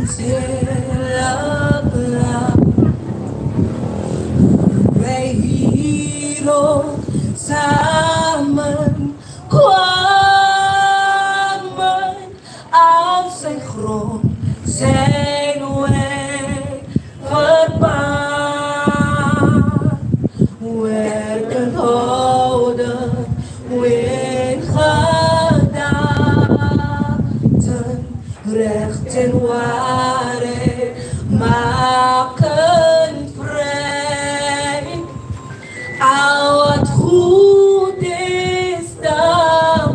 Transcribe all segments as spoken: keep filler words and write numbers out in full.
Hela plan. Wij hier ook samen kwamen, als zijn grond zijn wij verbaasd. Werken houden we in gedachten, recht en waarheid maken vrij. Al wat goed is te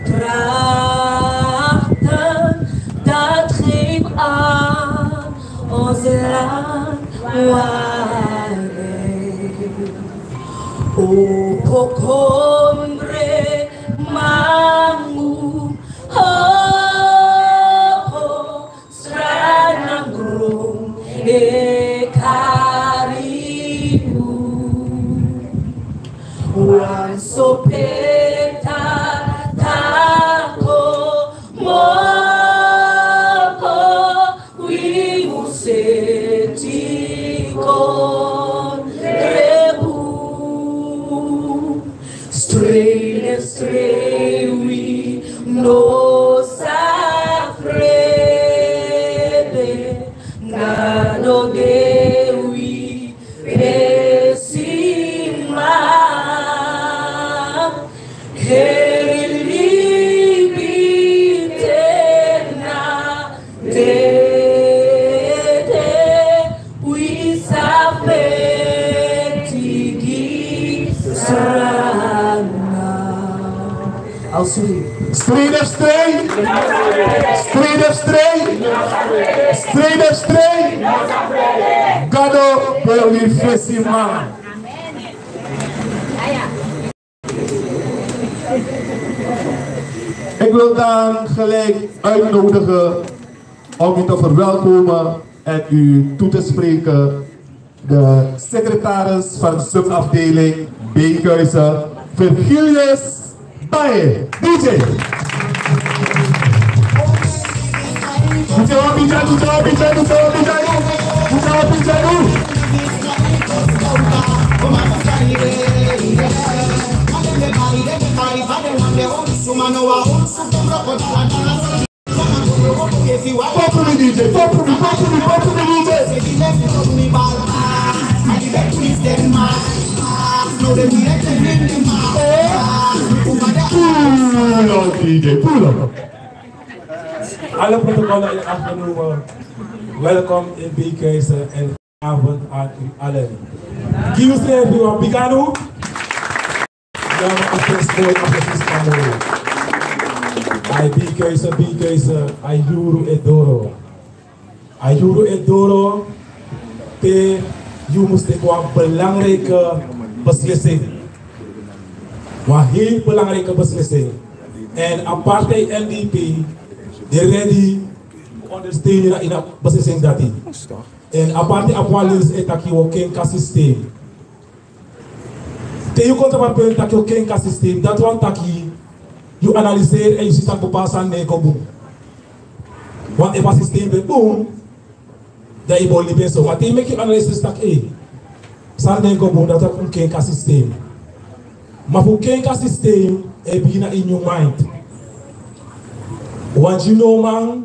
betrachten, dat geeft aan ons land waarheid. Opo komre mangu, ho, ho, Sranangron e karibu. Wan sopeta tako moko, wi museti kon rebu. Strei, strei, wi no sa frede, na no de wi pesima. Heri libi te na Tete, wi sa feti gi Srana. Alsjeblieft. Strede, strede. Strede, strede. Strede, strede. Gado, beli fesi man. Ik wil dan gelijk uitnodigen om u te verwelkomen en u toe te spreken de secretaris van de subafdeling Beekhuizen, Virgilius Baye. D J. Pop mi D J, pop mi, pop mi, pop mi D J. Pull up D J, pull up. Alle protocollen in acht genomen. Welkom in Beekhuizen en goedenavond aan u allen. Give uself a big hand. Ja, maar als je school, als je school. Ai Beekhuizen, Beekhuizen, a yuru e doro. A yuru e doro, te yu mus teki wan belangrijke beslissing. Wan heel belangrijke beslissing. En a partij N D P, die ready ondersteunen in a beslissing dati. En a partij abi wan leisi e taki wi o kenki a systeem. Te yu kon tapu a punt taki yu o kenki a systeem, dati wani taki yu analyseren en yu si taki bepaalde sani no e go bun. Want efu a systeem ben bun, dan yu bo libi en so. Ma te yu meki yu analysis taki, ei, sani no e go bun, dati wani taki un kenki a systeem. Ma fu kenki a systeem, e bigin na ini yu mind. Want yu no man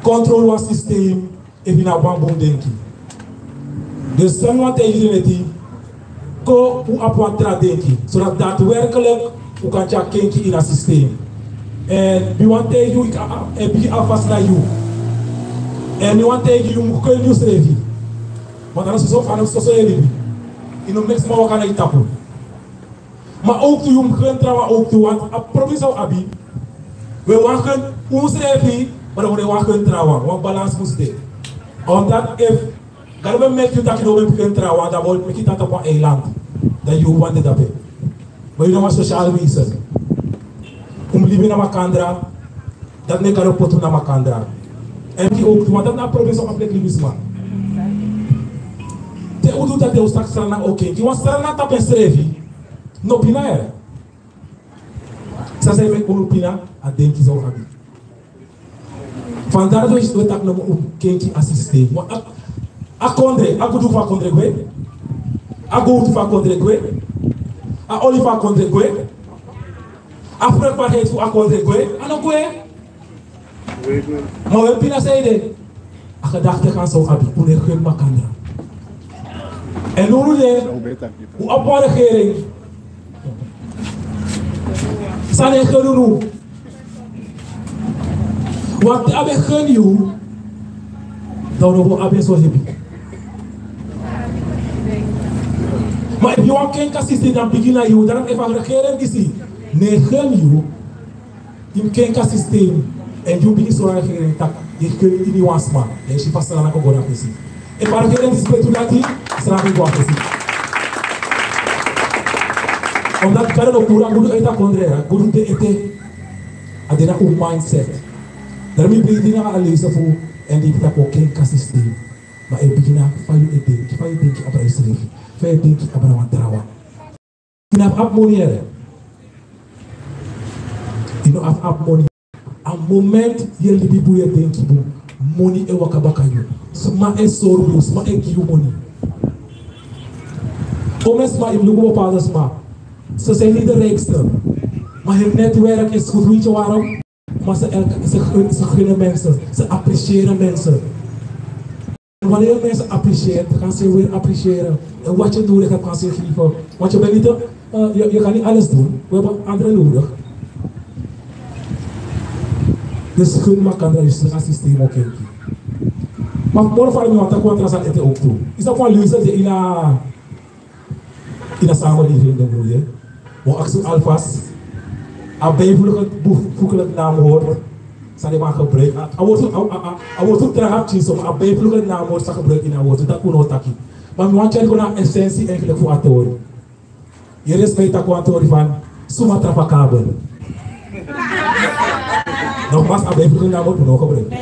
controle wan systeem efu yu no abi wan bun denki. Dus san mi wani taigi yu neti, kon un abi wan tra denki, zodat daadwerkelijk un kan tyari kenki ini a systeem. En mi wani taigi yu, a, a, e bigin alvast na yu. En mi wani taigi yu, yu mus gun yusrefi. Want a no soso, a no soso yu e libi. Yu no meki sma waka na yu tapu. Ma ook tu yu mus gun trawan ook tu, want a probleem san un abi. We wani gun unsrefi, maar we wani gun trawan. Wan balans mus de. Omdat efu Gado ben meki yu taki yu no ben mus gun trawan, dan wi o meki yu tan tapu wan eiland. Dan yu wani de dape. Maar yu na wan sociaal wezen. Un mus libi na makandra. Dati meki Gado poti un na makandra. En meki ook tu, want dati na a probleem san un abi leki libisma. Te un du dati, un taki Sranan o kenki. Wan Sranan tapu ensrefi no pina, yere. San sa e meki unu pina, a denki san un abi. Vandaar dat we, we taki nomo un kenki a systeem. Ma a, a kondre, a gudu fu a kondre gwe. A gowtu fu a kondre gwe. A oli fu a kondre gwe. A vruchtbaarheid fu a kondre gwe. A no gwe. Ma we pina seide. A gedachte kan so abi, un e gun makandra. En unu de, un abi wan regering. San e gun unu. Want te a ben gun yu, dan un no go abi en so hebi. Ma efu yu wani kenki a systeem, dan bigin na yu. Dan efu a regering disi no e gun yu, yu mus kenki a systeem. En yu bigin sori a regering taki yu e gun ini wan sma. Dan yu si fa Sranan o go na fesi. Efu a regering disi ben du dati, Sranan ben go na fesi. Omdat Gado no puru a gudu ete a kondre, a gudu de ete. A de na un mindset. Dan mi bigin nanga a leisi fu, en di taki un kenki a systeem. Ma e bigin na fa yu e denki, fa yu e denki abra yusrefi, fa yu e denki abra wan trawan. Yu no abi moni yere. Yu no abi moni. A moment yu e libi bun, yu e denki bun, moni e waka baka yu. Sma e sori yu, sma e gi yu moni. Omeni sma, yu mus luku bepaalde sma. Ze zijn niet de rijkste, maar hun netwerk is goed. Weet je waarom? Maar ze, ze, ze gunnen mensen, ze appreciëren mensen. En wanneer mensen appreciëren, gaan ze weer appreciëren. En wat je nodig hebt, gaan ze je geven. Want je bent niet, eh, je, je kan niet alles doen. We hebben anderen nodig. Dus gun makandra, dus a systeem o kenki. Ma moro fara mi wani taki wan tra sani ete ook tu. Yu sabi wan leisi de ini a ini a samenleving, den broeder. We aksi alvast. A bijvoeglijk, bijvoeglijk naamwoord. San den man gebruik. A, a woord, a, a, a, a woord traga pikinso, ma a bijvoeglijk naamwoord san gebruik ini a woord. Dati un no o taki. Ma mi wani tyari kon na essentie eigenlijk fu a tori. Yu e respect taki wan tori van suma trap a kabel. Nogmaals, a bijvoeglijk naamwoord un no o gebruik.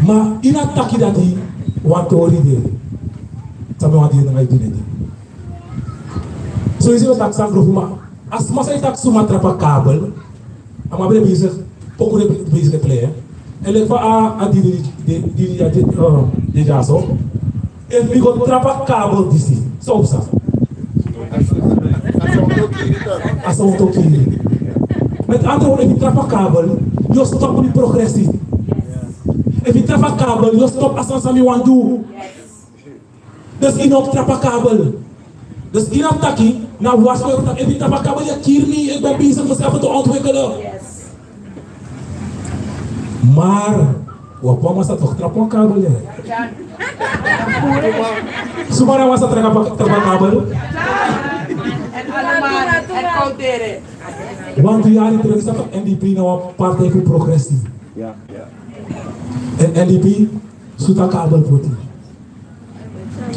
Ma ini a taki dati wan tori de. San mi wani diri nanga yu tide. So yu si, we taki san grofu, ma a sma san e taki suma trap a kabel, a man ben de bezig, poku de bezig e plei, hè. En leki fa a, a diri, di, di, di, di, eh, di dyaso. Efu mi go trap a kabel disi, san o psa? A sowtu o kiri. Met andere woorden, efu yu trap a kabel, yu o stop mi progressie. Efu yu trap a kabel, yu o stop a sani san mi wani du. Dus yu no mus trap a kabel. Dus yu no mus taki, na wasi kon yu taki, efu yu trap a kabel, yu e kiri mi, ik ben bezig mezelf te ontwikkelen. Maar, wan, wan man sa toch trap wan kabel, ya. Suma na wan sa trap a, trap a kabel. Wantu yari terug sa toch N D P na wan partij fu progressie. Ya, ya. En N D P sutu a kabel poti.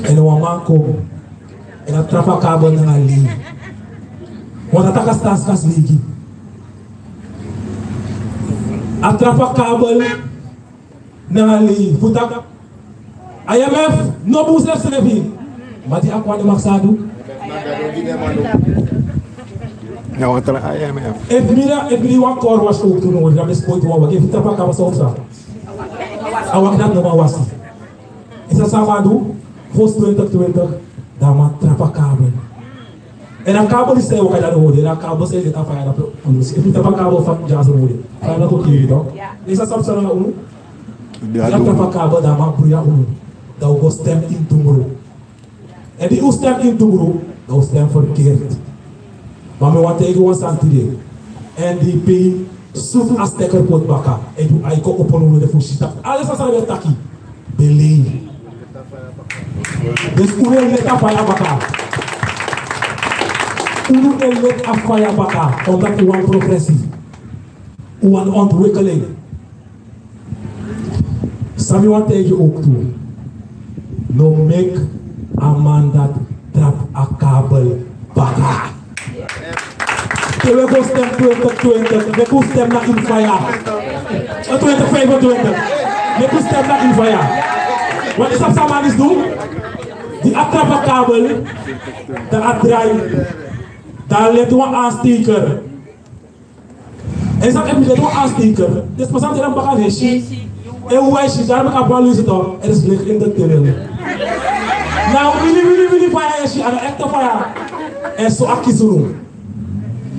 En wan man kon, en a trap a kabel nanga lei. Want a taki a stadskas lei gi. A trap a kabel nanga lei. Fu taki I M F no bun srefsrefi. Ma di a kon, a no man sa du. Ya, want a I M F. Efu mi na, efu mi wan car wash ook tu no, dan mi e spoiti wan wagi. Efu yu trap a kabel, san o psa? A wagi dati no man wasi. Yu sabi san a man du? Fosi twintig twintig, dan a man trap a kabel. En a kabel disi e waka, dan yu no hori, en a kabel disi e leti a faya na pe, efu yu trap a kabel fa dyaso no hori. Faya no o kiri yu, no? Yu sabi san psa nanga unu? Yu trap a kabel, dan a man bruya unu. Dan un go stem ini dungru. En di un stem ini dungru, dan un stem verkeerd. Ma mi wani taigi wan sani tide. N D P sutu a stekker poti baka. En yu ai kon opo unu de fu si taki ala san san den taki, den lei. Dus unu e leti a faya baka. Unu e leti a faya baka. Omdat un wani progressie. Un wani ontwikkeling. San mi wani taigi yu ook tu. No meki a man dati trap a kabel baka. Te wi e go stem twintig twintig, meki un stem na ini faya. Eh, twintig vijfentwintig. Meki un stem na ini faya. Want yu sabi san a man disi du? Di a trap a kabel, dan a drai. Dan a leti wan aansteker. En san efu mi de tu aansteker, dus pasa mi de dan baka nesi. En hoe hij ziet, daar heb ik een paar luister toch, er is licht in de tunnel. Nou, wini, wini, wini, faya esi, aan de echte faya. En so aki sunu.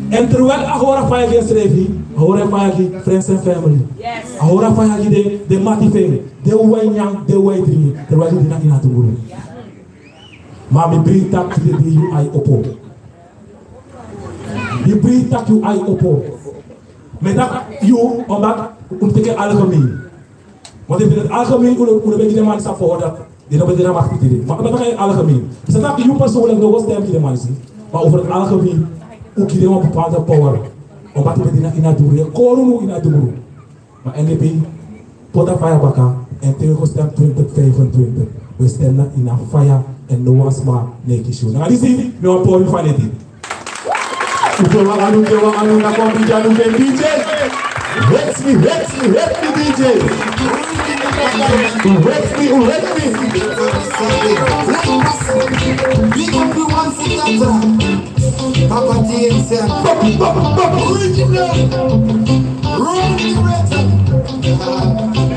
En terwijl a hora faya gi srefi, a hora faya gi friends and family. A hora faya gi de, de mati fu en, de wai nyan, de wai dringi, terwijl gi dina ina tunguru. Ma mi bri taki de, de yu ai opo. Mi bri taki yu ai opo. Mi taki yu, omdat un teki algemeen. Want efu in het algemeen, un, un ben gi den man san fu dat. Den no ben de na makti tide. Ma, omdat in het algemeen. Mi sa taki yu persoonlijk no go stem gi den man si. Ma over het algemeen, un gi den wan bepaalde power. Omdat un ben de na ina dunguru, yu e kori unu ina dunguru. Ma N D P poti a faya baka, en te wi go stem twintig vijfentwintig, wi stem na ina faya, en no wan sma no e kisi unu. Nanga disi, mi wani pori fu a neti. Unu te wan anu, te wan anu, na kon bigi anu fu en D J. Hits mi, hits mi, hits mi D J. Hits mi, hits mi. Big up the one for Tatra. Papa T X M. Original. Run the rhythm.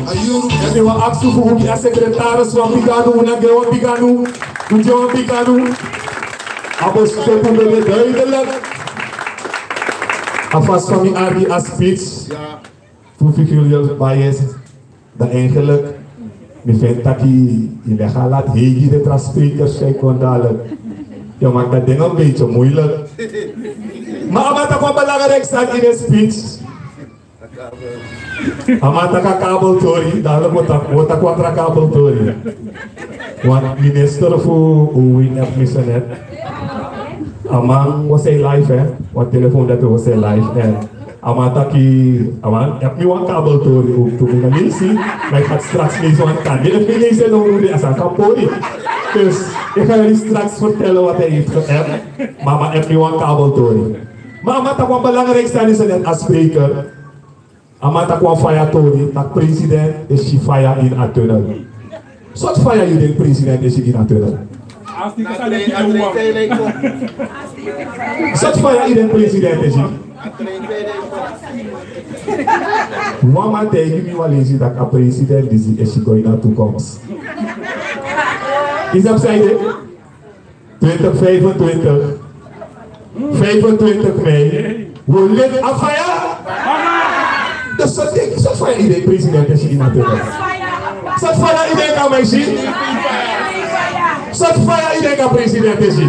A yuru. Èn mi wani aksi fu un gi a sekretaris wan bigi anu, un no gi en wan bigi anu, un gi en wan bigi anu. A boskopu ben de duidelijk. A fasi fa mi arki a speech. Fu Vigilius Bias, dan eigenlijk mi feni taki yu leg a lat hei gi den tra sprekers san e kon dalik. Yu meki a ding een beetje moeilijk. Ma a man taki wan belangrijk sani ini en speech. A man taki a kabeltori, dalik wi o taki, wi o taki wan tra kabeltori. Want minister fu Owing efu mi so net. A man was hij live, hè? Want telefoon dat was hij live, hè? A man taki, a man, efu mi wan kabeltori ook tu, mi no leisi, maar ik ga straks lezen, want kan niet efu mi leisi, dan moet ik aan kan pori. Dus ik ga jullie straks vertellen wat hij heeft geappt. Maar a man, efu mi wan kabeltori. Maar a man taki wan belangrijk sani, is net als spreker. A man taki wan faya tori, taki president e si faya ini a tunnel. Sortu faya yu denki president e si ini a tunnel? Sortu faya yu denki president e si? Wan man taigi mi wan leisi taki a president disi e si go ini a toekomst. Yu sabi san yu de? Twintig vijfentwintig. Vijfentwintig mei. Wi o leti a faya. Dus sortu, sortu faya yu denki president e si ini a tunnel? Sortu faya yu denki a man e si? Sortu faya yu denki a president e si?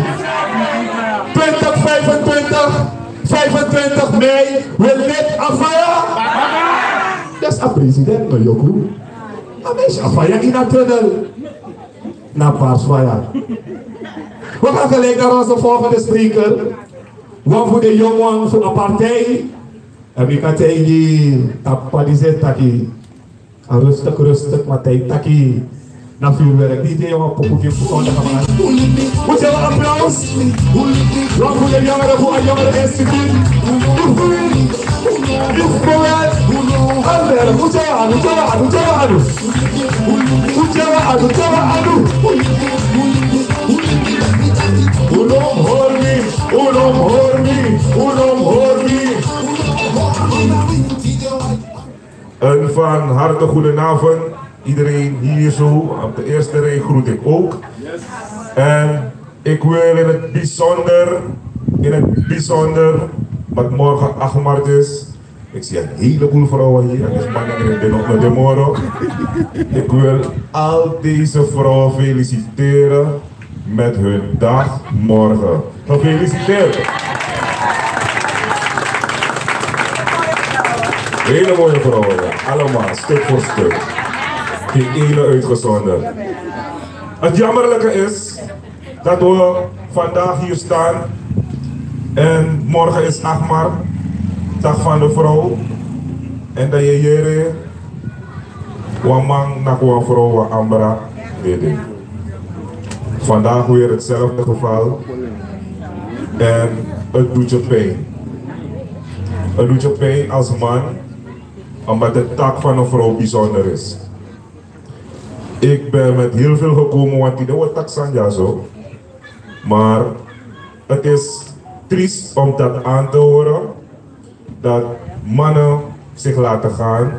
Twintig vijfentwintig, vijfentwintig mei, wi o leti a faya. Dus a president no yoku. A man e si a faya ini a tunnel. Na paars faya. We gaan gelijk naar onze volgende spreker. Wan fu den yongu wan fu a partij. En mi kan taigi a p'pa disi taki a rustig, rustig, ma te a taki na vuurwerk. Di den yongu poku gi fu konda kaman. Moet je wel applaus? Wan fu den yongere fu a Yongere Instituut. If Powell, Albert, Ujawa Anu, Ujawa Anu, Ujawa Anu. Ujawa Anu, Ujawa Anu. Uno hori mi, uno hori mi, uno hori mi. Een van harte goedenavond, iedereen hier zo. Op de eerste rij groet ik ook. En ik wil in het bijzonder, in het bijzonder, wat morgen acht maart is, ik zie een heleboel vrouwen hier, dus mannen, ik ben nog met de moro. Ik wil al deze vrouwen feliciteren met hun dag morgen. Gefeliciteerd. Hele mooie vrouwen, ja. Allemaal, stuk voor stuk. Geen ene uitgezonderd. Het jammerlijke is dat we vandaag hier staan en morgen is acht maart, dag van de vrouw. En dat je hier wan man naki wan vrouw wan ambra dede. Vandaag weer hetzelfde geval. En het doet je pijn. Het doet je pijn als man, omdat de tak van een vrouw bijzonder is. Ik ben met heel veel gekomen, want die wordt tak sanja zo. Maar het is triest om dat aan te horen, dat Mannen zich laten gaan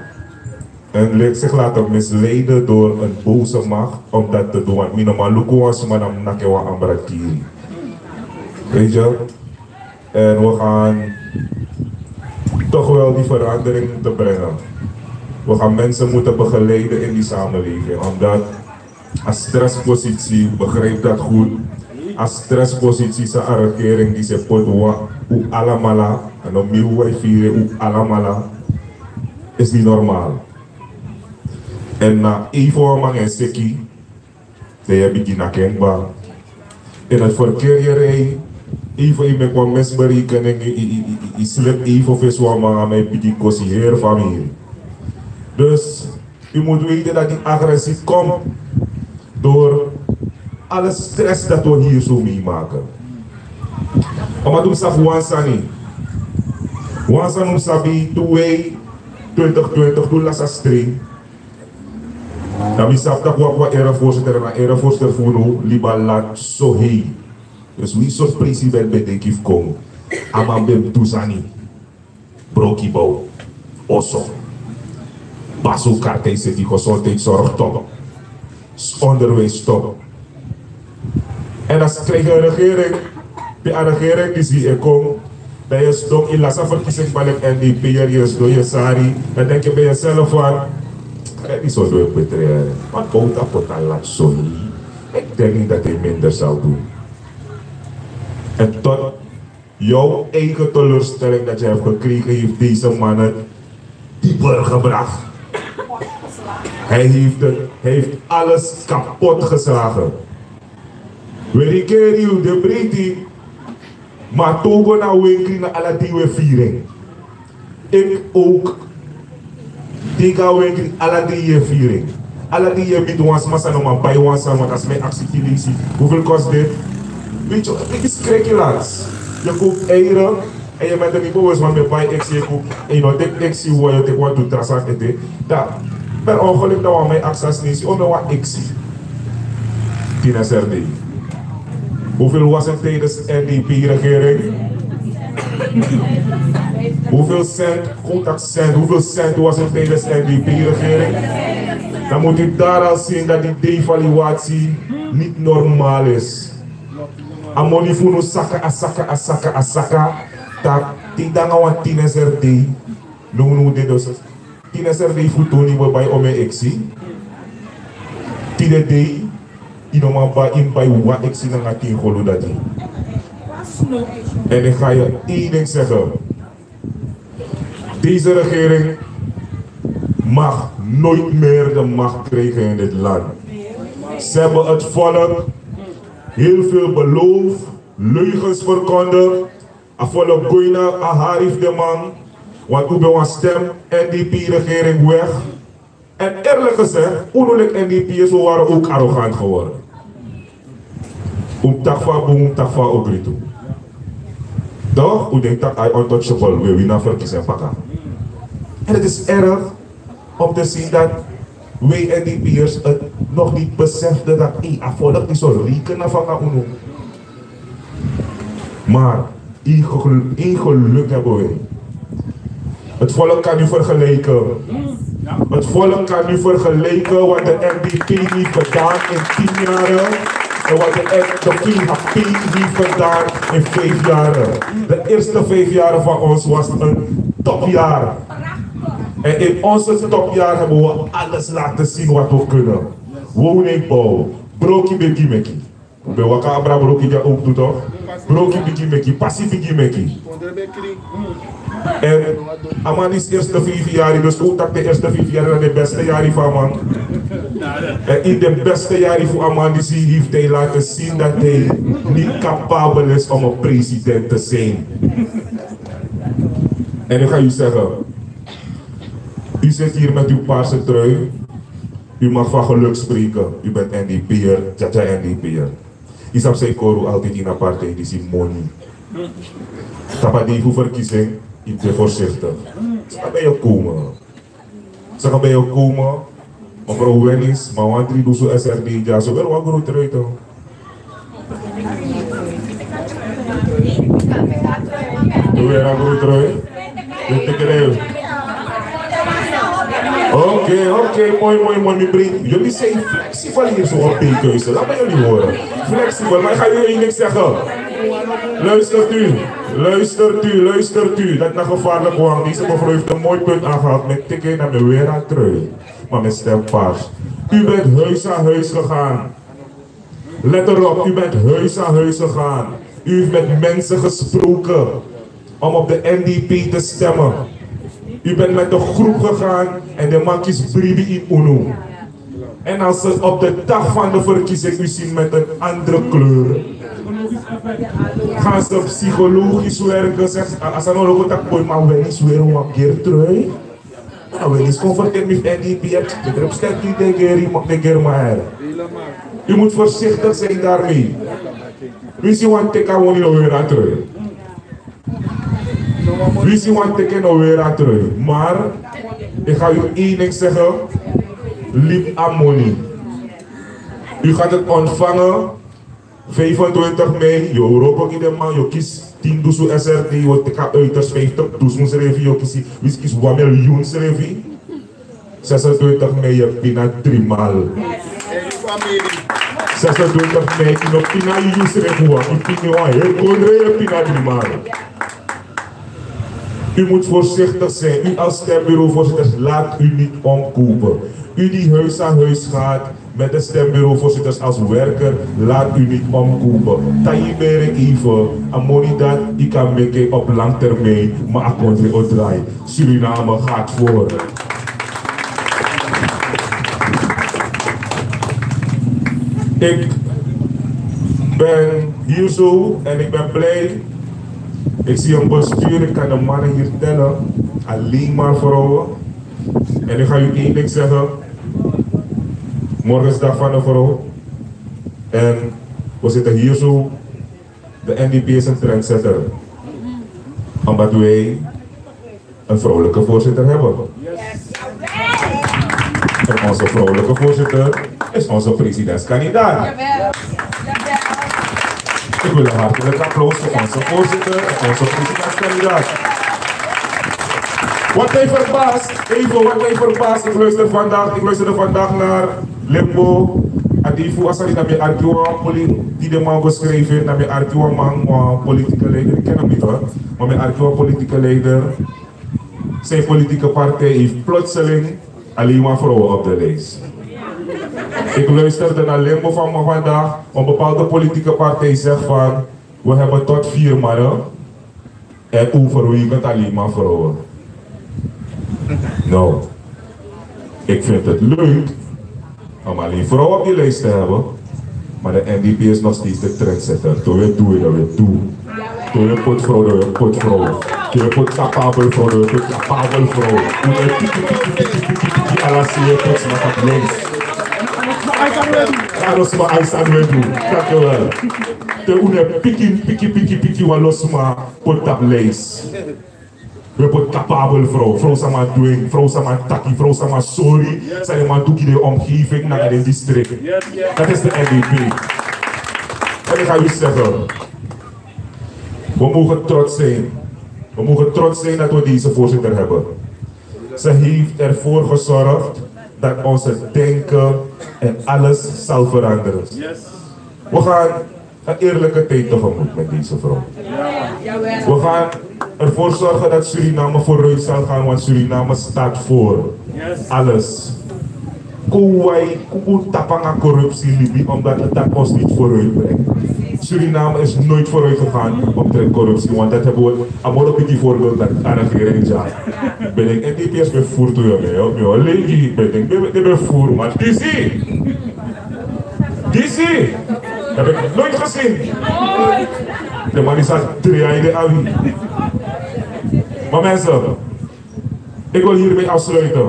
en le- zich laten misleiden door een boze macht om dat te doen. Want mi no man luku wan sma dan mi naki wan ambra kiri. Weet je? En we gaan toch wel die verandering moeten brengen. We gaan mensen moeten begeleiden in die samenleving, omdat a stresspositie, begrijp dat goed. A stresspositie san a regering disi e poti wan, u alamala, a no mi wi e firi u alamala, is niet normaal. En na even wan man e seki, dan yu e bigin naki en kba. In het verkeer yu e rij, even yu meki wan misberekening, yu, yu, yu, yu, yu slip even fu wan man, a man e bigin kosi heri famiri. Dus yu moet weten dat die agressie komt door alle stress dat we hier zo meemaken. Omdat un sabi wan sani. Wan sani un sabi, toen wij twintig twintig, toen lasa string. Dan mi sabi tak' wan, wan erevoorzitter, na erevoorzitter fu unu libi a land so hei. Dus wi sort president ben denki fu kon. A man ben du sani. Broki bow. Oso. Basu kartei seti, gezondheidszorg top. Onderwijs top. En dan krijg je een regering, pe a regering disi e kon, dan yu sidon yu lasa verkiezing bali en N D P, yu sidon yu sari, dan denk je bij jezelf van, kijk, die zou doen betreden. Want Bouta poti a land zo hei. Ik denk niet dat hij minder zal doen. En tot jouw eigen teleurstelling dat je hebt gekregen, heeft deze man het dieper gebracht. Hij heeft het, hij heeft alles kapot geslagen. We regeri yu, de breiti, ma te un go na wenkri na ala dei wi e firi en. Ik ook. Te yu go na wenkri, ala dei yu e firi en. Ala dei yu e miti wan sma san no man bai wan sani, want a sma e aksi fu leisi: hoeveel kost dit? Weet je, het is schrikkelend. Je koopt eieren en je bent er niet bewust, want yu bai eksi, yu koopt, en yu no teki eksi, yu teki wantu tra sani ete. Dan per ongeluk dan wan man e aksi a Sinesi: o, mi wan eksi. Tien S R D. Hoeveel was het tijdens N D P-regering? Hoeveel cent, goed accent, hoeveel cent was het tijdens N D P-regering? Dan moet u daar al zien dat die devaluatie niet normaal is. A moni fu unu saka, a saka, a saka, a saka. Taki te yu de nanga wan tien S R D, no, no, de dus. Tien S R D fu toni yu bai omen eksi. Tide dei yu no man bai, yu mus bai wan eksi nanga tin golu dati. En ik ga je één ding zeggen. Deze regering mag nooit meer de macht krijgen in dit land. Ze hebben het volk heel veel beloofd, leugens verkondigd. A volk go ini a hari fu den man, want un ben wan stem N D P-regering weg. En eerlijk gezegd, unu leki N D P'ers, we waren ook arrogant geworden. Un mus taki fa bun, un mus taki fa ogri tu. Toch? Un denki taki a untouchable, we wini a verkiezing, paka. En het is erg om te zien dat wij N D P'ers het nog niet beseften dat, ey, a volk disi o reken na fanga unu. Maar één gel-, één geluk hebben wij. Het volk kan nu vergelijken. Het volk kan nu vergelijken wat de N D P heeft gedaan in tien jaren en wat de, de P H P heeft gedaan in vijf jaren. De eerste vijf jaren van ons was een topjaar. En in onze topjaar hebben we alles laten zien wat we kunnen. Woningbouw, broki bigi meki. Un ben waka abra broki dya ook tu, toch? Broki bigi meki, pasi bigi meki. En a man disi eerste vijf yari, dus un taki de eerste vijf yari na de beste yari fu a man. En in de beste yari fu a man disi heeft hij laten zien dat hij niet capabel is om een president te zijn. En ik ga u zeggen, u zit hier met uw paarse trui. U mag van geluk spreken. U bent N D P'er, tja tja N D P'er. Yu sabi san e kori un altijd ini a partij disi? Moni. Tapu a dei fu verkiezing, yu mus de voorzichtig. Saka ben yu komen. Saka ben yu komen. Mevrouw Wennis, ma wan dri dusu S R D dya, so weri wan gru trui tu. Weri a gru trui. Oké, oké, mooi, mooi, mooi, mi bring. Jullie zijn flexibel hier zo op Beekhuizen. Laat me jullie horen. Flexibel, maar ik ga jullie één ding zeggen. Luistert u, luistert u, luistert u. Dat is een gevaarlijk, want deze mevrouw heeft een mooi punt aangehaald. Met teken naar mijn weer aan trui. Maar mijn stem paars. U bent huis aan huis gegaan. Let erop, u bent huis aan huis gegaan. U heeft met mensen gesproken om op de N D P te stemmen. U bent met de groep gegaan en de makis bribi in unu. En als ze op de dag van de verkiezing u zien met een andere kleur, gaan ze psychologisch werken. Zeg, als ze nog een tak boy, maar wen is weer een wangeer trui. A wen is converteer mi fu N D P, bedrijf sterk die de geri, de germaer. U moet voorzichtig zijn daarmee. Wi si wan teki a wani, no weri a trui. Wi si wan teki, no weri a trui. Maar ik ga u één ding zeggen. Libi a moni. U gaat het ontvangen. Vijfentwintig mei, yu o wroko gi den man, yu o kisi tin dusun S R D, yu o teki a uiterst vijftig dusun srefi, yu o kisi, wi si kisi wan miljoen srefi. Zesentwintig mei, yu e pina driemaal. Zesentwintig mei, yu no pina yu srefi wan, yu pina wan heri kondre, yu e pina driemaal. U moet voorzichtig zijn. U als stembureauvoorzitters, laat u niet omkopen. U die huis aan huis gaat met de stembureauvoorzitters als werker, laat u niet omkopen. Taibere even, a moni dat u kan maken op lang termijn, maar a country o draai. Suriname gaat voor. Ik ben hier zo en ik ben blij. Ik zie een bestuur, ik kan de mannen hier tellen. Alleen maar vrouwen. En ik ga u één ding zeggen. Morgen is dag van de vrouw. En we zitten hier zo. De N D P is een trendsetter. Omdat wij een vrouwelijke voorzitter hebben. En onze vrouwelijke voorzitter is onze presidentskandidaat. Ik wil een hartelijk applaus voor onze voorzitter en onze presidentskandidaat. Wat mij verbaast, even wat mij verbaast, ik luister vandaag, ik luisterde vandaag naar Limbo. A dei fu a sani na mi arki wan poli, di den man go schrijven, na mi arki wan man, wan politieke leider, ik ken hem niet hoor, maar mi arki wan politieke leider. Zijn politieke partij heeft plotseling alleen maar vrouwen op de lijst. Ik luisterde naar Limbo van vandaag. Een bepaalde politieke partij zegt van: we hebben tot vier mannen en overwegend alleen maar vrouwen. Nou, ik vind het leuk om alleen vrouwen op die lijst te hebben. Maar de N D P is nog steeds de trendsetter. Toen we doen, dan we doen. Toen we put vrouw, dan we put vrouw. Toen we put capabel vrouw, dan we put capabel vrouw. Toen we piki, piki, piki, piki, piki, ala si we put sma op lijst. Ala sma aisan we doen. Dank u wel. Te unu e piki, piki, piki, piki, wan lo sma put op lijst. We put capabel vrouw. Vrouw san man dwing, vrouw san man taki, vrouw san man sori san den man du gi den omgeving nanga den district. Dat is de N D P. En ik ga u zeggen, we mogen trots zijn. We mogen trots zijn dat we deze voorzitter hebben. Ze heeft ervoor gezorgd dat onze denken en alles zal veranderen. We gaan een eerlijke tijd tegemoet met deze vrouw. We gaan ervoor zorgen dat Suriname vooruit zal gaan, want Suriname staat voor alles. Kon wi, kon wi tapu nanga corruptie libi, omdat dat ons niet vooruit brengt. Suriname is nooit vooruit gegaan omtrent corruptie, want dat hebben we, a moro bigi voorbeeld dat a regering dya. Ben ik N D P S ben voer tu, mi o legi, ben ik, ben, ben voer, maar disi, disi heb ik nooit gezien. De man is al drie jaar in de abi. Maar mensen, ik wil hiermee afsluiten.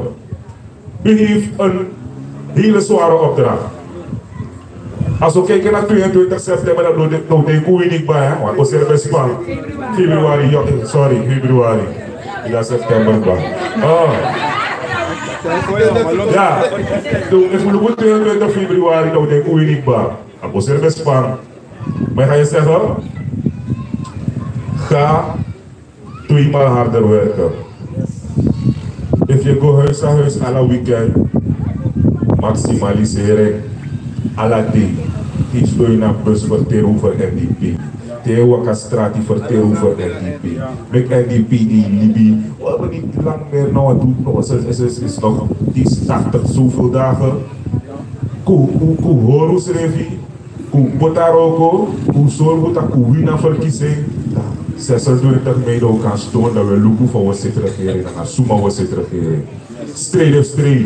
U heeft een hele zware opdracht. Als we kijken naar tweeëntwintig september, dan no denken we niet bij, hè? Want we zijn best spannend. Februari, ja, sorry, februari. Ja, september, ba. Oh. Ja, toen is moeilijk tweeëntwintig februari, dan denken we niet bij. Want we zijn best spannend. Maar ga je zeggen, ga tweemaal harder werken. Yu e go huis na huis ala weekend. Maximalisering. Ala dei. Yu e sidon ini a bus, ferteri over N D P. Te yu e waka strati, ferteri over N D P. Meki N D P dei libi. We hebben niet lang meer, nou, het doet nog, het is, het is, het is nog, het is tachtig zoveel dagen. Ku, ku, ku hori unsrefi. Ku poti a wroko, ku sorgu tak' wi na verkiezing. Zesentwintig mei dan wi kan sidon, dan wi e luku fa wi e seti regering, nanga suma wi e seti regering. Strijd of strijd?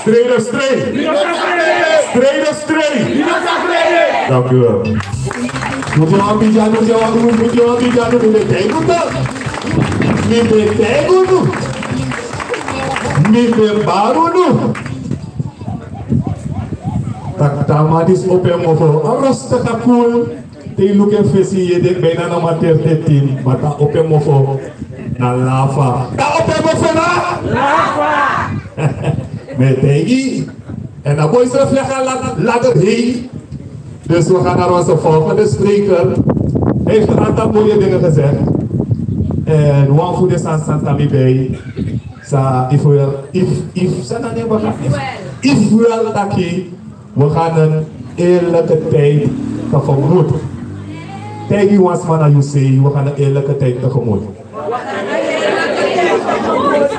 Strijd of strijd? Strijd of strijd? Dank u wel. Mutu abi dyan, mutu abi dyan, mutu abi dyan, mi ben taigi unu. Mi ben taigi unu. Mi ben bari unu. Tak' te a man disi opo en mofo, a rustig, a cool. Te yu luku en fesi, yu e denki bijna na man dertien, ma te a opo en mofo, na lafa. Te a opo en mofo, na lafa. Mi e taigi. En a boi srefi leki a ladder hei. Dus we gaan naar onze volgende spreker. Hij heeft een aantal mooie dingen gezegd. En wan fu den sani san de na mi bij. San, if we, if, if, san na nen baka? If, if we taki, we gaan een eerlijke tijd tegemoet. Taigi wan sma na yu sei, we gaan een eerlijke tijd tegemoet.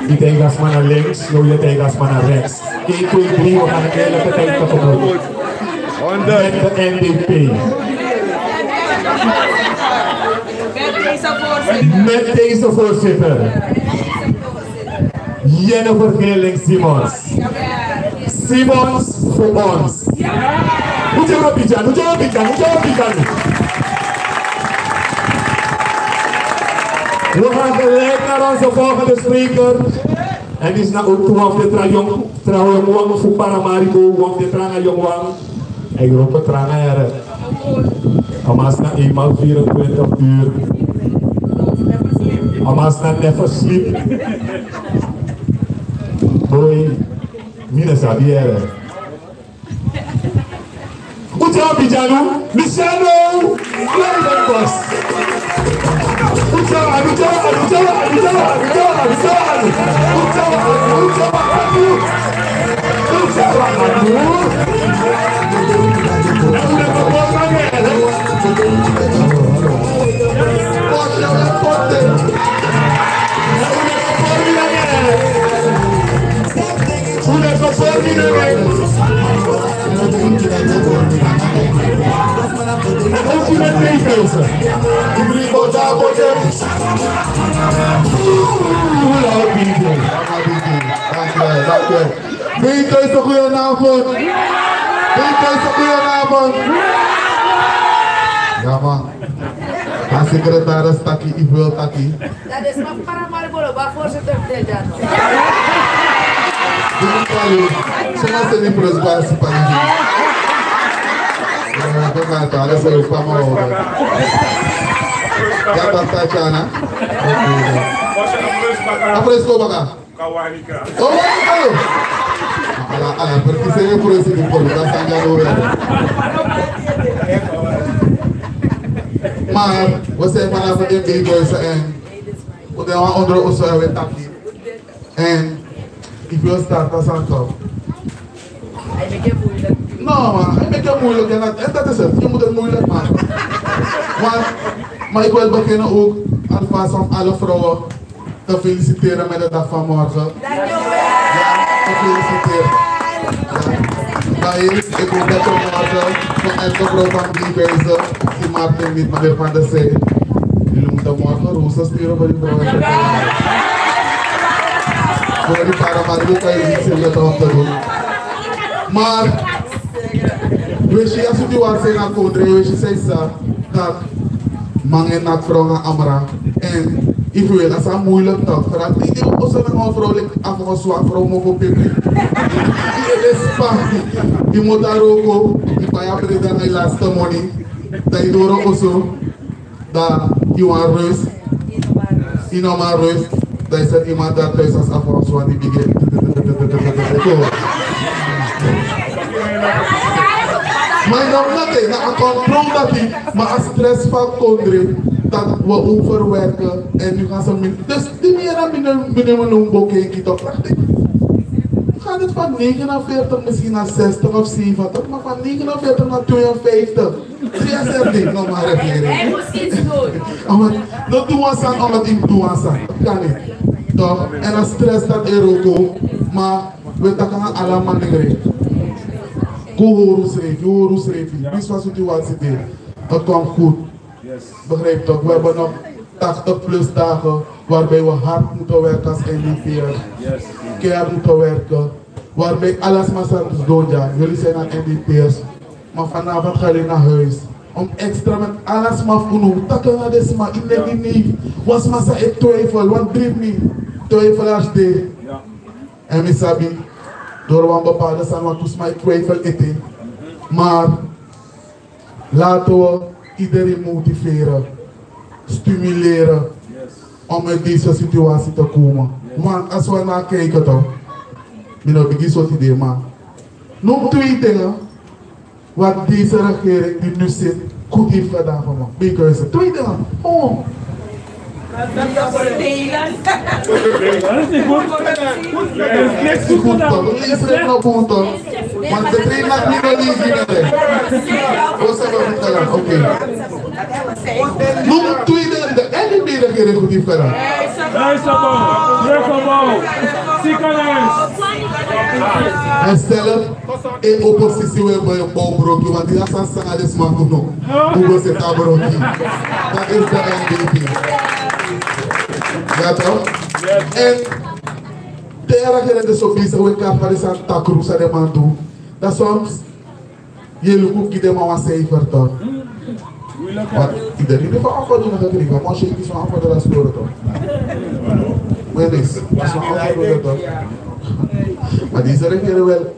Yu taigi a sma na links, now yu taigi a sma na rechts. Een, twee, drie, we gaan een eerlijke tijd tegemoet. Met de N D P. Met deze voorzitter. Met deze voorzitter. Jennifer Geerling Simons. Simons voor ons. Unu e wini, unu e wini, unu e wini. We gaan gelijk naar onze volgende spreker. En disi na un tu wan fu den tra yongu, tra yongu wan fu Paramaribo, wan fu den tra yongu wan. Hij roept tranga, here. A man sna eenmaal vierentwintig uur. A man sna never sleep. Boy, mi no sabi, here. Unu e wini, unu e wini. Luciano! Very, very fast. Unu e wini, unu e wini, unu e wini. Beter is een goedenavond. Beter is een goedenavond. Ja, man. A secretaris taki, yu wil taki. Dat is wat Paramaribo, voorzitter, vertelt dan. Dit is Palu. Ze laten niet voor ons baas, Palu. Ja, dat gaat daar. Dat is ook van me horen. Ja, dat staat, Jana. Oké. Afres, kom maar. Kawanika. Kawanika. Ala, ala, perki se yu presi di poli, da sanga do we. Ma, we sani, ma na fu den bigi boys en. We de wan ondro oso, we taki. En, if you start a sani toch. No, man, hij maakt het moeilijk. En dat, en dat is het. Je moet het moeilijk maken. Maar, maar ik wil beginnen ook alvast om alle vrouwen te feliciteren met de dag van morgen. Dank je wel. Ja, gefeliciteerd. Ja. Guys, ik hoop dat je morgen van elke vrouw van Driebuizen, die Martin niet, meneer Van der Zij, jullie moeten morgen rozen sturen voor die vrouw. Voor die Paramaribo kan je niet zingen om te doen. Maar we si a situatie na kondre, we si san e psa, dat man e naki frow nanga amra. En if we, a sa moeilijk toch. Fu dati, dei dei wi oso nanga wan frow leki a fu wan swan frow mofo pepe. Yu e de span, yu moro a wroko, yu bai a breda nanga yu laatste moni. Dan yu doro oso. Dan yu wani rust. Yu no man rust. Dan yu seti iemand dati thuis, a sa fu wan swan di bigin. Ma yu no man, na a controle dati, ma a stress fu a kondre. Dat we overwerken en nu gaan ze min. Dus die meer dan minimum, minimum boeking toch prachtig. Gaat het van negenenveertig misschien naar zestig of zeventig, maar van negenenveertig naar tweeënvijftig, drieënzestig, no maar regering. Hij moet iets doen. Omdat, no doe wan sani, omdat ik doe wan sani. Dat kan niet. Toch? En dan stress dat er ook, maar we takken allemaal niet. Go horu srefi, horu srefi. Dit was situatie dit. Dat kwam goed. Begrijp toch, we hebben nog tachtig plus dagen waarbij we hard moeten werken als N D P'ers. Keihard moeten werken. Waarbij alles maar zal dus doen, ja. Jullie zijn al N D P'ers. Maar vanavond ga je naar huis. Om extra met alles maar voor nu. Takken naar de sma, in de niet. Was massa, ik twijfel, want drie niet. Twijfelaars de. En mi sabi, door wan bepaalde sani wan tu sma e twijfel ete. Maar laten we iedereen motiveren, stimuleren om uit deze situatie te komen. Want als we naar kijken toch, mi no bigin sortu idee, maar noem twee dingen wat deze regering die nu zit goed heeft gedaan voor me. Twee dingen. Oh. Dat is niet goed. Dat is niet goed, toch? Dat is niet goed, toch? Want de trainer had niet meer die zin, hè. Wat zou dat moeten gaan? Oké. Noem twee dingen die de N D P-regering goed heeft gedaan. Huisopbouw, bruggenbouw, ziekenhuis. En zelf in oppositie we bow broki, want die a sani san a de sma kuno. Hoe we zit a broki. Dat is de N D P. Ja toch? En te a regering de so bezig we kan van de sani takru san de man du. Dat soms ye luku gi den man wan cijfer toch. Want iedereen heeft een afgelopen gekregen, maar als je iets van afgelopen dat spelen toch. Maar niks, dat is een afgelopen toch. Maar deze regering wel.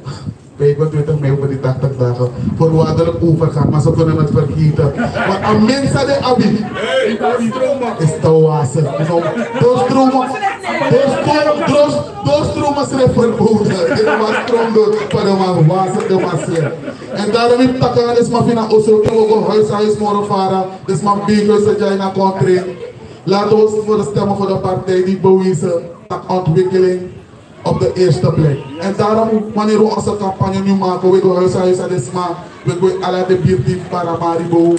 Vijfentwintig mei over die tachtig dagen. Voorwaardelijk overgaan, maar ze kunnen het vergeten. Maar aan mensen de abi is te wassen. Doorstromen, doorstromen, doorstromen is verboden. Dit was stroom door voor de man wassen, de man slecht. En daarom in Takana is mafina oso, te we go huis aan huis moro vara. Dus man beker se dya in a country. Laten we voor de stemmen voor de partij die bewijzen dat ontwikkeling op de eerste plek. En daarom, wanneer we onze campagne nu maken, we go huis aan huis aan de sma, we go ala de birti Paramaribo,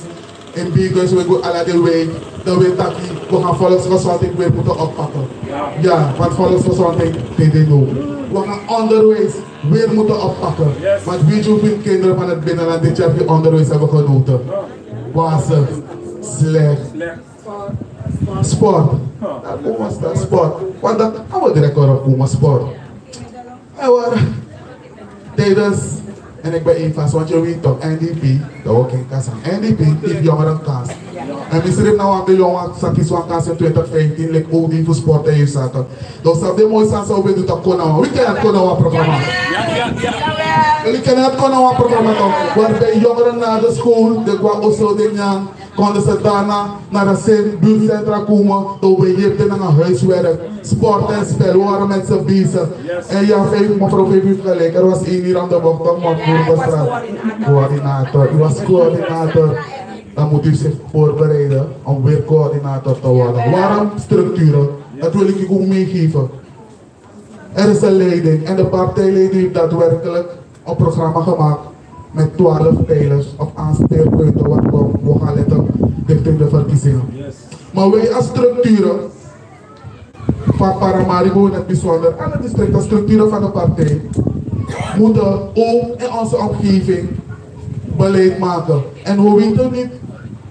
in Bigos, we go ala de wijk, dan we taki, we gaan volksgezondheid weer moeten oppakken. Ja, want volksgezondheid, T D O. We gaan onderwijs weer moeten oppakken. Want weet je hoeveel kinderen van het binnenland dit jaar geen onderwijs hebben genoten? Wassen, slecht. Sport. Dat, sport. Want dat kan we direct horen komen, sport. En we, tijdens, en ik ben een van ze, want je weet toch, N D P, dat we geen kans hebben. N D P geeft jongeren kans. En misschien na wan de jongen, sa kisi wan kans in twintig vijftien, like O D voor sport en je zaken. Dus dat de mooie sani san we doen, dat kon nou. We kunnen het kon nou een programma. We kunnen het kon nou een programma toch. Waarbij jongeren na de school, de kwa oso, de nyan, konden ze daarna naar de cen-, buurtcentra komen, door beheer te nemen huiswerk, sport en spel, we waren met ze bezig. En ja, vijf, mevrouw Vijf heeft gelijk, er was één hier aan de bocht, toch, maar voor de straat. Coördinator, u was coördinator. Dan moet u zich voorbereiden om weer coördinator te worden. Waarom structuren? Dat wil ik u ook meegeven. Er is een leiding en de partijleiding heeft daadwerkelijk een programma gemaakt met twaalf pijlers of aanspeelpunten wat we, we gaan letten richting de verkiezingen. Maar wij als structuren van Paramaribo in het bijzonder, alle districten, structuren van de partij, moeten ook in onze omgeving beleid maken. En we weten niet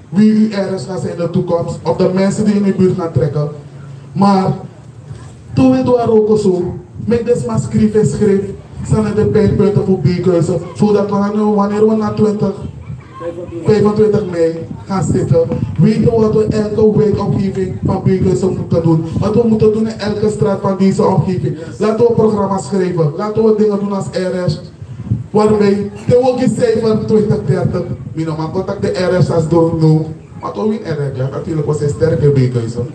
wie uw R S gaat zijn in de toekomst, of de mensen die in uw buurt gaan trekken. Maar toen we door Roko zo, met de sma schrijf en schrijf, zijn de pijnpunten voor Beekhuizen, zodat wanneer, wanneer we na twintig, vijfentwintig mei gaan zitten, weten we wat we elke wijkomgeving van Beekhuizen moeten doen. Wat we moeten doen in elke straat van deze omgeving. Laten we programma's schrijven, laten we dingen doen als R S. Waarbij, te we die cijfer twintig dertig, mi no man contact de R S as don't know. Maar toch win R S, ja, natuurlijk was hij sterk in Beekhuizen.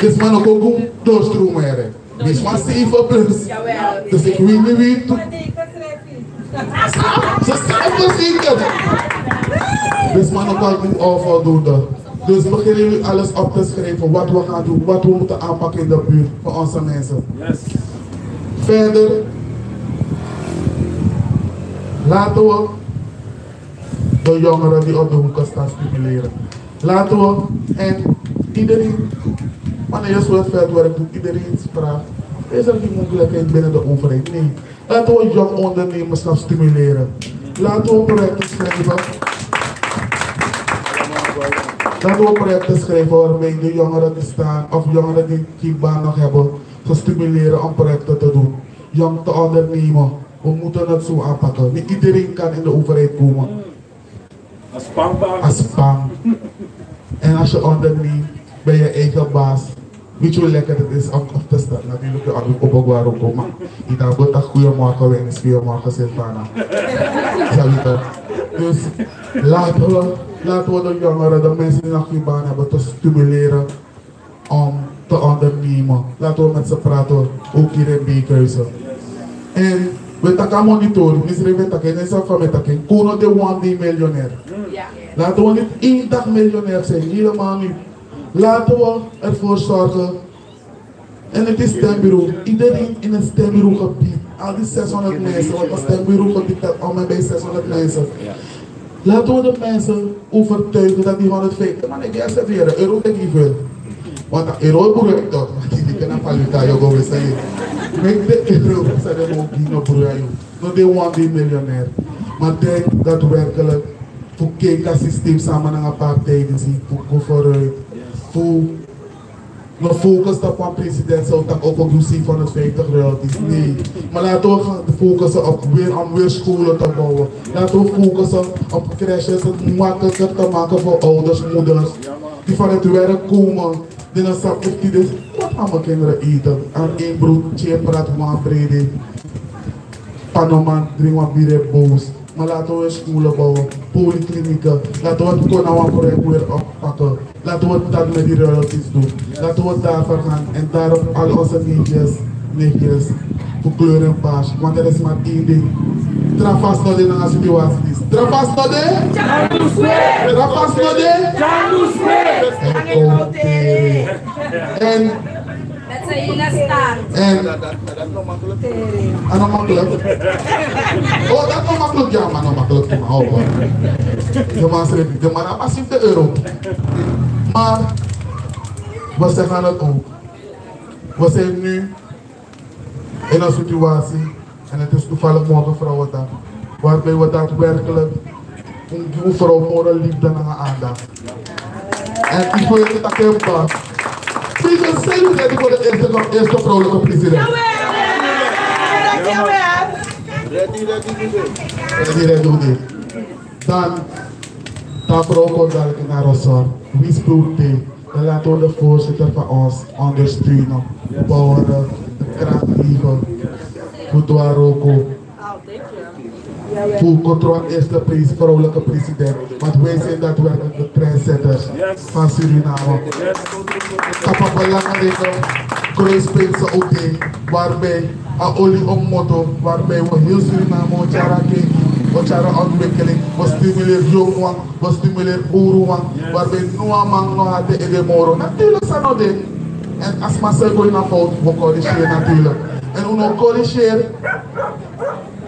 Dus man ook goed doorstromen, hè. Dus maar zeven plus. Dus ik weet niet wie het. Ze zijn verzekerd. Dus man, no kan doen onvoldoende. Dus beginnen jullie alles op te schrijven wat we gaan doen, wat we moeten aanpakken in de buurt voor onze mensen. Verder, laten we de jongeren die op de hoeken staan stimuleren. Laten we, en iedereen, wanneer je zo het veldwerk doet, iedereen vraagt: is er geen mogelijkheid binnen de overheid? Nee. Laten we jong ondernemerschap stimuleren. Laten we projecten schrijven. Laten we projecten schrijven waarbij de jongeren die staan, of jongeren die geen baan nog hebben, gestimuleren om projecten te doen. Jong te ondernemen. We moeten het zo aanpakken. Niet iedereen kan in de overheid komen. Als pang. En als je onderneemt, ben je eigen baas. Weet je hoe lekker het is om op te staan? Natuurlijk, je arm op een warm komen. Je dan wordt een goeiemorgen, wijn is goeiemorgen, Silvana. Sabi toch? Dus laten we, laten we de jongeren, de mensen die nog geen baan hebben, te stimuleren om te ondernemen. Laten we met ze praten, ook hier in Beekhuizen. En we taka monitoring, misreven taka, en sa fa mi taki, kono de one day miljonair. Laten we niet één dag miljonair zijn, helemaal niet. Laten we ervoor zorgen. En het is stembureau. Iedereen in een stembureaugebied. Al die zeshonderd mensen, want een stembureaugebied telt om en bij zeshonderd mensen. Laten we de mensen overtuigen dat die honderdvijftig, maar ik ga serveren, euro ben ik veel. Want dat euro broer ik toch, want die kan een valuta, je go we zeggen. Maar ik denk euro, ze hebben ook die nog broer, joh. No, die one day miljonair. Maar denk daadwerkelijk, voor kijken systeem samen naar een partij, die zien, voor go vooruit. Voor no focus op een president zou tak ook ook zien van het vijftig royalties. Nee. Maar laten we gaan focussen op weer, om weer scholen te bouwen. Laten we focussen op crèches, het makkelijker te maken voor ouders, moeders die van het werk komen. Dingen sap die dit. Wat gaan mijn kinderen eten? Aan één brood, tien praat, man, brede. Panoman, dring wan bire boos. Maar laten we scholen bouwen, polyklinieken. Laten we het Konawan-project weer oppakken. Laten we dat met die royalties doen. Laten we daarvoor gaan. En daarom al onze neefjes, nichtjes, voor kleur en paars. Want er is maar één ding. Draag vast naar de situatie. Draag vast naar de. Draag vast naar de. En En, en, a no makkelijk. Oh, dat no makkelijk, ja, maar no makkelijk, maar oh, hoor. De man schrijft, de man heeft maar euro. Maar we zeggen het ook. We zijn nu in een situatie, en het is toevallig morgen vrouwendag, waarbij we daadwerkelijk een vrouw more liefde en aandacht. En ik wil het dat ik heb. Wie zijn jullie ready voor de eerste, eerste vrouwelijke president? Ready, ready, ready. Dan, dan vrouw komt dadelijk naar Rosor. Wie speelt die? Dan laten we de voorzitter van ons ondersteunen, empoweren, de kracht geven. Voor Dwaroko. Voor controle eerste prijs, vrouwelijke president. Want wij zijn daadwerkelijk de trendsetters van Suriname. Op een belangrijke kruispunt, waarbij a oli een motto, waarbij we heel Suriname, we tyari a kenki, we tyari a ontwikkeling, we stimuleren jongman, we stimuleren boerenman, waarbij no wan man no hati ede moro. Natuurlijk, sani de. En als man zou go in a fout, we corrigeren natuurlijk. En we no corrigeren,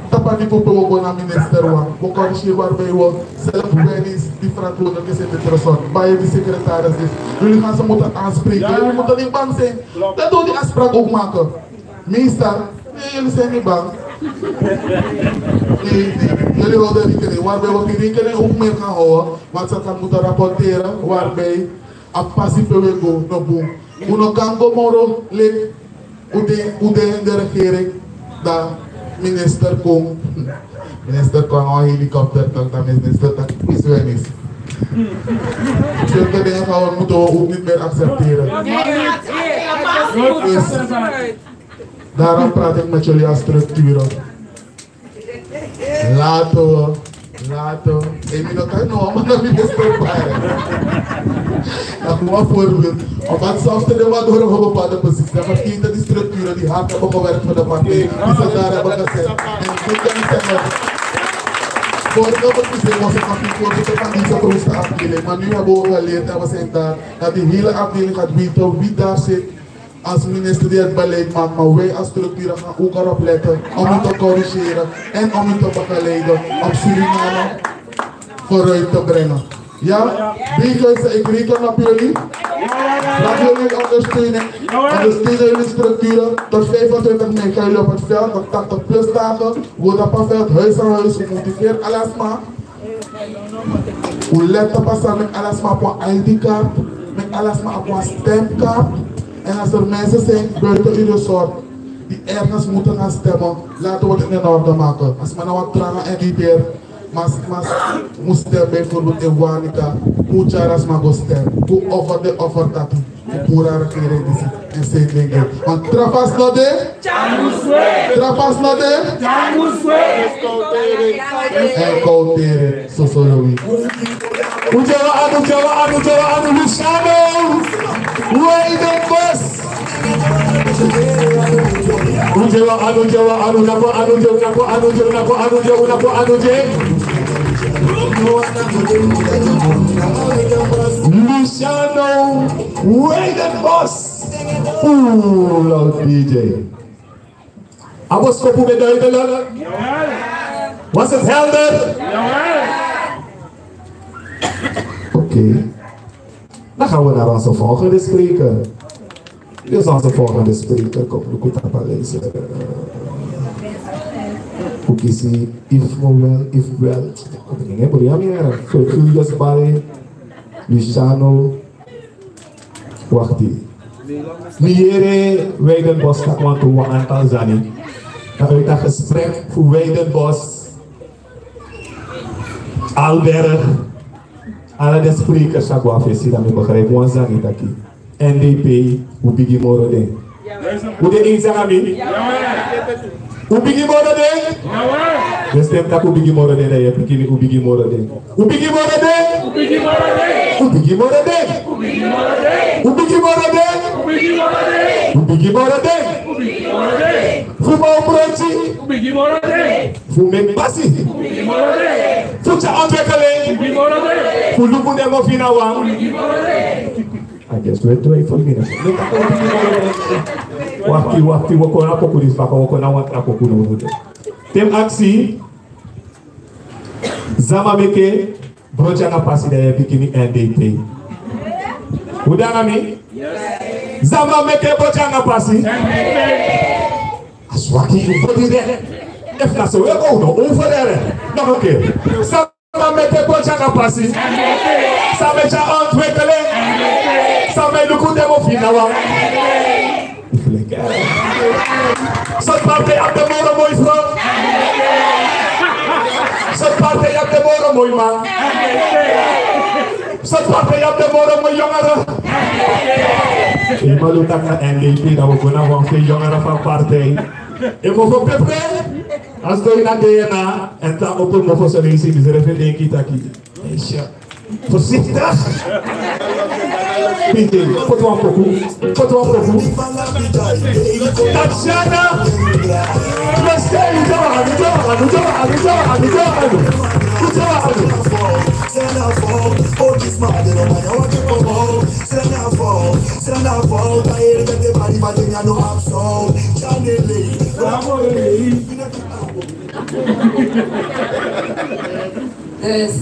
tapu a niveau pe we go na minister wan, we corrigeren waarbij we zelf wennis die verantwoordelijk is in dit resort, bij die secretaris is. Jullie gaan ze moeten aanspreken, jullie moeten niet bang zijn. Dat doen die afspraak ook maken. Meestal, nee, jullie zijn niet bang. Nee, nee, jullie houden rekening. Waarbij we die rekening ook mee gaan houden. Want ze gaan moeten rapporteren waarbij a pasi pe we go no bun. Un no kan go moro leki un de, un de in de regering, dan minister kon. Minister kon a helikopter, dan minister tak is wennis. Zulke dingen gaan we, moeten we ook niet meer accepteren. Dus, daarom praat ik met jullie als structuren. Laten we, laten we. Hey, mi no kan no, maar dat minister bij. Dat is een voorbeeld. Omdat zelfs de man door een bepaalde positie, dan vergeten die structuren die hard hebben gewerkt voor de partij, die ze daar hebben gezet. En dit kan ik zeggen. Vorige verkiezing was het nog niet voorzitter van deze grootste afdeling, maar nu hebben we geleerd en we zijn daar dat die hele afdeling gaat weten wie daar zit als minister die het beleid maakt, maar wij als structuren gaan ook erop letten om u te corrigeren en om u te begeleiden om Suriname vooruit te brengen. Ja, Beekhuizen, ik reken op jullie. Vraag jullie ondersteuning. Ondersteunen jullie structuren. Tot vijfentwintig mei gaan jullie op het veld, tot tachtig plus dagen. Go tapu a veld, huis aan huis, u motiveert ala sma. U let op a sani, meki ala sma abi wan I D-kaart, meki ala sma abi wan stemkaart. En als er mensen zijn buiten uw resort die ergens moeten gaan stemmen, laten we het in orde maken. A sma na wan tranga N D P'er, ma, ma mus stem bijvoorbeeld in Wanica, kon tyari a sma go stem, kon offer den offer taki fu puru a regering disi en seni den. Want tra fasi no de, tra fasi no de, èn kon tere soso lobi. Un de wan anu, un de wan anu, un de wan anu, Luciano Weyden Bos. Un de wan anu, un de wan anu, na kon anu de, na kon anu de, na kon anu de, na kon anu de. Luciano Weyden Bos. Oeh, loud D J. A boskopu ben duidelijk? Was het helder? Oké. Dan gaan we naar onze volgende spreker. Dus onze volgende spreker komt ook uit Parijs. Oké, zie, if wel, if wel. Oké, nee, Brian, ja. Vervolgens bij Luciano. Wakti. Mi yere Weyden Bos taki wantu wan antal sani. Dan wi taki gesprek fu Weyden Bos, Alberg, ala den sprekers sa go a fesi, dan mi begrijp wan sani taki N D P, un bigi moro den. Un de eens nanga mi? Un bigi moro den? Den stem taki un bigi moro den, dan yu e piki mi, un bigi moro den. Un bigi moro den? Un bigi moro den. Un bigi moro den? Un bigi moro den. Fu bouw broti. Un bigi moro den. Fu meki pasi. Un bigi moro den. Fu tyari ontwikkeling. Un bigi moro den. Fu luku den mofu na wan. Un bigi moro den. A guess we twijfel mi na. Wakti, wakti, woko na poku disi baka, woko na wan tra poku now. Te mi aksi, sama meke broti nanga pasi, dan yu e piki mi N D P. Un de nanga mi? Sama meke broti nanga pasi. A swaki, un go direct. Efu na so we go, un no over there. Nog een keer. Sama meke broti nanga pasi. Sama e tyari ontwikkeling. Sama e luku den mofu na wan. Sortu partij abi den moro moi vrouw? Sortu partij abi den moro moi man? Sortu partij abi den moro moi jongeren? Yu man luku taki na N D P, dan wi go na wan fu den jongeren fu a partij. Yu mofo pepe. A stori na D N A, èn te a opo mofo so leisi, mi srefi e denki taki. Voorzichtig. Piti, poti wan poku, poti wan poku. Tatiana. Mester, un de wan anu, un de wan anu, un de wan anu, un de wan anu, un de wan anu. Dus,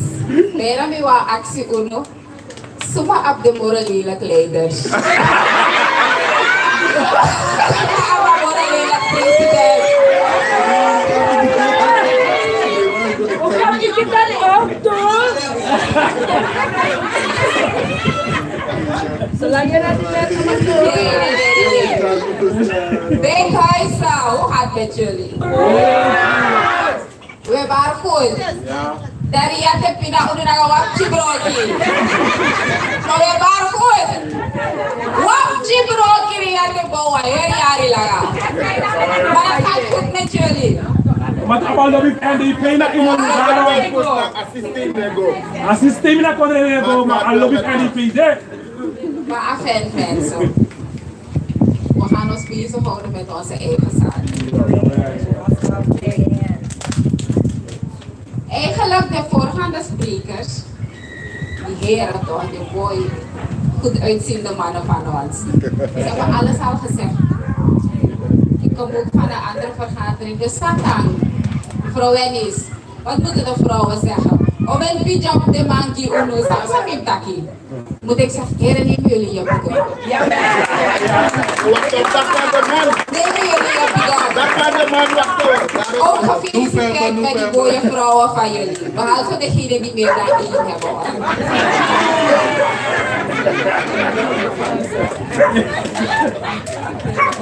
bijna mi wani aksi unu. Suma abi den moro lelijk leiders? Suma abi a moro lelijk president? Zolang je dat niet hebt gemaakt. Nee, nee, nee, nee, nee. Beekhuizen, hoe gaat het met jullie? We barkun. Dari ya te pina unu nanga wan pikin broki. No, we barkun. Wan pikin broki ri ya te bow a heri yari langa. Maar dat gaat goed met jullie. Maar het allemaal lobby N D P na iemand. A systeem na kon nego, maar a lobby N D P de. Maar a fijn, fijn zo. We gaan ons bezighouden met onze eigen zaak. Eigenlijk de voorgaande sprekers, die heren toch, die mooi goed uitziende mannen van ons. Ze hebben alles al gezegd. Ik kom ook van een andere vergadering. Dus Satan, mevrouw Wennis, wat moeten de vrouwen zeggen? O ben pijam de man gi unu, sa sa mi taki. Moet ik zeggen, heren, nemen jullie je boeken. Nemen jullie je boeken. Ook gefeliciteerd met die mooie vrouwen van jullie. Behalve degene die meer dan één hebben, hoor.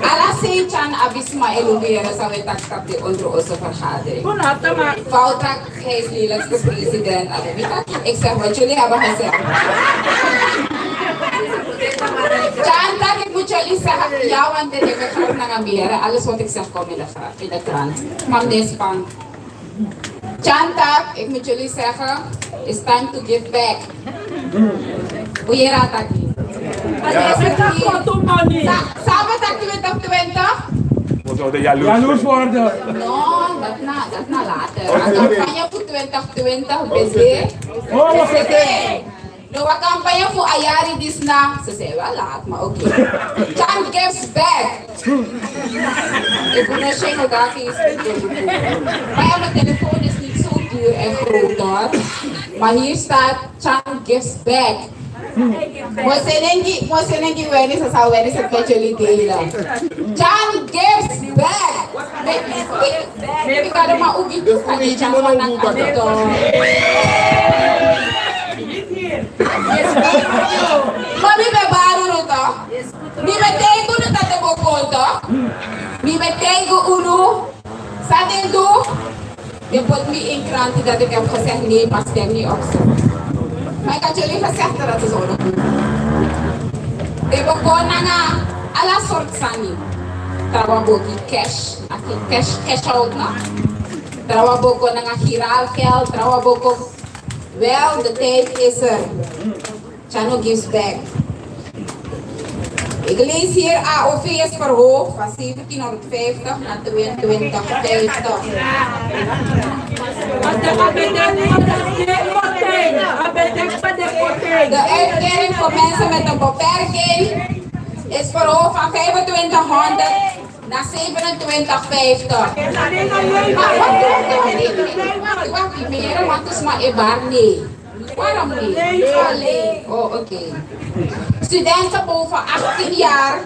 Ala Satan abi sma e lubi yere san we taki tapu de ondro oso vergadering. Fout taki, hij is lelijkste president. Ala mi taki, ik zeg wat jullie hebben gezegd. Tyan taki, ik moet jullie zeggen, ja, want dit heb ik ook naar Amerika. Alles wat ik zeg komt in de gra-, in de krant. Mam Nespan. Tyan taki, ik moet jullie zeggen, it's time to give back. Hoe je raadt dat niet? Sa-, sabi taki twintig twintig? We zouden jaloers worden. No, dat na, dat na later. A campagne voor twintig twintig, beste. Oh, wacht even. No, a campagne voor a yari disi na, ze zijn wel laat, maar oké. Tyan gives back. Ik wil nog zeggen dat is. Maar ja, mijn telefoon is niet zo duur en groot, hoor. Maar hier staat Tyan gives back. Mo se nen gi, mo se nen gi Wennis, sa Wennis e peti oli deila. Tyan gives back. Mi, mi, mi, mi kada ma ugi tu kadi Tyan wan na kadi to. Ma mi ben bari unu to. Mi ben taigi unu dati bo kon to. Mi ben taigi unu. San den du? Den poti mi ini kranti dati den fu seni, ma stem ni op so. Ma ik had jullie gezegd dat het zo nog moet. Den bo kon nanga ala sortu sani. Trawan bo gi cash, aki cash, cash out, no? Trawan bo kon nanga giraal geld, trawan bo kon. Wel, de tijd is er. Tyan no gives back. Ik lees hier, A O V is verhoogd van zeventienhonderdvijftig naar tweeëntwintig vijftig. De uitkering voor mensen met een beperking is verhoogd van vijfentwintighonderd naar zevenentwintig vijftig. Maar wat doen we dan? Wacht, wacht, wacht, meer, want het is maar een bar, nee. Waarom niet? Alleen. Oh, oké. Studenten boven achttien jaar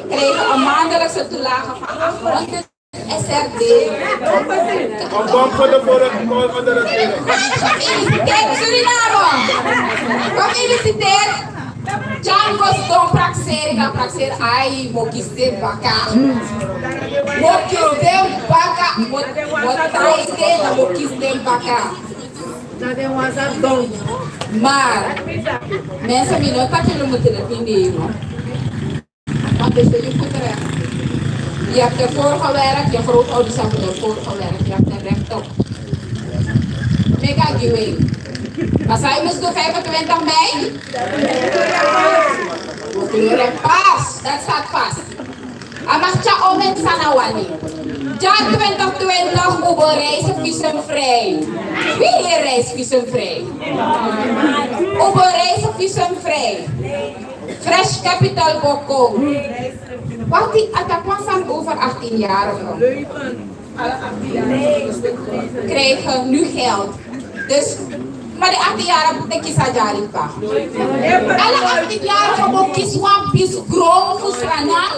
krijgen een maandelijkse toelage van achthonderd S R D. Een bom voor de vorige, voor de regering. Gefeliciteerd, Suriname! Gefeliciteerd! Django Stone prakseri, kan prakseri, ai, mo kisi baka. Mo kisi baka, mo, mo taigi, mo kisi baka. Maar mensen, mi no taki unu mutu de pindi, no? Want dus je goed recht. Je hebt ervoor gewerkt, je grootouders hebben ervoor gewerkt, je hebt er recht op. Mega giwing. Maar zij moest doen vijfentwintig mei. Kleur en paars, dat staat vast. A mag tyari omeni san a wani. Dya twintig twintig, un bo reis visumvrij. Wi heri reis visumvrij. Un bo reis visumvrij. Fresh capital bo kon. Wakti, a taki wan sani over achttien-jarigen. Krijgen nu geld. Dus, maar de achttien-jarigen, de kisi a dyari kba. Alle achttien-jarigen bo kisi wan pisi gron fu Sranan.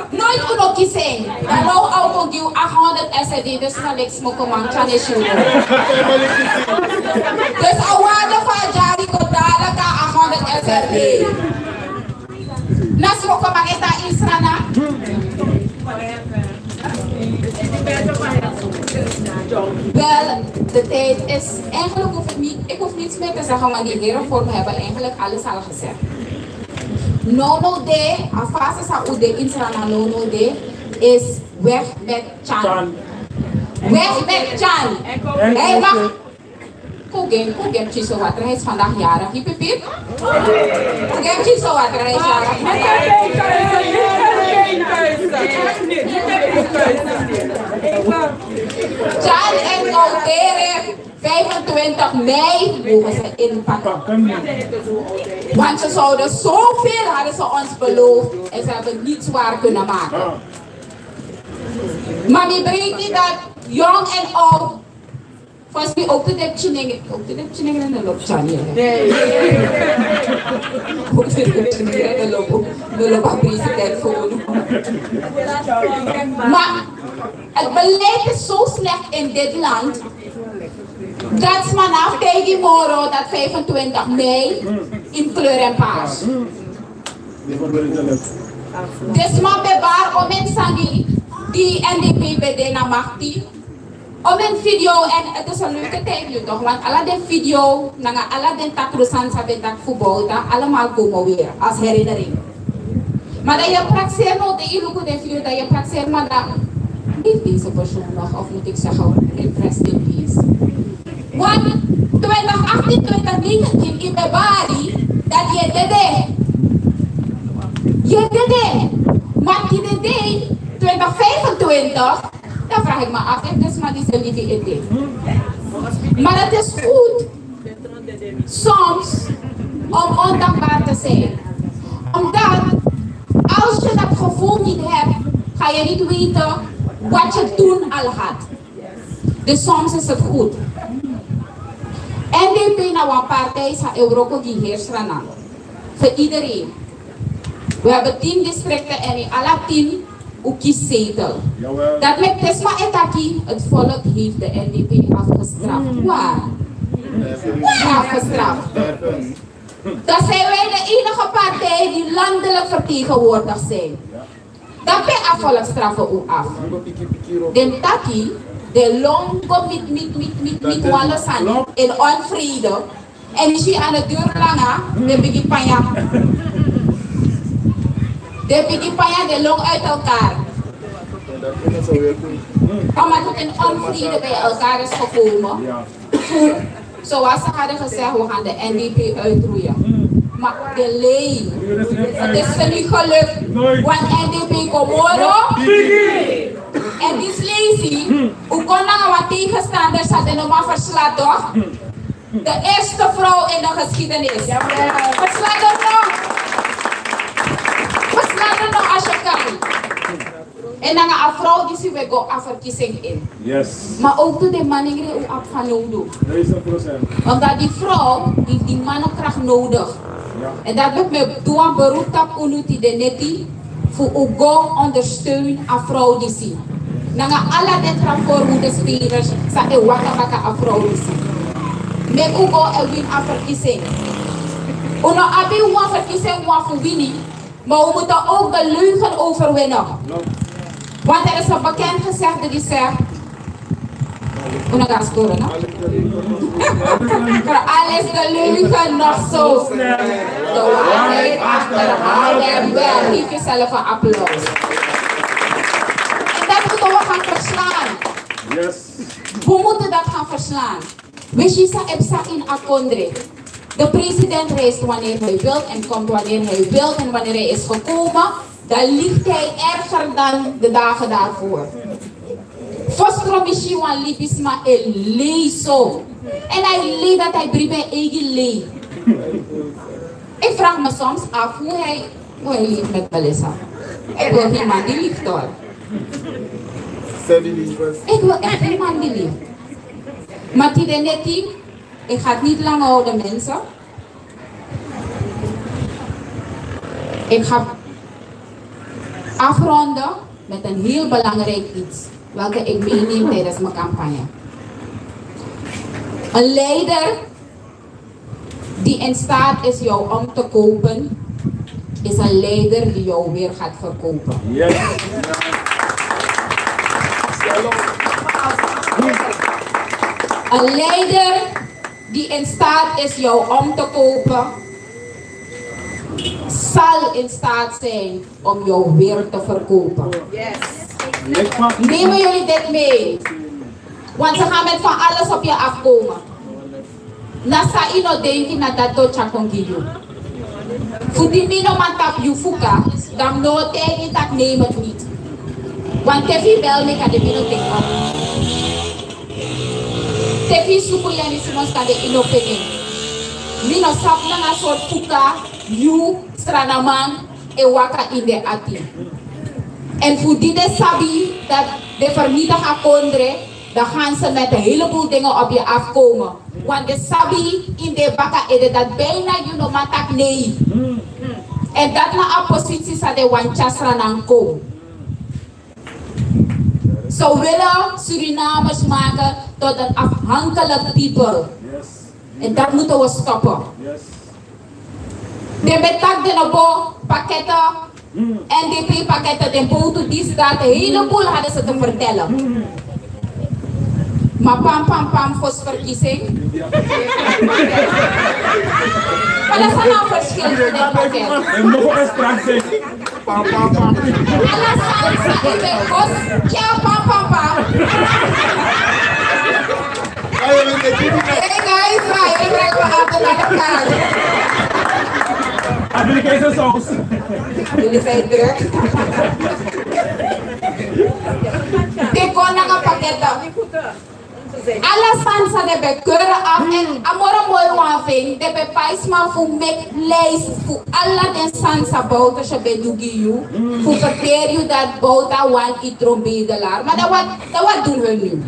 Nooit un no kisi en. Dan now a o kon gi un achthonderd S R D, dus na niks, moko man, tya nesi unu. Dus a waarde fu a dyari kon dala kan achthonderd S R D. Na so moko man e tan ini Sranan. Wel, de tijd is, eigenlijk hoef ik niet, ik hoef niets meer te zeggen, want die heren voor me hebben eigenlijk alles al gezegd. Nono de, a fase san un de ini Sranan, nono de, is weg met Tyan. Weg met Tyan. Hij mag Kogen, Kogen Chiso Water, hij is vandaag jarig. Hiep, hiep, hiep. Kogen Chiso Water, hij is jarig. Tyan en Kautere, vijfentwintig mei mogen ze inpakken. Want ze zouden zoveel, hadden ze ons beloofd, en ze hebben niets waar kunnen maken. Maar mi breekt niet dat jong en oud. Volgens mij ook de dipchinning, ook de dipchinning in de loop, Charlie. Ook de dipchinning in de loop, de loop van president voor. Maar het beleid is zo slecht in dit land dat sma no abi taigi moro dat vijfentwintig mei in kleur en paars. Dit sma ben bari omeni sani di N D P ben de na makti. Omeni video, en het is een leuke tijd nu toch, want ala den video nanga ala den takru sani san ben taki fu Bouta, allemaal komen weer als herinnering. Maar dan je prakseri no, dan je luku den video, dan je prakseri, maar dan leeft deze persoon nog, of moet ik zeggen, rest in peace. Want twintig achttien, twintig negentien, in februari, dat je dede. Je dede. Maar die dede, twintig vijfentwintig, dan vraag ik me af of de sma die ze libi in dit. Maar het is goed soms om ondankbaar te zijn. Omdat als je dat gevoel niet hebt, ga je niet weten wat je toen al had. Dus soms is het goed. N D P na wan partij san e wroko gi heri Sranan. Voor iedereen. We hebben tien districten en in ala tien un kisi zetel. Jawel. Dat meki te sma e taki, het volk heeft de N D P afgestraft. Waar? Waar afgestraft? Dat zij wij de enige partij die landelijk vertegenwoordigd zijn. Dan pe a volk straffen u af. Den taki, den lon go miti, miti, miti, miti, miti wan lo sani in onvrede. En yu si, a no duru langa, den bigin panya. Den bigin panya, den lon uit elkaar. Omdat het in onvrede bij elkaar is gekomen. Zoals ze hadden gezegd, we gaan de N D P uitroeien. Maar de lei, het is ze niet gelukt. Want N D P kon moro. En die is lazy. Hoe kon dan wat tegenstanders hadden om verslaat toch? De eerste vrouw in de geschiedenis. Verslaat er nog. Verslaat er nog als je kan. En dan a vrouw disi we go a verkiezing in. Yes. Maar ook to de maningre u abi fanowdu. Duizend procent. Omdat die vrouw heeft die mannenkracht nodig. Ja. En dat meki mi du wan beroep tapu unu tide neti fu u go ondersteun a vrouw disi. Nanga ala den tra voorhoede spelers san e waka baka a vrouw disi. Meki u go en wini a verkiezing. U no abi wan verkiezing wan fu wini. Maar we moeten ook de leugen overwinnen. Want er is een bekend gezegde die zegt: Una gascoro, no? Voor alles de leugen nog zo. De waarheid achterhaal hem wel. Geef jezelf een applaus. En dat moeten we gaan verslaan. Yes. We moeten dat gaan verslaan. We si san e psa in a kondre. De president reist wanneer hij wil en komt wanneer hij wil. En wanneer hij is gekomen, dan liegt hij erger dan de dagen daarvoor. Fostromishi wan libisma e lei so. En hij lei dat hij bribi en eigen lei. Ik vraag me soms af hoe hij, hoe hij leeft met Melissa. Ik wil geen man die liegt, hoor. Ik wil echt geen man die liegt. Maar tide neti, ik ga het niet lang houden, mensen. Ik ga afronden met een heel belangrijk iets, welke ik meeneem tijdens mijn campagne. Een leider die in staat is jou om te kopen, is een leider die jou weer gaat verkopen. Yes. Een leider die in staat is jou om te kopen, zal in staat zijn om jou weer te verkopen. Yes. Nemen jullie dit mee? Want ze gaan met van alles op je afkomen. Na san yu no denki, na dati o tyari kon gi yu. Fu di mi no man tapu yu fuka, dan mi no o taigi yu taki: neem het niet. Want te fu yu bel mi, kande mi no teki op. Teki suku yani simon skade ino pene. Mi no sabi nanga sortu fuka yu Srananman e waka ini den ati. En fu di den sabi dat den vernietig a kondre, dan gaan ze met een heleboel dingen op je afkomen. Want den sabi ini den baka ede dat bijna yu no man taki nee. En dat na a positie san den wani tyari Sranan kon. Ze willen Surinamers maken tot een afhankelijk people. En dat moeten we stoppen. Den ben taki den no bo pakketten, N D P pakketten, den botu, dit, dat, een heleboel hadden ze te vertellen. Maar pam, pam, pam, fosi verkiezing. Maar dat is een verschil voor dit pakket. Pam, pam, pam. Ala sani san yu ben kosi, ya pam, pam, pam. Hey guys, wij hebben een aantal naar elkaar. Application songs. Jullie zijn druk. Dit kon na pakket. Ala sani san den ben keur af, en a moro moi wan fu en, den ben pai sma fu meki lijst fu ala den sani san Bouterse ben du gi yu, fu verteri yu dat Bouta wani yu tron bedelaar. Maar dat wat, dat wat doen hun nu.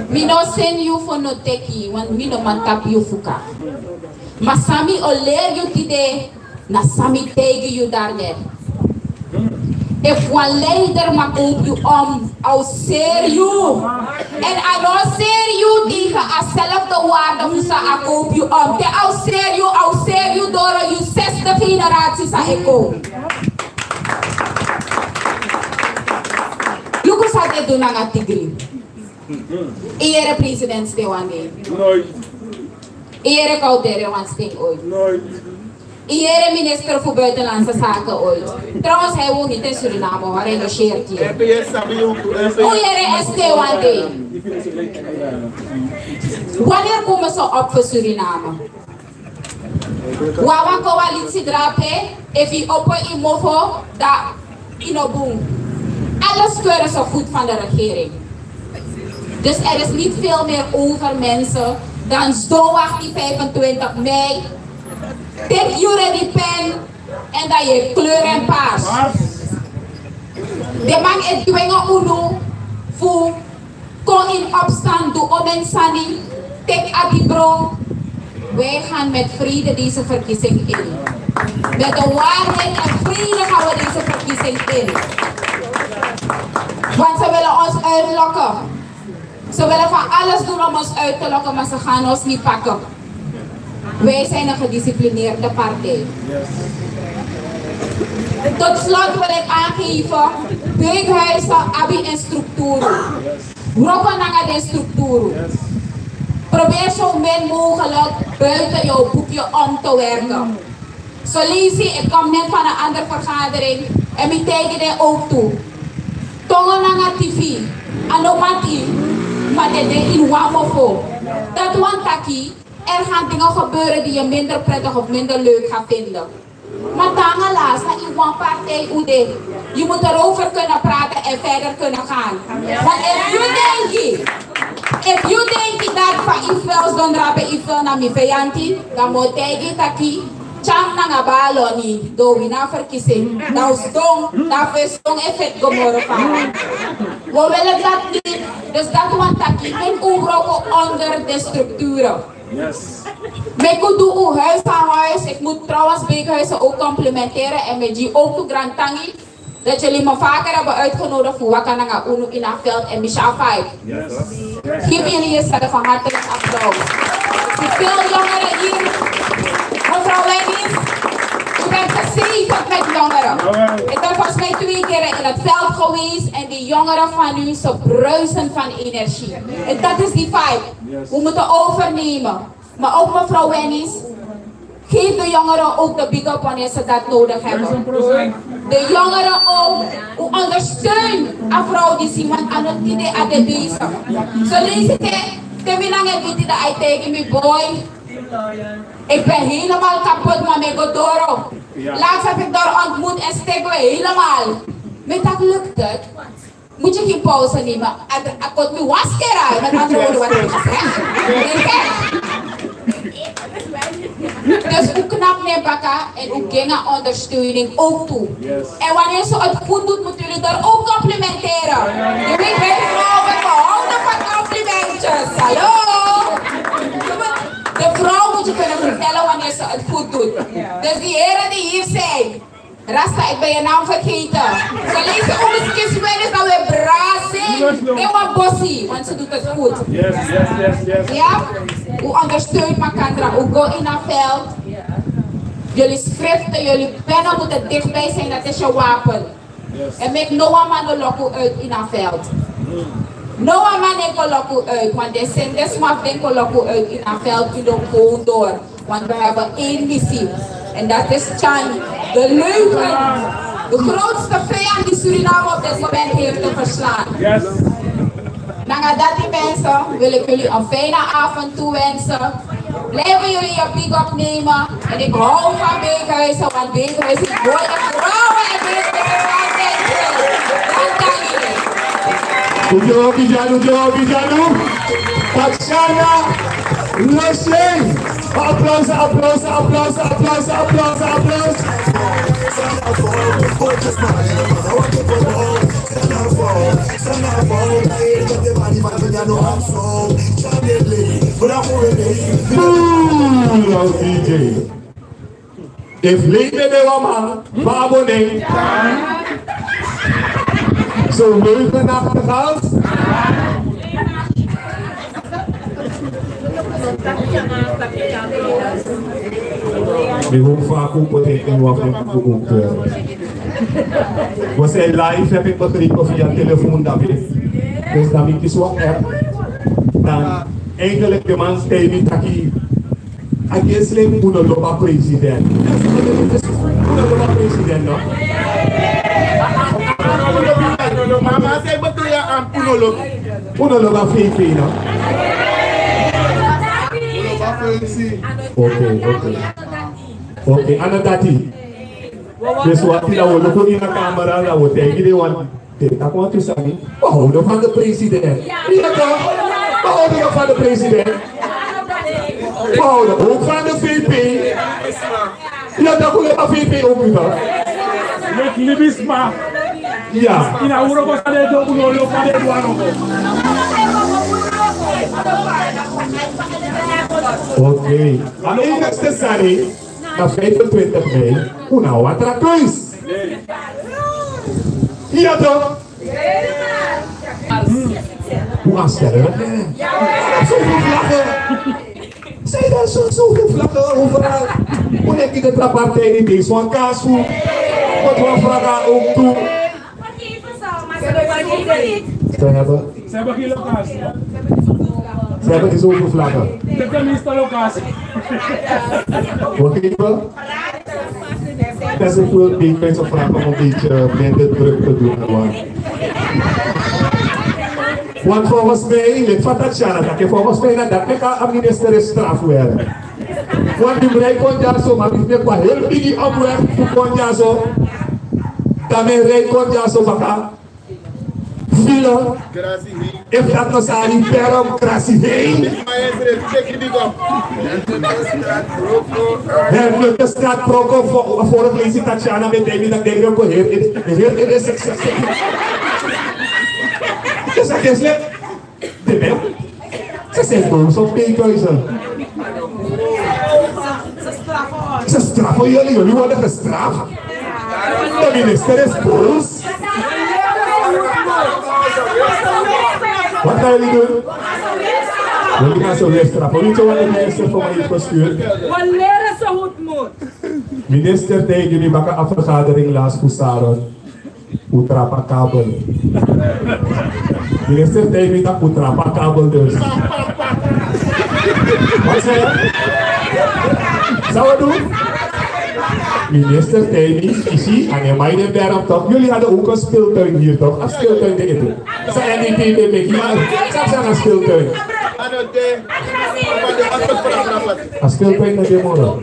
Mi no seni yu fu no teki, want mi no man tapu yu fuka. Maar san mi o leri yu tide, na san mi taigi yu daarnet. Efu wan leider mag kopu yu om, a o seri yu. En a no seri yu tegen a zelfde waarde fu san a kopu yu om. Te a o seri yu, a o seri yu doro yu zesde generatie san e kon. Luku san den du nanga Tigri. Yu yere president sten wan dei? Nooit. Yu yere Kauteren wan sten ooit? Nooit. Yu yere minister fu Buitenlandse Zaken ooit? Trouwens, hij woont niet in Suriname, hoor, hij logeert hier. Yu yere S T wan dei? Wanneer komen ze op voor Suriname? Wawan coalitiedrape, efu yu opo yu mofo, dan yu no bun. Alles keuren ze goed van de regering. Dus er is niet veel meer over, mensen, dan zo wacht die vijfentwintig mei. Tik yu ready pen en dan yu kleur en paars. De man e dwinge unu fu kon in opstand, du omeni sani, teki a dibro. Wij gaan met vrede deze verkiezing in. Met de waarheid en vrede gaan we deze verkiezing in. Want ze willen ons uitlokken. Ze willen van alles doen om ons uit te lokken, maar ze gaan ons niet pakken. Wij zijn een gedisciplineerde partij. Tot slot wil ik aangeven, buitenhuizen abi en structuur. Wroko nanga den structuur. Probeer zo min mogelijk buiten jouw boekje om te werken. Zo lees ik, ik kom net van een andere vergadering en mi taigi den ook toe. Tongo nanga T V, a no mati, maar den de in wan mofo. Dat wani taki, er gaan dingen gebeuren die je minder prettig of minder leuk gaat vinden. Maar te nanga last na in wan partij un de. Je moet erover kunnen praten en verder kunnen gaan. Want efu yu denki, efu yu denki dat fa yu fels don drape yu fel na mi feyanti, dan mi o taigi yu taki, tyari nanga baloni, dan wi na verkiezing, dan wi sidon, dan wi sidon e feti go moro fa. We willen dat niet, dus dat wani taki, meki un wroko onder de structuren. Meki un du un huis aan huis. Ik moet trouwens Beekhuizen ook complimenteren en mi gi unu ook tu grantangi dat jullie me vaker hebben uitgenodigd voor waka nanga unu in a veld en Michel Fight. Geef jullie jezelf een hartelijk applaus. Veel jongeren hier. Mevrouw Wennies, u bent gezegend met jongeren. Ik ben volgens mij twee keer in het veld geweest en die jongeren van u, ze bruisen van energie. En dat is die vibe. We moeten overnemen. Maar ook mevrouw Wennies, geef de jongeren ook de big up wanneer ze dat nodig hebben. De jongeren ook, u ondersteunt a vrouw disi, want a no tide a de bezig. Zo lees ik, te mi nanga en witi, dan hij tegen me, boy, ik ben helemaal kapot, maar mi go doro. Laatst heb ik daar ontmoet en stik we helemaal. Mi taki, lukt het? Moet je geen pauze nemen. A, a kot mi waskera, met andere woorden, wat ik ga zeggen. Dus u knap ne baka en u ging aan ondersteuning ook toe. En wanneer ze het goed doet, moeten jullie daar ook complimenteren. Jullie, wij vrouwen, we houden van complimentjes. Hallo? De vrouw moet je kunnen vertellen wanneer ze het goed doet. Dus die heren die hier zijn, Rasta, ik ben je naam vergeten. Ze lezen ons kiswinnis, dan we brasi. En wat bossi, want ze doet het goed. Yes, yes, yes, yes. Ja? U ondersteunt Makandra, u go in het veld. Jullie schriften, jullie pennen moeten dichtbij zijn, dat is je wapen. En make no one man no lock u uit in het veld. No one man no go lock u uit, want de zin de smaf den go lock u uit in het veld, u loopt gewoon door. Want we hebben één missie. En dat is Tjan, de leugen. De grootste vijand die Suriname op dit moment heeft te verslaan. Nanga dati mensen wil ik jullie een fijne avond toewensen. Blijven jullie je big up nemen. En ik hou van Beekhuizen, want Beekhuizen is mooie vrouwen en Beekhuizen is altijd leuk. Dank jullie. Ujo, bijanu, ujo, bijanu. Tatiana Losey. Applaus, applaus, applaus, applaus, applaus, applaus. Oeh, nou, D J. If lady de wama, babo ne. So, leuke nachtegaals. Mi hoop vaak ook wat ik in wat ik ook. We zijn live, heb ik begrepen, via telefoon, David. Dus dan ik is wat app. Dan eigenlijk de man zei niet dat hij, hij is alleen Unoloba president. Unoloba president, no? Mama, zei bedoel je aan Unoloba? Uno lo ga fei fei, no? Oké, oké. Oké, a no dati. Dus wan tin, dan un o luku ini a kamera, dan un o taigi den wan. Te taki wantu sani. We houden van de president. Ja, toch? We houden van de president. We houden ook van de V P. Ya, dan un e abi V P ook, toch? Met libisma. Ya. Ini a wroko san den e du, un no lobi san den e du a wroko. Oké. A enigste sani, na vijfentwintig mei, un na watra kruis. Ya, toch? Un a stel, hè? Zoveel vlaggen. Zij dan zo, zoveel vlaggen overal. Un e kisi tra partij, deze wan kasu. Wat wan vraag ook toe. Ze hebben, ze hebben geen locatie. Ze hebben dus zoveel vlaggen. Ze hebben de meeste locatie. Wacht even. Dat is ook wel een beetje vragen om een beetje minder druk te doen, man. Want volgens mij, lid van Tatiana, dat volgens mij dat dat meka a minister is strafwerk. Want die Breikondja zo, maar die heeft een heel biggie opwerk voor Kondja zo. Dan mijn Breikondja zo, baka. Fila. Efu dati no sani, berm, krasi hei. Hermete Straat, Broko, voor, voor de felicitatie aan met David, dat denk ik ook heel, heel, heel, heel succes. Dus dat is leuk. De berm. Ze zijn boos op Beekhuizen. Ze straffen jullie, jullie worden gestraft. De minister is boos. Wat gaan jullie doen? Jullie gaan ze weer straffen. Weet je wat de minister voor mij heeft gestuurd? We leren ze hoe het moet. Minister, tegen jullie maken een vergadering laatst voor Saron. Un trapa kabel. Minister taigi mi taki un trapa kabel dus. Wat zei je? Zou we doen? Minister taigi mi, isi, a no e mai den berm toch? Jullie hadden ook een speeltuin hier toch? Een speeltuin de ete. Sa N D P de meki, maar sa sa een speeltuin. A speeltuin na de moro.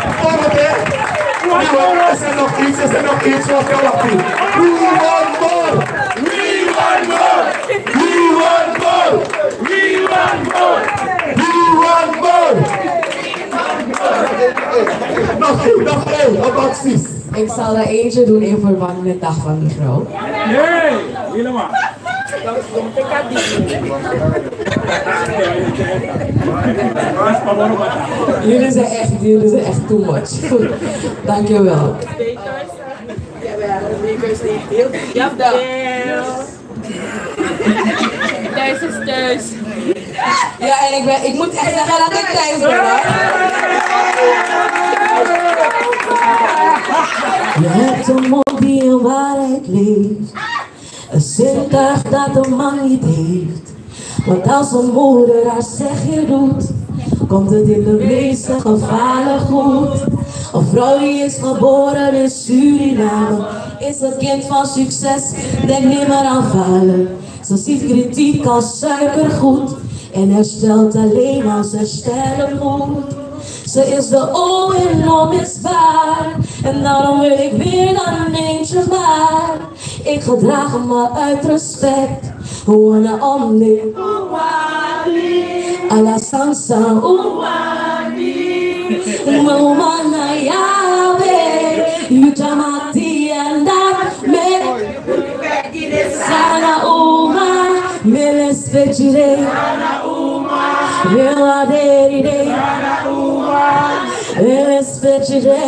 Volgende. Is er nog iets? Is er nog iets? Wacht, wacht, wacht. We want more. We want more. We want more. We want more. We want more. Nog één, nog één. Wat precies? Ik zal er eentje doen in verband met Dag van de Vrouw. Jullie zijn echt, jullie zijn echt too much. Dankjewel. Thuis is thuis. Ja, en ik, ben, ik moet echt zeggen dat ik thuis ben, hoor. Je hebt een mond die een waarheid leeft. Een zintuig dat een man niet heeft. Want als een moeder haar zegje doet, komt het in de meeste gevallen goed. Een vrouw die is geboren in Suriname is een kind van succes, denk nimmer aan falen. Ze ziet kritiek als suikergoed en herstelt alleen als herstellen moet. Ze is de O en onmisbaar en daarom wil ik meer dan een eentje maar. Ik gedraag me uit respect. Wana omni. Ala sansa. Uma, uma na Yahweh, yu tamati anda me. Sana uma, me respectire. Me waderi de. Me respectire.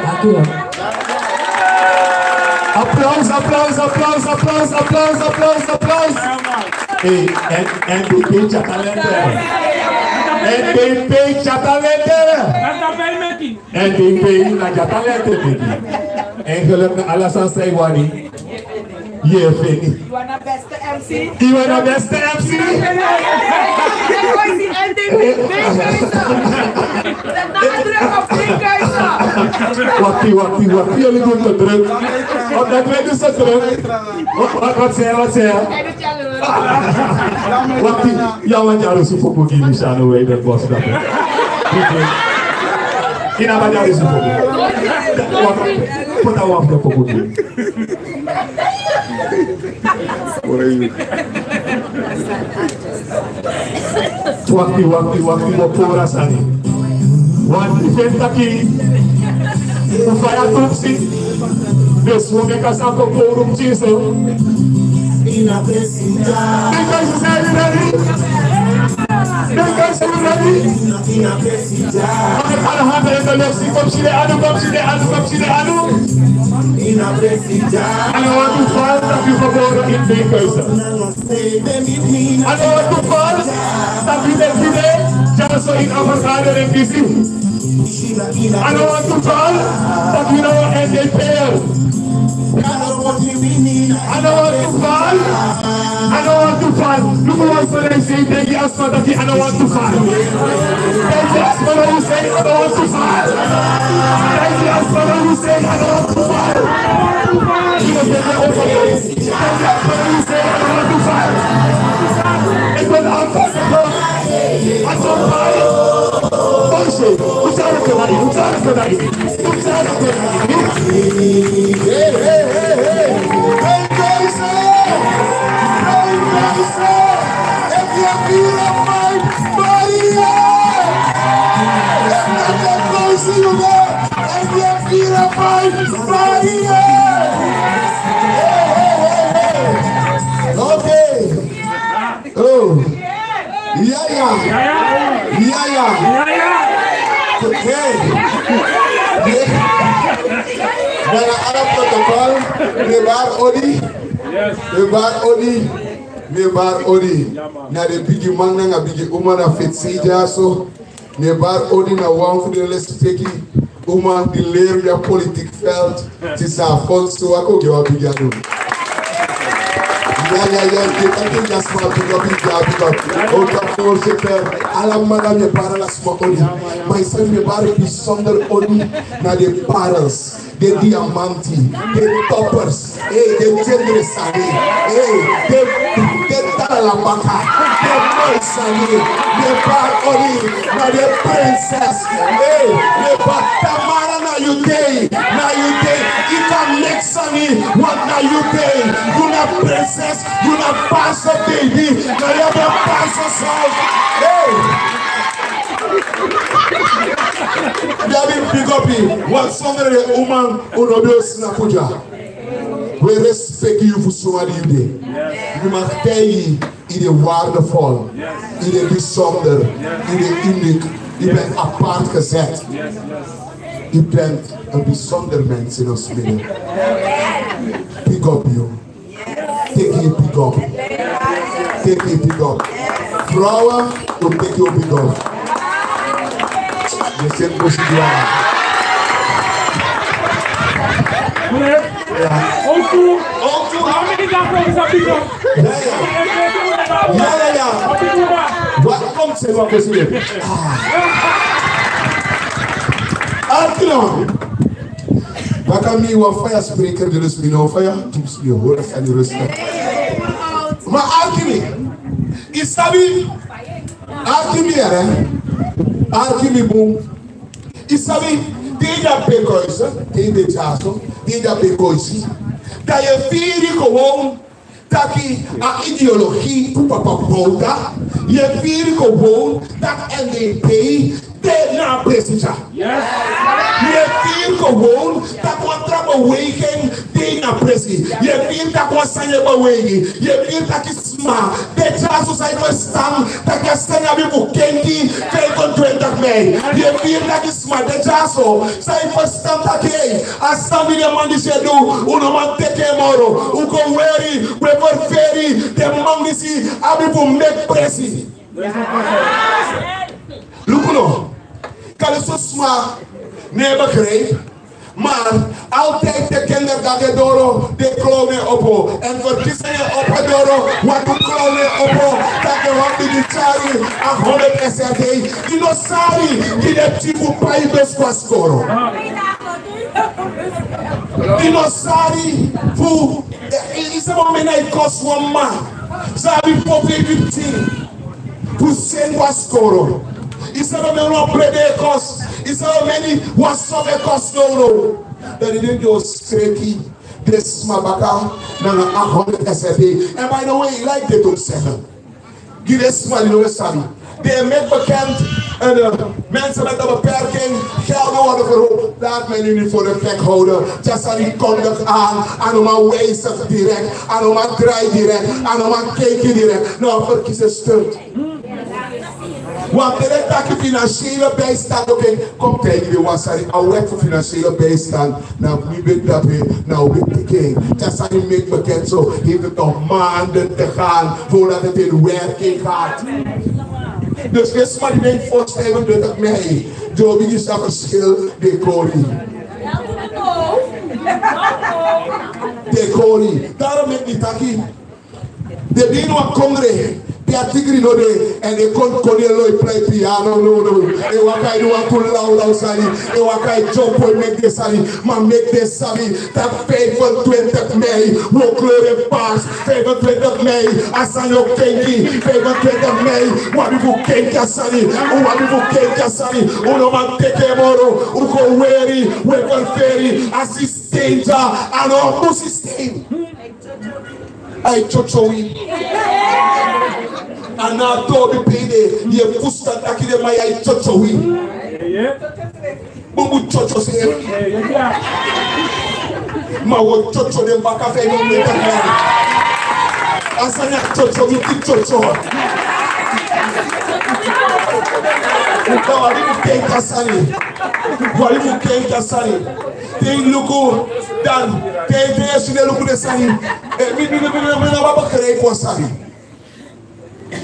Dank u wel. Applaus, applaus, applaus, applaus, applaus, applaus, applaus. Hey, en, en die beetje talenten. En die beetje talenten. En die beetje na talenten, baby. Eigenlijk na alles aan zij wani. Ye feni. Yu na beste M C. Yu na beste M C. Wakti, wakti, wakti, yuli gun te druk. Omdat wij dus te druk. Wat, wat, wat zei, wat zei? Wakti, ya wan dyaru su foku gi mi sanu wei den bos dape. Ina ba dyaru su foku. Wakti, pota wan foku gi. Wakti, wakti, wakti, bo pora sani. Wan di fen taki. Un faya tuksi. Dus we meki a sani kon korum tyiso. Because you say you ready. Because you ready. Oké, alle handen in de lucht. Kom zitten, anu, kom zitten, anu, kom zitten, anu. Anu, want u valt dat u geboren in Beekhuizen. Anu, want u valt dat u de Guinea, Jaso in Afrika, de N P C. Anu, want u valt dat u nou N D P R. Anu, want u valt. Anu, want u valt. Luku wan sani, say, thank you. Taki, I don't want to fall. Thank you, Asmanu Hussein, I don't want to fall. Thank you, Asmanu Hussein, I don't want to fall. Thank you, Asmanu Hussein, I don't want to fall. Ik ben aanvankelijk. Als een paal. Bonso, hoe zou ik het nou? Hoe zou ik het nou? Hey, hey, hey, hey. Hey, guys, eh. Hey, guys, eh. If you feel a fight, body up. If not, then go see you there. If you feel a fight, body up. Hey, hey, hey, hey. Okay. Oh. Yaya. Yaya. Hey. Nanga ala protocol, mi e bari odi. Mi e bari odi. Mi e bari odi. Na den bigi man nanga bigi uma na fetsi dyaso. Mi e bari odi na wan fu den lespeki uma di leri a politiek veld. Tisa a volks waka, un gi wan bigi anu. Ya, ya, ya, den taki den sma big up, big up, big up. Oga voorzitter, ala man, mi e bari ala sma odi. Ma yu sabi mi e bari bijzonder odi na den parels, den diamanti, den toppers. Hey, den gendre sani. Hey, den, den talalabaka. Den moi sani. Mi e bari odi na den prinses. Hey, mi e bari Tamara, na yu dei. Na yu dei. Yu kan meki sani, want na yu dei. Yu na prinses. Yu na paso baby. Na yu abi paso sani. Hey. Mi abi big up yu. Want sondro den uma, un no ben o snapu dya. We respecti yu fu suma di yu de. Yu mag taigi yu de waardevol, yu de bijzonder, yu de uniek, yu bent apart gezet. Yu bent een bijzonder mens in ons midden. Big up yu. Teki yu big up. Teki yu big up. Vrouwen, un teki yu big up. Yu seni bosi dya. Ya. Oku. Oku. How many black people is a big up? Ya, ya. Ya, ya, ya. Wat komt ze van gezien? Arki no. Baka mi wan faya spreker, dus mi no faya. Dus mi hori sani respect. Ma arki mi. Yu sabi. Arki mi, yere. Arki mi bun. Yu sabi, te yu de a Beekhuizen, te yu de dyaso, te yu de a Beekhuizen, dan yu e firi gewoon taki a ideologie fu papa Bouta, yu e firi gewoon taki N D P Te na a presi dya. Yu e firi gewoon taki wan tra beweging de ini a presi. Yu e firi taki wan sani e bewegi. Yu e firi taki sma de dyaso san yu ferstan taki a sani abi fu kenki vijfentwintig mei. Yu e firi taki sma de dyaso san yu ferstan taki a sani di den man disi e du, un no man teki en moro. Un kon weri, un e ferferi, den man disi abi fu meki presi. Luku no. Kande son sma no e begrijp. Maar altijd te kinderdag e doro, den clown e opo. En verkiezingen e opo doro, want den clown e opo. Taki wan bigi tyari a honderd S R D. Yu no sari gi den pikin fu pai bus kon na skoro. Yu no sari fu, eh, yu sabi omeni a e kosi wan mama san abi four fifteen fu seni go na skoro. Yu sabi omeni wan brede e kosi. Yu sabi omeni wan soft e kosi now now. Dan yu denki yu o skreki den sma baka nanga a honderd S R D. And by the way, like dit ook zeggen. Gi den sma di no e sabi. Den e meki bekend, en, eh, mensen met een beperking, gelden worden verhoogd. Laat men u niet voor de gek houden. Dyaso sani kondig aan, a no man wijzig direct, a no man drai direct, a no man keki direct. No, verkiezers stunt. Want te den taki financiële bijstand, oké, kom taigi den wan sani, a wet fu financiële bijstand, na mi ben dape, na un ben teki en. Dyaso sani meki bekend so, heeft het nog maanden te gaan voordat het in werking gaat. Dus den sma di denki fosi vijfentwintig mei, di o bigin si a verschil, den e kori. Den e kori. Daarom meki mi taki. Den de ini wan kondre, pe a digri no de, èn den e kon, kon e lon e plei piano now now. E waka e du wantu lawlaw sani, e waka e dyompo e meki den sani, ma meki den sabi taki vijfentwintig mei, un o kleur en paars, vijfentwintig mei, a sani o kenki, vijfentwintig mei, un abi fu kenki a sani, un abi fu kenki a sani, un no man teki en moro, un kon weri, un e ferferi, a systeem dya, a no bun systeem. A e tyotyo wi. A na a tobi pe yu de, yu e fusutan taki den man ya e tyotyo wi. Bunbun tyotyo seefi. Ma wi o tyotyo den baka feifi honderd taki. A sani a tyotyo wi, di tyotyo. Dan wi abi fu kenki a sani. Wi abi fu kenki a sani. Te yu luku, dan, te, te yu si den luku den sani. Eh, mi, mi, mi, mi, mi no ben begrijp wan sani.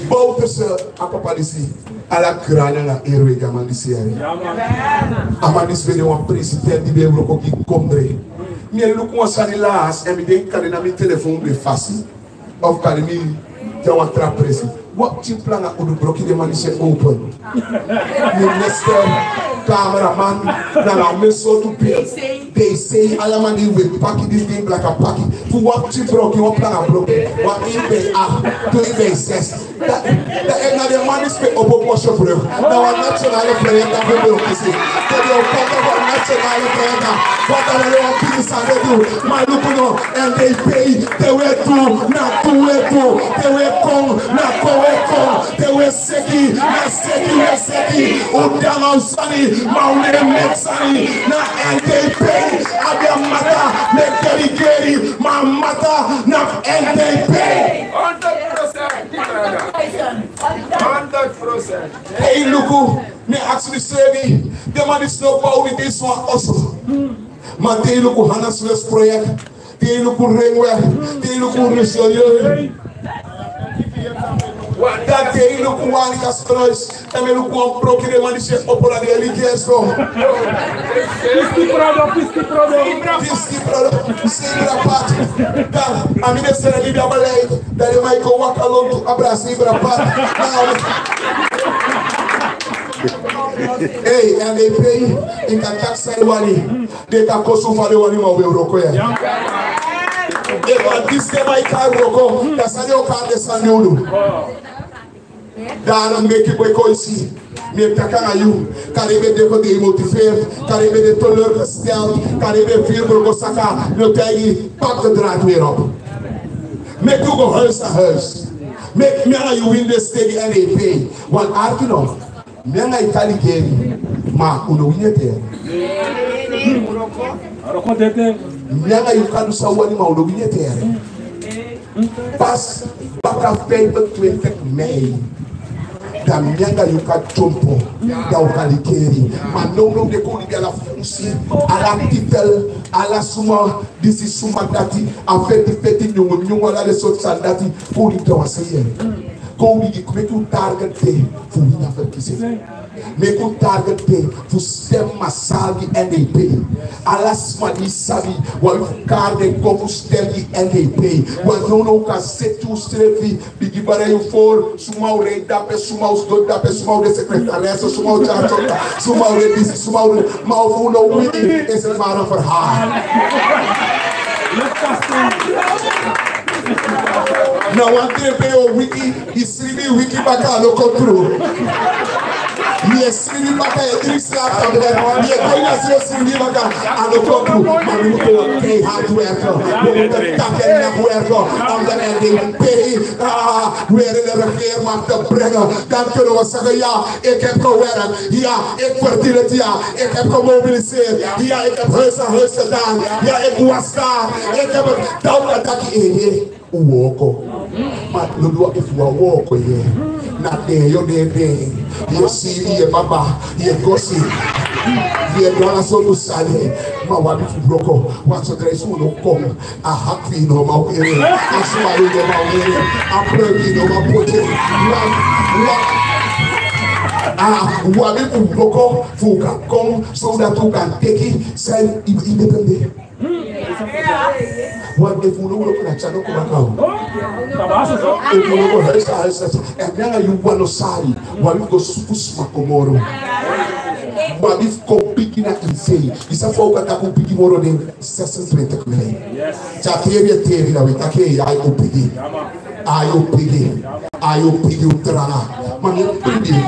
Bowterse, a papa disi, ala grani nanga ere e gi a man disi yere. A man disi ben de wan president di ben e wroko gi kondre. Mi e luku wan sani last, èn mi denki kande na mi telefon ben fasi. Of kande mi de na wan tra presi. Wan pikin planga udu broki den man disi e open. Minister, cameraman, nanga a meso tu pe. D C, ala man di ben paki disi ding blaka paki. Fu wan pikin broki, wan planga broki. Wan één bij acht, twee bij zes. Dan, dan, èn na den man disi ben opo Bosjebrug. Na wan nationale vrijdag ben ben o kisi. Dan den o kon na wan nationale vrijdag. Want dan na den wan pikin san den du. Ma luku no, N D P, te wi e du, na du wi e du, te wi e kon, na kon wi e kon, te wi e seki, na seki wi e seki. Un de nanga un sani, ma un no e meki sani. Na N D P abi a mata, meki den rigeri, ma a mata na N D P. Honderd procent. Honderd procent. Te yu luku, mi e aksi miseefi, den man disi no bow, mi disi wan oso. Ma te yu luku Hana Sluis project, te yu luku Ringweg, te yu luku Richelieu. Dan te yu luku Wanica Sluis, dan mi e luku wan broki den man disi e opo na den e ligeri so. Fiski Prodo, Fiski Prodo. Fiski Prodo, Zebra Pad. Dan, a mi den seni libi a beleid, dan den man e kon waka lontu abra Zebra Pad. Hey, N D P, yu kan taki san yu wani. Den kan kosi fa den wani, ma un ben wroko ya. Efu a disi den man e kari wroko, dan san den o kari den sani di un du? Dan meki boi kon isi. Mi e taki nanga yu. Kande yu ben de gedemotiveerd, kande yu ben de teleurgesteld, kande yu ben firi wroko saka, mi o taigi, pak de draad weer op. Meki un go huis na huis. Meki mi nanga yu wini den stegi N D P. Wan arki no. Mi nanga yu kan ligeri. Ma un no wini ete yere. Mi nanga yu kan du san un wani, ma un no wini ete yere. Pas baka vijfentwintig mei, dan mi nanga yu kan dyompo, dan un kan ligeri. Ma nownow de kon un libi ala funsi, ala titel, ala suma disi, suma dati, a feti feti, nyungu nyungu, ala den sortu sani dati. Kon un libi, dan wan sei yere. Kon un bigin, meki un target de fu wini a verkiezing. Meki un target de fu stem massaal gi N D P. Ala sma di sabi, wan yu fu kari den kon fu stem gi N D P. Wan nownow un kan seti unsrefi, bigin bari yu voor, suma o rei dape, suma o sidon dape, suma o de secretaresse, suma o tyari tyari, suma o de disi, suma o de, ma efu un no wini, is het maar een verhaal. Na wan drepe yu o wiki, yu sribi wiki baka, a no kon tru. Yu e sribi baka, yu e dringi slaap tablet, yu e go ini a se, yu sribi baka, a no kon tru. Ma wi moet wel keihard werken. We moeten dag en nacht werken om de N D P, ah, weer in de regeermacht te brengen. Dan kunnen we zeggen: ja, ik heb gewerkt. Ja, ik verdien het. Ja, ik heb gemobiliseerd. Ja, ik heb huis aan huis gedaan. Ja, ik was daar. Ik heb het. Dan kan dat, eh, eh, un wooko. Ma no du wan, efu wan wooko, ye. Na den yu o de, den yu e siri, yu e baba, yu e gosi, yu e du ala sortu sani. Ma wi abi fu broko. Wan so drai su no kon. A hak fi yu no man weri. A suma yu no man weri. A bril fi yu no man poti. Wan, wan. Ah, wi abi fu broko fu un kan kon, so dati un kan teki san yu, yu ben de. Wan, efu un no wroko, na tyari no kon baka o. Efu un no go, hesa, hesa, hesa. Èn mi nanga yu, wan no sari. Wan wi go suku sma kon moro. Wan wi kon bigi na ini sei. Yu sabi fa un kan taki un bigi moro den zesentwintig mei? Te a teri e teri, na wi taki: ai, un bigi. Ai, un bigi. Ai, un bigi, un tranga. Ma mi e bribi.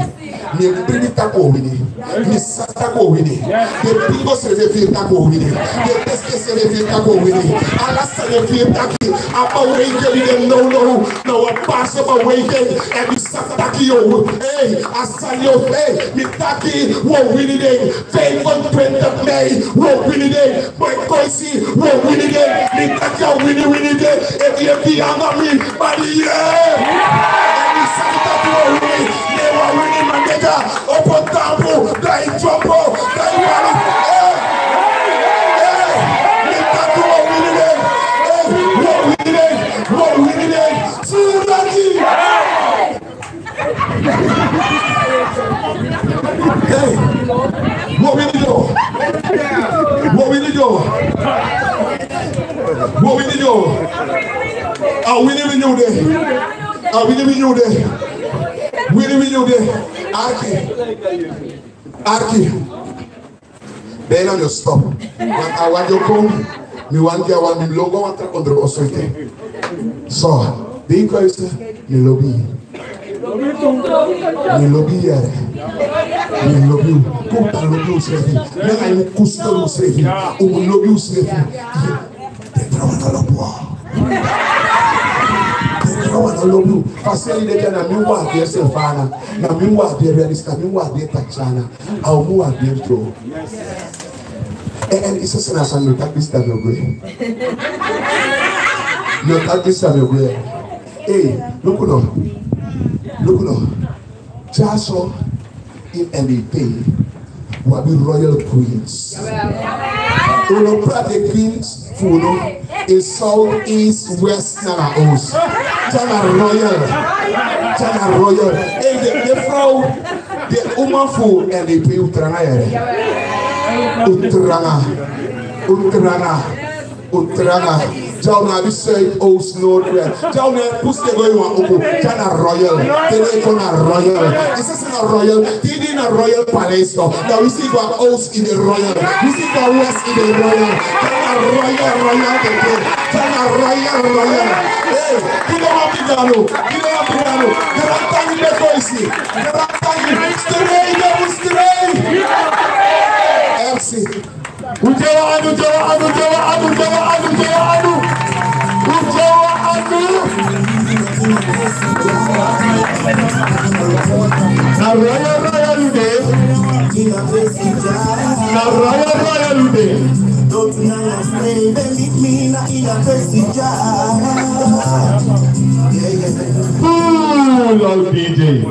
Mi e bribi taki un o wini. Mi sabi taki un o wini. Den bingo srefi e firi taki un o wini. Den deski srefi e firi taki un o wini. Ala sani e firi taki. A beweging di de nownow, na wan parse beweging. Èn mi sabi taki yu o, ei, a sani yu o, ei, mi taki un o wini den. Vijfentwintig mei, un o wini den. Boy, kon yu si, un o wini den. Mi taki a wini, wini den. Efu yu e biya nanga mi, bari ye. Èn mi sabi taki un o wini. Ne wan wini man de dya, opo tampu, dan yu dyompo, dan yu wani. Eh, eh, mi taki un o wini den. Eh, un o wini den, un o wini den. Sudati. Hey, un o wini den o. Un o wini den o. Un o wini den o. A wini wini un de. A wini wini un de. Wini wini un de. Arki. Arki. Bijna mi o stop. Want a wan di o kon, mi wani gi a wan, mi lobi wan tra ondro oso ete. So, den keuze, mi lobi. Mi lobi yu, yere. Mi lobi yu. Kon un lobi unsrefi. Nanga yu kusto unsrefi. Un lobi unsrefi. Den trawan no lobi unu. Den trawan no lobi unu. Fasi yu de dya, na mi waardeer Silvana. Na mi waardeer Welista. Mi waardeer Tatiana. A o mu waardeer tro. Èn, èn yu sabi san, na san mi o taki disi, dan mi o gwe. Mi o taki disi, dan mi o gwe. Ei, luku no. Luku no. Dyaso ini N D P, wi abi royal queens. Un no prati den queens fu unu ini South, East, West nanga Oost. Dya na royal. Dya na royal. Ei, den, den frow, den uma fu N D P, un tranga, yere. Un tranga. Un tranga. Un tranga. Dya un no abi Zuid, Oost, Noord, West. Dya un no e pusu te go ini wan uku. Dya na royal. Te den e kon na royal. Yu sabi san na royal? Te yu de ini a royal paleis, no? Dan winsi yu go na Oost, yu de royal. Winsi yu go na West, yu de royal. Dya na royal, royal teke. Dya na royal, royal. Ei, gi den wan bigi anu. Gi den wan bigi anu. Grantangi, Bekoisi. Grantangi. Strei, den mus strei. Merci. Un de wan anu, un de wan anu, un de wan anu, un de wan anu, un de wan anu. Na royal, royal un de. Na royal, royal u de. Ooh, Lord D J.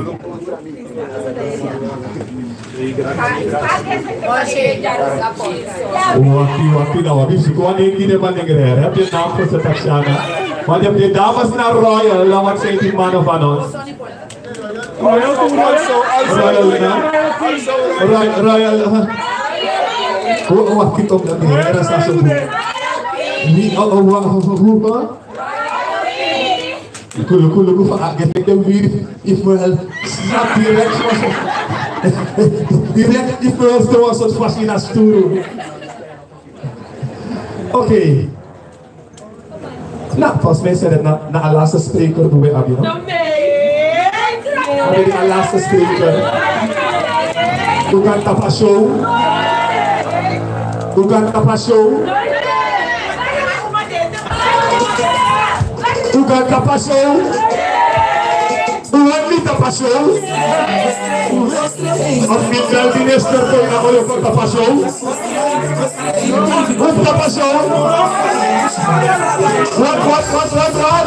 Wakti, wakti, na wakti. Siko wani eki de manengre. Heb je naam voor ze, Tatiana? Want je hebt de dames naar royal. Laat wat zijn die mannen van ons. Royal, na? Royal, royal, uh. Wa-, wakti, toch, dat de heren staan zo goed. Wie, oh, oh, wa-, wa-, wa-, wa-, Luku, luku, luku, fa a geef ik hem weer. If me help. Snap direct, man. Direct, if me help, was het vast in a stoel. Oké. Nou, volgens mij zijn het na, na a laatste spreker, doen we abi, no? Abi a laatste spreker. U kan tapu a show. U kan tapu a show. U kan tapu a show. U wani tapu a show. Of mi tell minister to na oyo kon tapu a show. U tapu a show. Wat, wat, wat, wat, wat?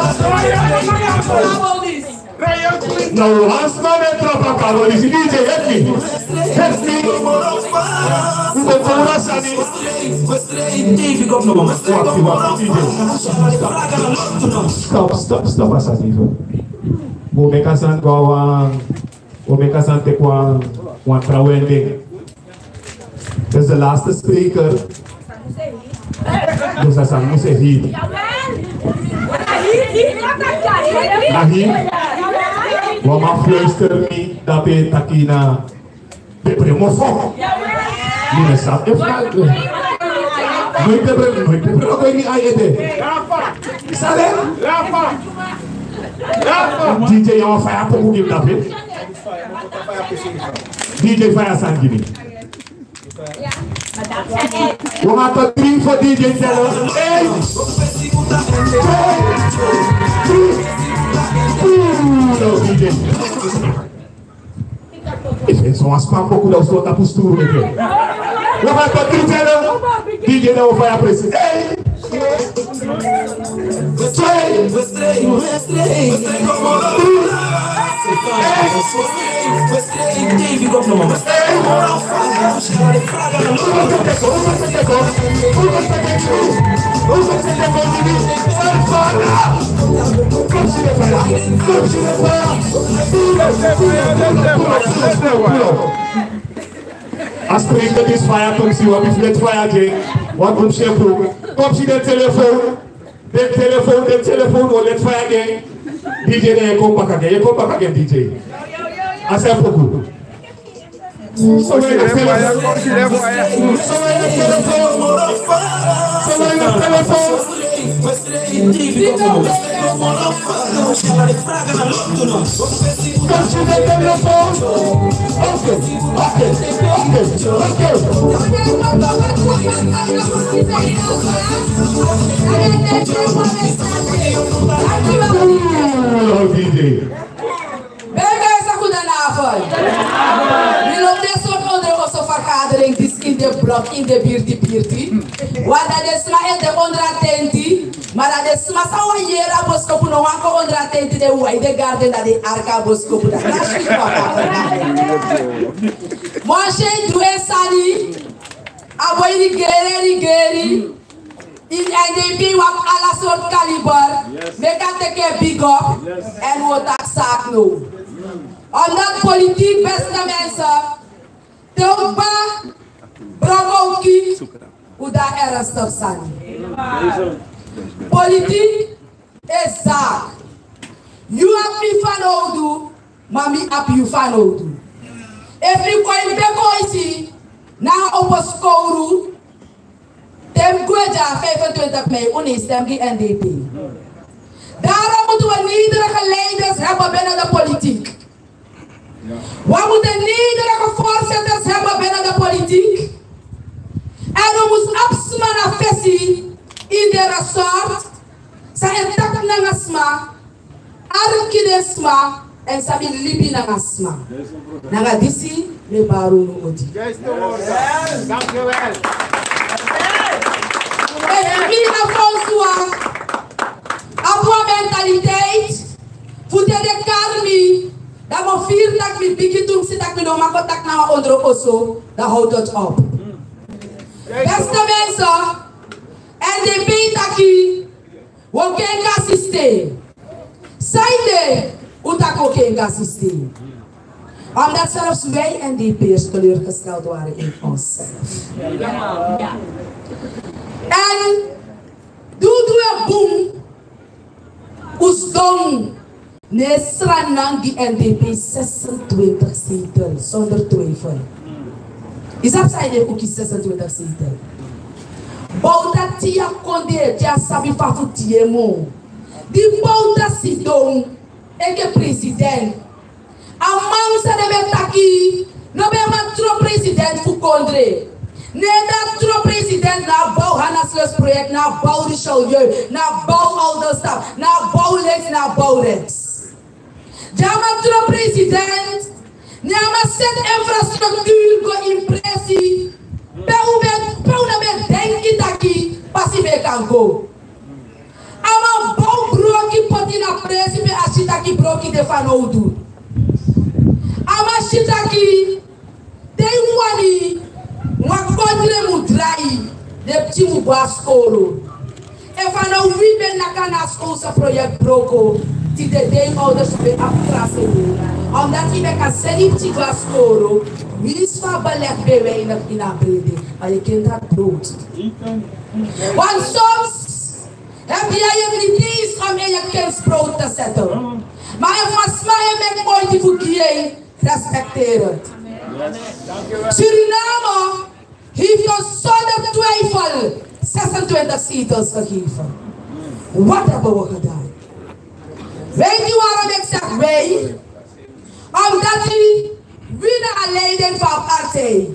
No, wan sma no e trapu a kaba, disi D J, help mi. Help mi. Un go kon a sani. Wakti, wakti, D J. Stop, stop, stop a sani. Un o meki a sani go na wan, un o meki a sani teki wan, wan tra wending. Dus de laatste spreker. Dus a sani musu e hiti. Na hiti. Wan man fluister mi, dan pe taki na peper mofo. Mi no sabi efu na. Noiti peper, noiti peper no go ini ai ete. Sale? D J, yu wani faya poku gi mi dape? D J, faya sani gi mi. Wan, tu, dri fu D J telo. Hey! Hey! Hey! Ooh, no, D J. Efu en so wan sma poku, dan un so tapu sturu meke. Wan, tu, dri telo. D J, dan un faya presi. Hey! Hey! A spreker disi faya, kon si wan, mi fu leti faya gi en. Wan kon si en puru. Kon si den telefoon. Den telefoon, den telefoon, un o leti faya gi en. D J, dan yu e kon baka gi en, yu e kon baka gi en, D J. A sani poku. Kon si den faya, kon si den faya. Kon si den telefoon. Kon si den telefoon. Kon si den telefoon. Oké, oké, oké, oké. Ooh, D J. Bebe, sa goedenavond. Mi no de sort ondro oso vergadering disi in de blok, in de birti birti. Want dan den sma e de ondro a tenti. Ma dan den sma san wani yere a boskopu no wani kon ondro a tenti, den wai den garden, dan den arki a boskopu, dan na switi papa. Moshe du en sani, a boi rigeri, rigeri. In N D P wi abi ala sortu kaliber, meki a teki en bigi op, èn wi o taki saki now. Omdat politiek, beste mensen, te un kba, broko un kin, un de na ernstig sani. Politiek is zaak. Yu abi mi fanowdu, ma mi abi yu fanowdu. Efu mi kon ini Bekoisi, na opo skowru, te mi gwe dya vijfentwintig mei, un no e stem gi N D P. Daarom moeten we nederige leiders hebben binnen de politiek. We moeten nederige voorzitters hebben binnen de politiek. En we moeten abi sma na fesi in de resort, san e taki nanga sma, arki den sma, èn sabi libi nanga sma. Nanga disi mi e bari unu odi. Efu mi na François abi wan mentaliteit fu te den kari mi, dan mi o firi tak' mi bigi tu, mi si tak' mi no man kon taki nanga ondro oso, dan how dat op. Beste mensen, N D P taki wi o kenki a systeem. Sanede un taki wi o kenki a systeem? Omdat zelfs wij N D P'ers teleurgesteld waren in onszelf. En doedoe boem, un sidon, ne Sranan gi N D P zesentwintig zetel, zonder twijfel. Yu sabi san ede un kisi zesentwintig zetel? Bouta tia kondee, tia sabi fa fu tia moo. Di Bouta sidon enke president, a man san den ben taki no ben man tron president fu kondre. Ne dan tron president na a bow Hanasles project, na a bow Richelieu, na a bow Alderstap, na a bow links, na a bow rechts. Di a man tron president, ne a man seti infrastructuur go impresi pe un ben, pe un no ben denki taki pasi ben kan go. A man bow broki poti na presi pe a si taki broki de fanowdu. A man si taki te yu wani wan kondre mu drai, den pikin mu go na skoro. Efu a no wi ben naki na a skoro, san project broko, tide dei ouders ben abi krasi. Omdat yu ben kan seni pikin go na skoro, winsi fu a beleg ben weinig ini a brede, ma yu kent dat brood. Want soms heb jij het niet eens om in je kinds brood te zetten. Maar efu wan sma e meki moiti fu gi yu, respecteer het. Suriname heeft ons zonder twijfel zesentwintig zetels gegeven. Wat hebben we gedaan? Weet u waarom ik zeg wij? Omdat wi na a leiding fu a partij.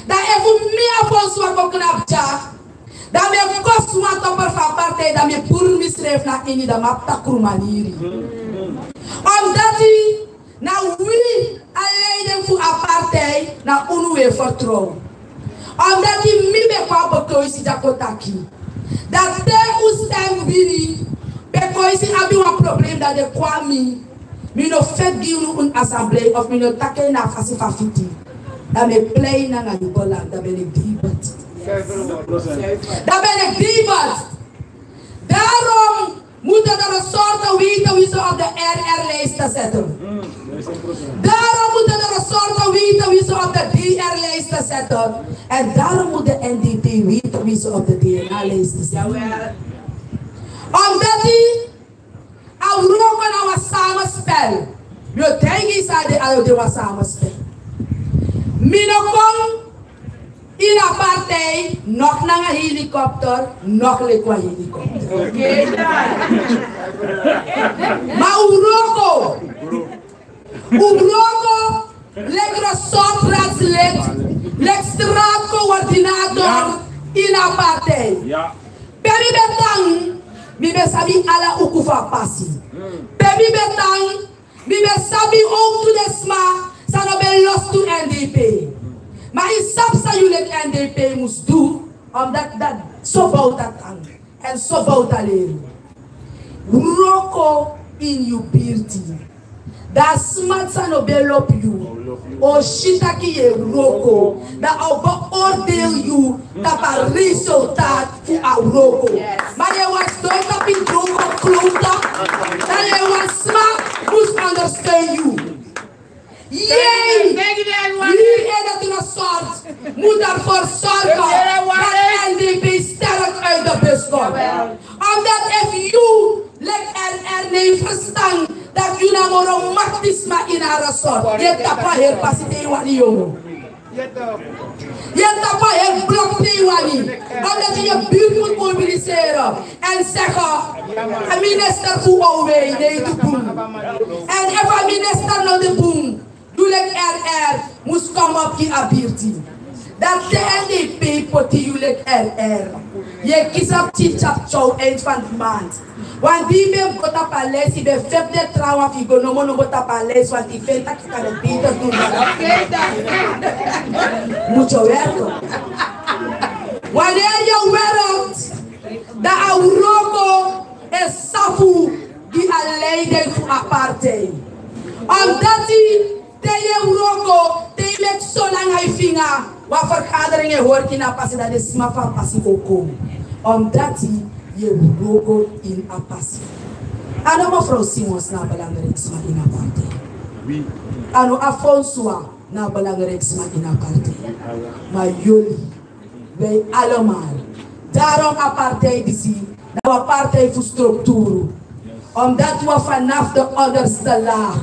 Dan efu mi a fonsi wan kon knapu dya, dan mi e kosi wan topper fu a partij, dan mi e puru misrefi na ini, dan mi abi takru maniri. Omdat na wi a leiding fu a partij, na unu wi e vertrouw. Omdat mi ben kon a bekeisi dya kon taki, dan te un stem wini, bekeisi abi wan problem, dan den kon na mi, mi no feti gi unu un assemblee, of mi no taki en na a fasi fu a fiti. Dan mi e plei nanga yu belang, dan ben ik debet. Dan ben ik debet. Daarom moeten de resorten weten wie ze op de R R-lijst te zetten. Daarom moeten de resorten weten wie ze op de D R-lijst te zetten. En daarom moet de N D P weten wie ze op de D N A-lijst te zetten. Omdat a wroko na wan samenspel. Mi o taigi yu san de, a de wan samenspel. Mi no kon ini a partij, nog nanga helikopter, nog leki wan helikopter. Ma un wroko. Un wroko leki resortraadslid, leki straatcoördinator ini a partij. Pe mi ben tan, mi ben sabi ala uku fu a pasi. Pe mi ben tan, mi ben sabi owktu den sma san no ben lostu N D P. Ma yu sabi san yu leki N D P mus du, omdat dati so Bouta tan, èn so Bouta leri. Wroko ini yu birti. Dan a sma san no ben lobi yu o si taki yu e wroko, dan a o beoordeel yu tapu a resultaat fu a wroko. Ma yu e wani sidon tapu yu wroko klowtu, dan yu e wani sma mus ondersteun yu. Yei, yu e dati na sort, moet ervoor zorgen dat N D P sterk uit de bus komt. Omdat efu yu leki R R no e ferstan dat yu na moro maktisma ini a resort, yu e tapu a heri pasi te yu wani, yu e tapu a heri blok te yu wani. Omdat yu yu buurt moet mobiliseren en zeggen: a minister fu O W no e du bun. En efu a minister no du bun, yu leki R R mus komopu gi a birti. Dan te N D P poti yu leki R R, yu e kisi a pikin tyaptyow eind van de maand. Want di ben go tapu a lijst, ben fep den trawan fu go nomo nomo tapu a lijst, want i feni taki kan de beter doen dan dat. Moet je werken. Wanneer je werkt, dan a wroko e safu gi a leiding fu a partij. Omdat i te yu e wroko, te yu meki so langa yu finga, wan vergadering e hori gi na a pasi, dan den sma fu a pasi o kon. Omdat yu e wroko ini a pasi. A no mevrouw Simons na a belangrijk sma ini a partij. A no Afonsua na a belangrijk sma ini a partij. Ma yuli, wij allemaal. Daarom a partij disi na wan partij fu structuur. Omdat we vanaf de onderste laag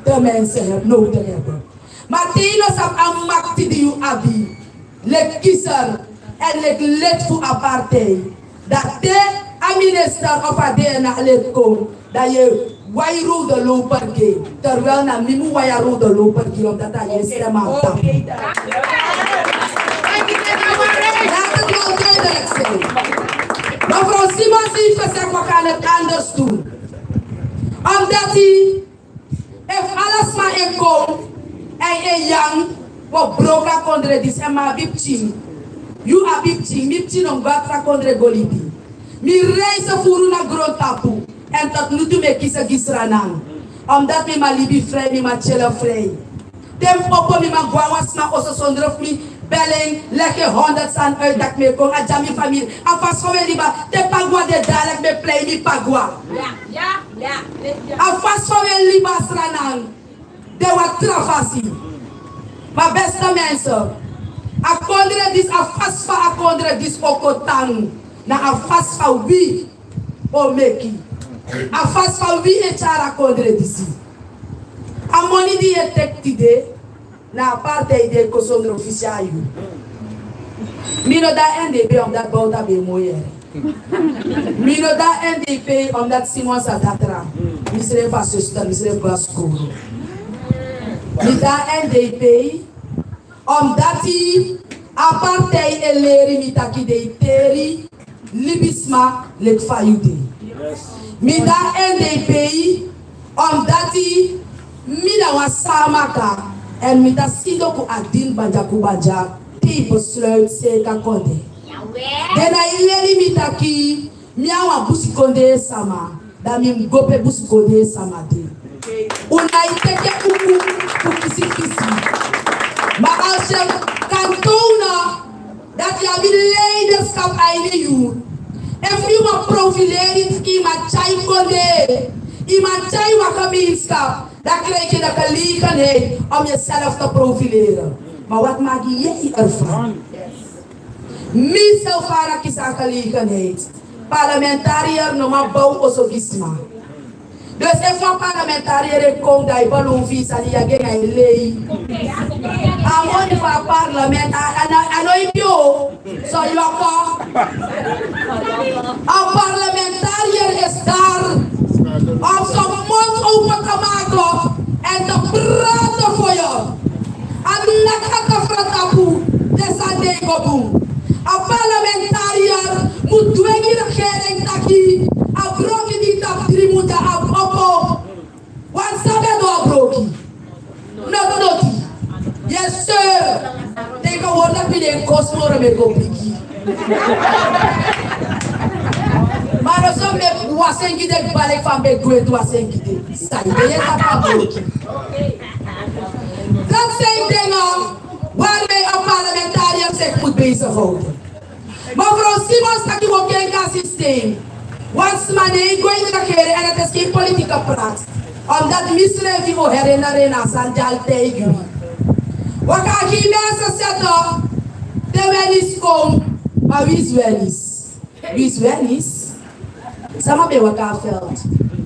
de mensen heb, nodig hebben. Maar te yu no sabi a makti di yu abi, leki kiezer en leki lid fu a partij, dan te a minister of a D N A lid kon, dan yu e wai rode loper gi. Terwijl na mi mu wai a rode loper gi, omdat a yu e stem a tapu. Laat het wel duidelijk zijn. Mevrouw Simons heeft gezegd, we gaan het anders doen. Omdat hij, efu ala sma e kon, èn e yang, wi o broko a kondre disi, èn mi abi pikin. Yu abi pikin, mi pikin no go a tra kondre go libi. Mi reisi furu na grontapu, èn tot nu tu mi e kisi gi Sranan. Omdat mi man libi vrij, mi man tyele vrij. Te mi opo, mi man go na wan sma oso sondro fu mi bel en, leki honderd sani uit dati mi e kon, a dya mi famiri. A fasi fa wi e libi, te pagua de, dati mi e plei mi pagua. A fasi fa wi e libi a Sranan, de wan tra fasi. Ma beste mensen, a kondre disi, a fasi fa a kondre disi o kon tan, na a fasi fa wi o meki. A fasi fa wi e tyari a kondre disi. A moni di yu e teki tide, na a partij di e kon sondro fisi a yu. Mi no de na N D P omdat Bouta ben moi yere. Mi no de na N D P omdat Simons a datra. Mi srefi a zuster, mi srefi go na skoro. Mi de na N D P omdat a partij e leri mi taki den e teri libisma leki fa yu de. Mi de na N D P omdat mi na wan Saamaka, èn mi ta sidon kon a dini banjaku banja te yu besluit seka kondre. Den na e leli mi taki mi na wan busikondee sama, dan mi mus go pe busikondee sama de. Un na e teki uku fu kisi kisi. Ma als yu kan toon dati yu abi leiderschap a ini yu. Efu yu man profileri taki yu man tyai kondee, yu man tyai wan gemeenschap, dan krijg je de gelegenheid om jezelf te profileren. Maar wat maak jij ervan? Mi srefi kisi a gelegenheid. Parlementariër no man bow oso gi sma. Dus efu wan parlementariër e kon, dan yu belofu yu sani, yu e gi en, a e lei. A moni fu a parlement, a, a no, a no ibi o. So yu o kon. A parlementariër is daar om zijn mond open te maken en te praten voor je. A no naki a tafra tapu, te sani e go bun. A parlementariër mu dwengi regering taki a broki di tapu dri mutu abi opo. Wan sabi a du a broki. Noti noti. Yes sir. Tegenwoordig mi no e go smoro, mi e go bigi. Ma no so mi e wasi en gi den, bari fa mi e go e wasi en gi den. San yu de, yu e taki a broki. Dat zijn dingen waarmee een parlementariër zich moet bezighouden. Mevrouw Simons taki wi o kenki a systeem. Wan sma no e go ini regering, en het is geen politieke praat. Omdat mi srefi o herinneren na a sani di a e taigi wi. Wi kan gi mensen zetten, te Wennis kon, maar wie is Wennis? Wie is Wennis? Sama ben waka a veld.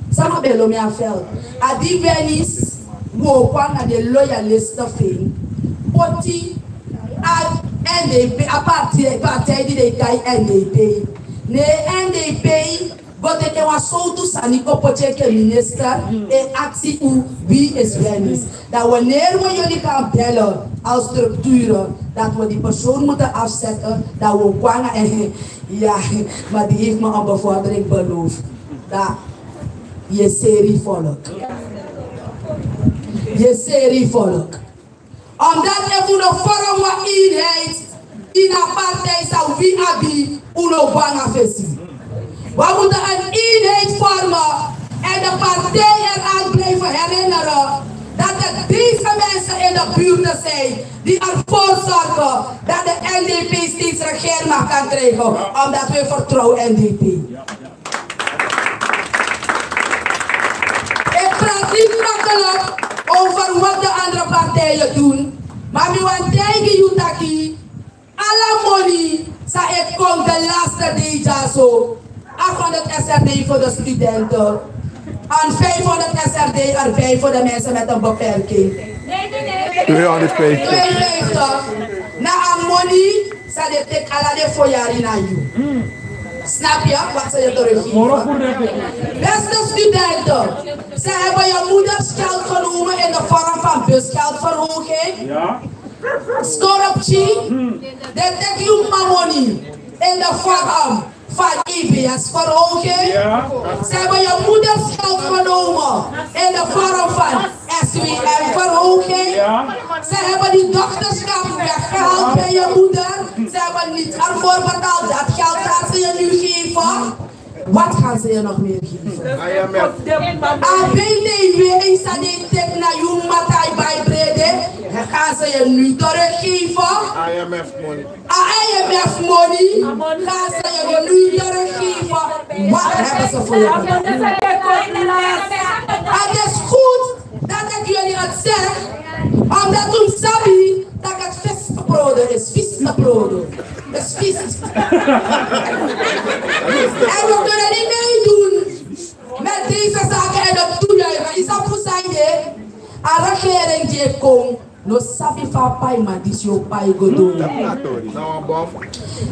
Sama ben lomi a veld. A di Wennis wooko nanga den loyalisten fu en, poti a N D P, a partij, partij di den e kai N D P. Ne N D P go teke wan sowtu sani kon poti enke minister, e aksi un, wie is Wennis? Dan wanneer we jullie gaan bellen als structuren, dat we die persoon moeten afzetten, dan we kwanga en ja, maar die heeft me een bevordering beloofd. Dan yu e seri yu volk. Yu e seri yu volk. Omdat efu unu no vorm wan eenheid in a partij san wi abi, unu no go nanga fesi. We moeten een eenheid vormen en de partij eraan blijven herinneren dat het deze mensen in de buurten zijn die ervoor zorgen dat de N D P steeds regeermacht kan krijgen, omdat we vertrouwen N D P. Ik praat niet makkelijk over wat de andere partijen doen, maar mi wani taigi yu taki ala moni san e kon de laatste dei dyaso, achthonderd S R D voor de studenten en vijfhonderd S R D erbij voor de mensen met een beperking. Tweehonderdvijftig. Tweehonderdvijftig. Na a moni san den teki ala den fo yari na yu. Snap je wat ze je teruggeven? Beste studenten, ze hebben je moedersgeld genomen in de vorm van busgeldverhoging. Skoruptie, den teki yu mama moni in de vorm van I B S-verhoging. Ze hebben je moedersgeld genomen in de vorm van S W M-verhoging. Ze hebben die dokterschap weggehaald bij je moeder. Ze hebben niet ervoor betaald. Dat geld gaan ze je nu geven. Wat gaan ze je nog meer geven? I M F. A B T W san den teki na yu mama, tai bai brede, gaan ze je nu teruggeven. I M F money. A I M F money gaan ze je nu teruggeven. Wat hebben ze voor je gedaan? Het is goed dat ik jullie het zeg, omdat unu sabi dat het vies te prodo is, vies te prodo. Is vies. En we kunnen niet meedoen met deze zaken en het toejuichen. Yu sabi fu san ede, a regering di e kon no sabi fa a paiman disi o pai go doro.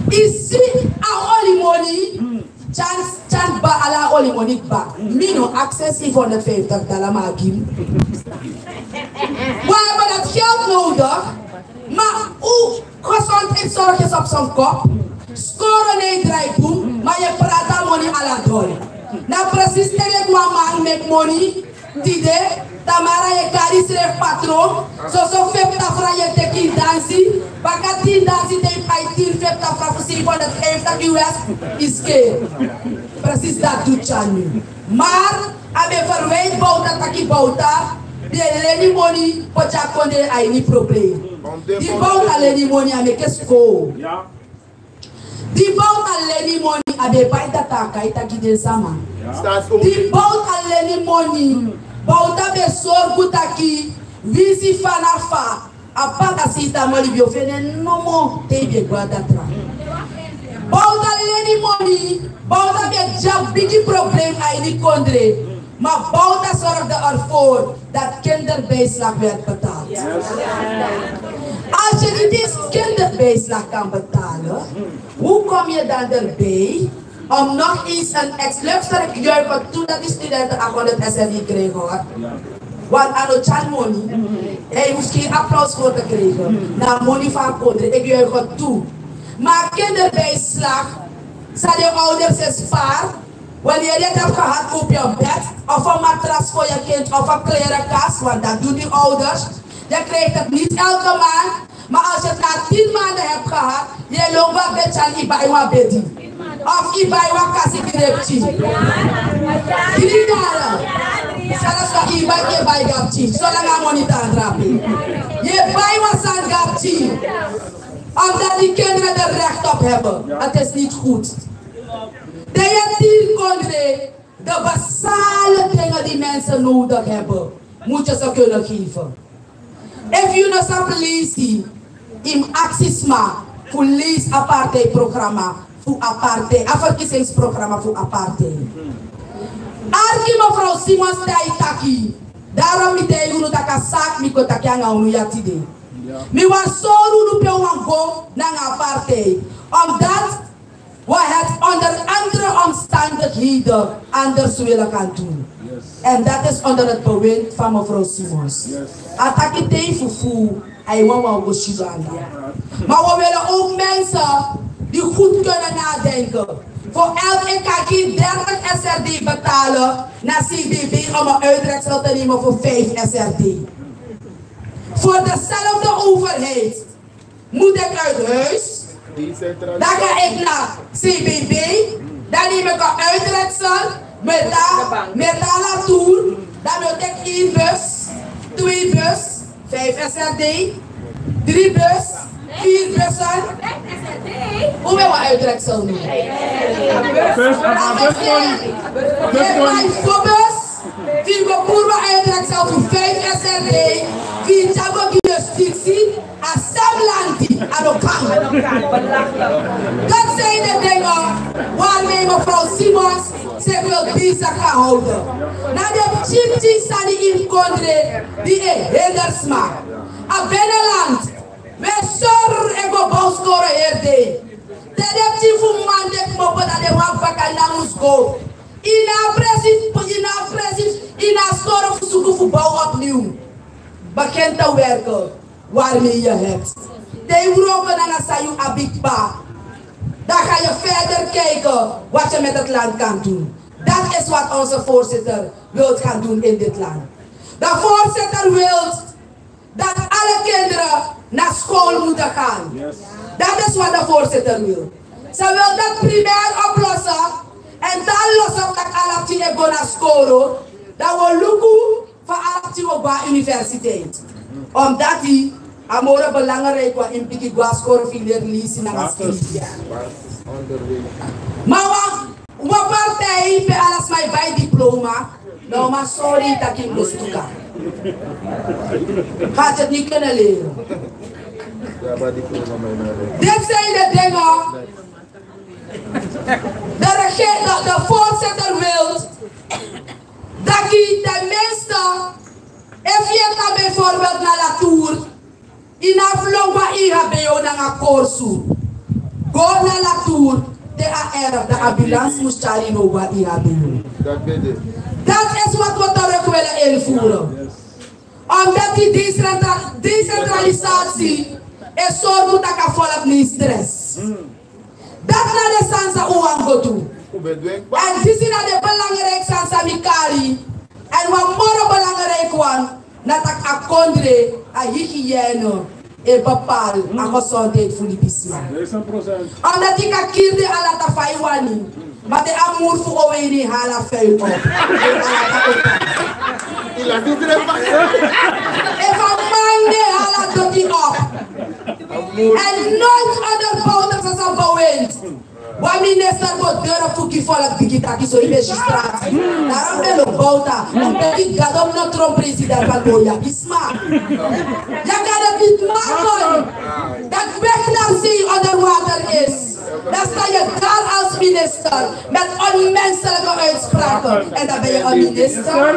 Yu si a olimoni, tyan, tyan kba, ala olimoni kba. Mi no aksi en zevenhonderdvijftig dala, ma a gi mi. We hebben dat geld nodig, maar uw gezondheidszorg is op zijn kop. Skoro no e drai bun, ma yu e prati a moni ala doro. Na precies te leki wan man meki moni. Tide, tamara yu e kari yusrefi patron, soso fifty francs yu e teki ini dansi, baka tin dansi te yu pai tin fifty francs fu zevenhonderdvijftig U S, yu skeri. Precies dati du tyan nu. Maar a ben verwijt Bouta taki Bouta ben leni moni poti a kondre a ini probleem. Di Bouta leni moni a meki en skoon. Di Bouta leni moni a ben pai data a kaita gi den sama. Di Bouta leni moni, Bouta ben sorgu taki winsi fanafa a paka sita moli ben o feni en nomo te yu ben go na datra. Bouta leni moni, Bouta ben de a bigi probleem a ini kondre. Maar Bouta zorgde ervoor dat kinderbijslag werd betaald. Als je niet eens kinderbijslag kan betalen, hoe kom je dan erbij om nog eens een ex-, luister, ik juich het toe dat die studenten achthonderd S R D krijgen, hoor. Want a no tyan moni, hij hoeft geen applaus voor te krijgen. Na moni van kondre, ik juich het toe. Maar kinderbijslag, san den ouders e spaar, wanneer je het hebt gehad, koop je een bed of een matras voor je kind of een klerenkast, want dat doen die ouders. Je krijgt het niet elke maand, maar als je het na tien maanden hebt gehad, yu e lon go a bed tyari, yu bai wan bedi. Of yu bai wan kasi gi den pikin. Dri dara. Sala so yu bai, yu bai gi a pikin. Solanga a moni tan drape. Yu e bai wan sani gi a pikin. Omdat die kinderen er recht op hebben. Het is niet goed. Te yu e tiri kondre, de basale dingen die mensen nodig hebben, moet je ze kunnen geven. Efu yu no sabi leisi, yu mus aksi sma fu leisi a partijprogramma fu a partij, a verkiezingsprogramma fu a partij. Arki mevrouw Simons san a e taki. Daarom mi taigi unu taki a saki mi kon taki nanga unu ya tide. Mi wani sori unu pe un wani go nanga a partij. Omdat we het onder andere omstandigheden anders willen gaan doen. En dat is onder het bewind van mevrouw Simons. A taki te yu fufu, a e wawan go sidon anda. Maar we willen ook mensen die goed kunnen nadenken. Voor elk, ik kan geen dertig S R D die betalen naar C B B om een uittreksel te nemen voor vijf S R D. Voor dezelfde overheid moet ik uit huis, dan ga ik naar C B B, dan neem ik een uittreksel, meta, meta latour, dan wil ik één bus, twee bus, vijf S R D, drie bus, vier bussen. Hoe wil we uittreksel nu? Bus, bus, bus, bus. Vier bus, vier bus, uittreksel voor vijf S R D, vier Chago justitie, a Sam lanti, a no kan. Dat zijn de dingen waarmee mevrouw Simons zich wil bezig gaan houden. Na de pikin sani in kondre, die e hinders ma. A binnenland, we sori e go bow skoro heri dei. Te den pikin fu man de kmopo, dan den wan baka nanga mus go. Yu no abi presi, yu no abi presi, yu no abi skoro fu suku fu bow opnieuw. Begin te werken waarmee je hebt. Te yu wroko nanga san yu abi kba, dan ga je verder kijken wat je met het land kan doen. Dat is wat onze voorzitter wilt gaan doen in dit land. De voorzitter wil dat alle kinderen naar school moeten gaan. Dat is wat de voorzitter wil. Ze wil dat primair oplossen. En dan los op dat ala pikin e go na skoro. Dan we luku van ala pikin o go na universiteit. Omdat die a moro belangrijk wan, in pikin go na skoro fu leren lezen nanga schrijven. Maar wan, wan partij pe ala sma e bai diploma. No, maar sorry, taki mustuka. Gaat het niet kunnen leren. Dit zijn de dingen. De regeer-, de, de voorzitter wil dat je tenminste, efu yu e tan bijvoorbeeld na latour, yu no abi lon go na E H B O nanga korsu. Go na latour, te a erg, de ambulance mus tyari yu, no go na E H B O. Dat is wat we terug willen invoeren. Omdat die decentra-, decentralisatie is zo goed dat kan volk niet stress. Dat na de sani san un wani go du. En disi na den belangrijke sani san mi kari. En wan moro belangrijke wan, na taki a kondre, a hygiëne e bepaal a gezondheid fu libisma. Omdat yu kan kiri den ala taki fa yu wani, maar te a muru fu owe ini hala vuil op. Efu a man de hala doti op. En nooit onderbouwd, dat is een bewind. Wan minister go durf fu gi volk bigi taki so yu ben si strati. Daarom ben lo bouta. Omdat yu Gado no tron president van Boya Bisma. Yu kan het niet maken. Dat weg naar zee onder water is. Dan sta je daar als minister met onmenselijke uitspraken. En dan ben je een minister.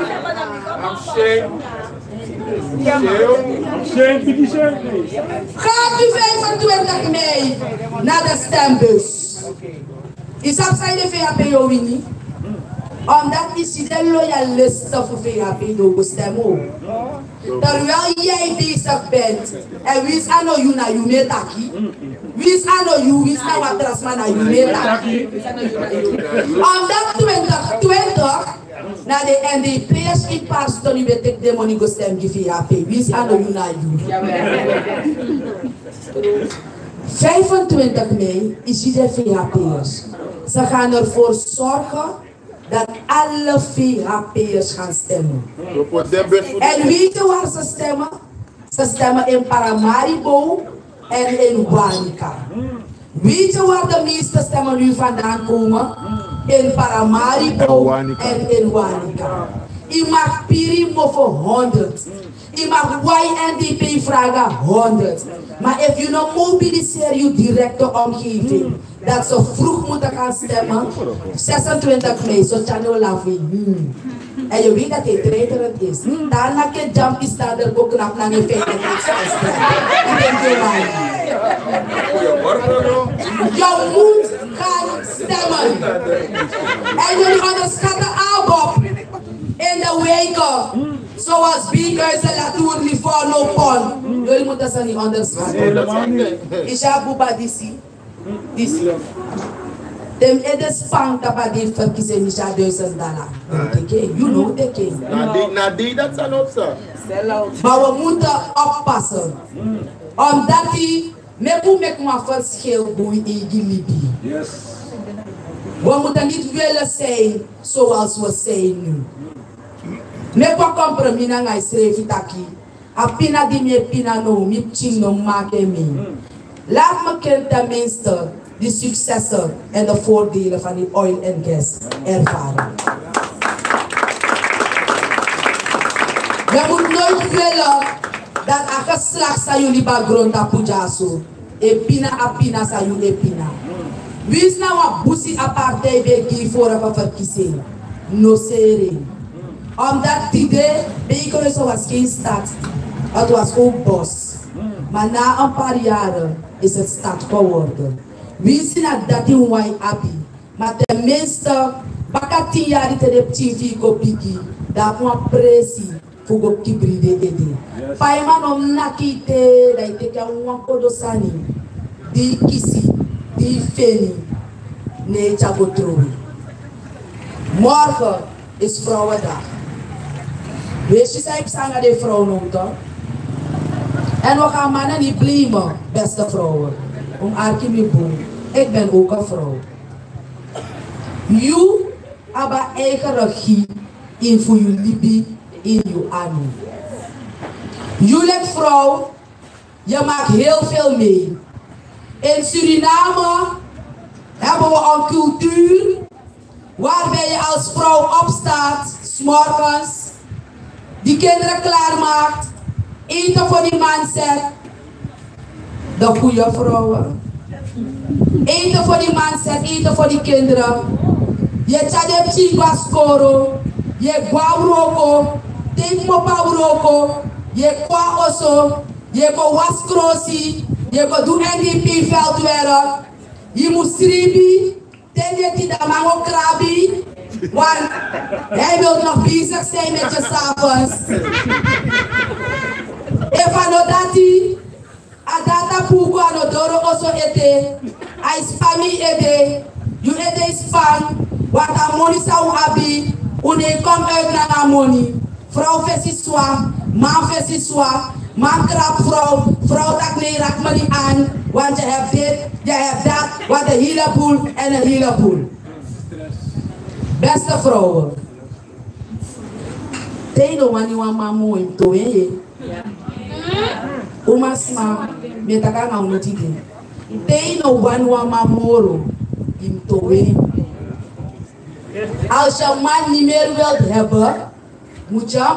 Gaat u vijfentwintig mei naar de stembus. Yu sabi san ede V H P o wini? Omdat yu si den loyalisten fu V H P no go stem o. Terwijl jij bezig bent, en winsi a no yu, na yu mi e taki. Winsi a no yu, winsi na wan tra sma, na yu mi e taki. Omdat twintig twintig, na den N D P'ers in Parston yu ben teki den moni go stem gi V H P. Winsi a no yu, na yu. Vijfentwintig mei, yu si den V H P'ers. Ze gaan ervoor zorgen dat alle V H P'ers gaan stemmen. En weet je waar ze stemmen? Ze stemmen in Paramaribo en in Wanica. Weet je waar de meeste stemmen nu vandaan komen? In Paramaribo en in Wanica. Yu mag piri mofo honderd. Yu mag wai N D P vragen honderd. Maar efu yu no mobiliseer yu directe omgeving, dat ze vroeg moeten gaan stemmen, zesentwintig mei, so tyari no lafu. Hmm. En je weet dat hij treiterend is. Daarna kan Jumpy Stander go knap nanga en veiligheidsvest. Yu denki yu wani. Yu moet gaan stemmen. En jullie onderschatten ABOP in de wijken. Zoals Biekhuizen, Latour, Livorno, Pon. Jullie moeten ze niet onderschatten. Yu si a buba disi. Disi. Te mi ede span tapu a dei fu ferkisi en, mi si a duizend dala. No teki en, yu no teki en. Na dei, na dei dati sa lobi, sir. Ma we moeten oppassen. Omdat meki un meki wan verschil go ini eigi libi. We moeten niet willen zijn zoals we zijn nu. Meki wan compromis nanga yusrefi taki a pina di mi e pina now, mi pikin no maki en. Laat me kind tenminste die successen en de voordelen van die oil en gas ervaren. We moeten nooit willen dat a geslacht san yu libi a grontapu dyaso e pina a pina san yu e pina. Winsi na wan busi a partij ben e gi yu vorige verkiezing, no seri en. Omdat tide Beekhuizen was geen stad, het was ook bos. Maar na een paar jaren is het stad geworden. Winsi na dati un wani abi, ma tenminste baka tin yari te den pikin fu yu go bigi, dan a kon wan presi fu go kibri den ede. Paiman no naki yu te, dan yu teki a wan kodo sani di yu kisi, di yu feni, ne yu tyari go trowe. Morgen is vrouwendag. We si san yu psa nanga den vrouw now, toch? En we gaan mannen niet blamen, beste vrouwen. Un mus arki mi bun. Ik ben ook een vrouw. Yu abi a eigen regie ini fu yu libi, ini yu anu. Yu leki vrouw, je maakt heel veel mee. In Suriname hebben we een cultuur waarbij je als vrouw opstaat, 's morgens, die kinderen klaarmaakt, eten voor die man zet, de goede vrouwen. Eten voor die man zet, eten voor die kinderen. Yu e tyari den pikin go na skoro, yu e go na wroko, te yu kmopo na wroko, yu e kon na oso, yu e kon wasi krosi, yu e kon du N D P veldwerk, yu mus sribi, te yu e didon a man o krabi, want hij wil nog bezig zijn met je 's avonds. Efu a no dati, a data puku a no doro oso ete, a e span mi ede, yu ede e span, want a moni san un abi, un no e come uit nanga a moni. Vrouw fesi swa, man fesi swa, man krabi vrouw, vrouw taki nee, raak me niet aan, want je hebt dit, je hebt dat, want een heleboel en een heleboel. Beste vrouwen, te yu no wani wan man moro, yu mus towe en. Umasma, mi e taki nanga unu tide. Te yu no wani wan man moro, yu mus towe en. Als je een man niet meer wilt hebben, moet je hem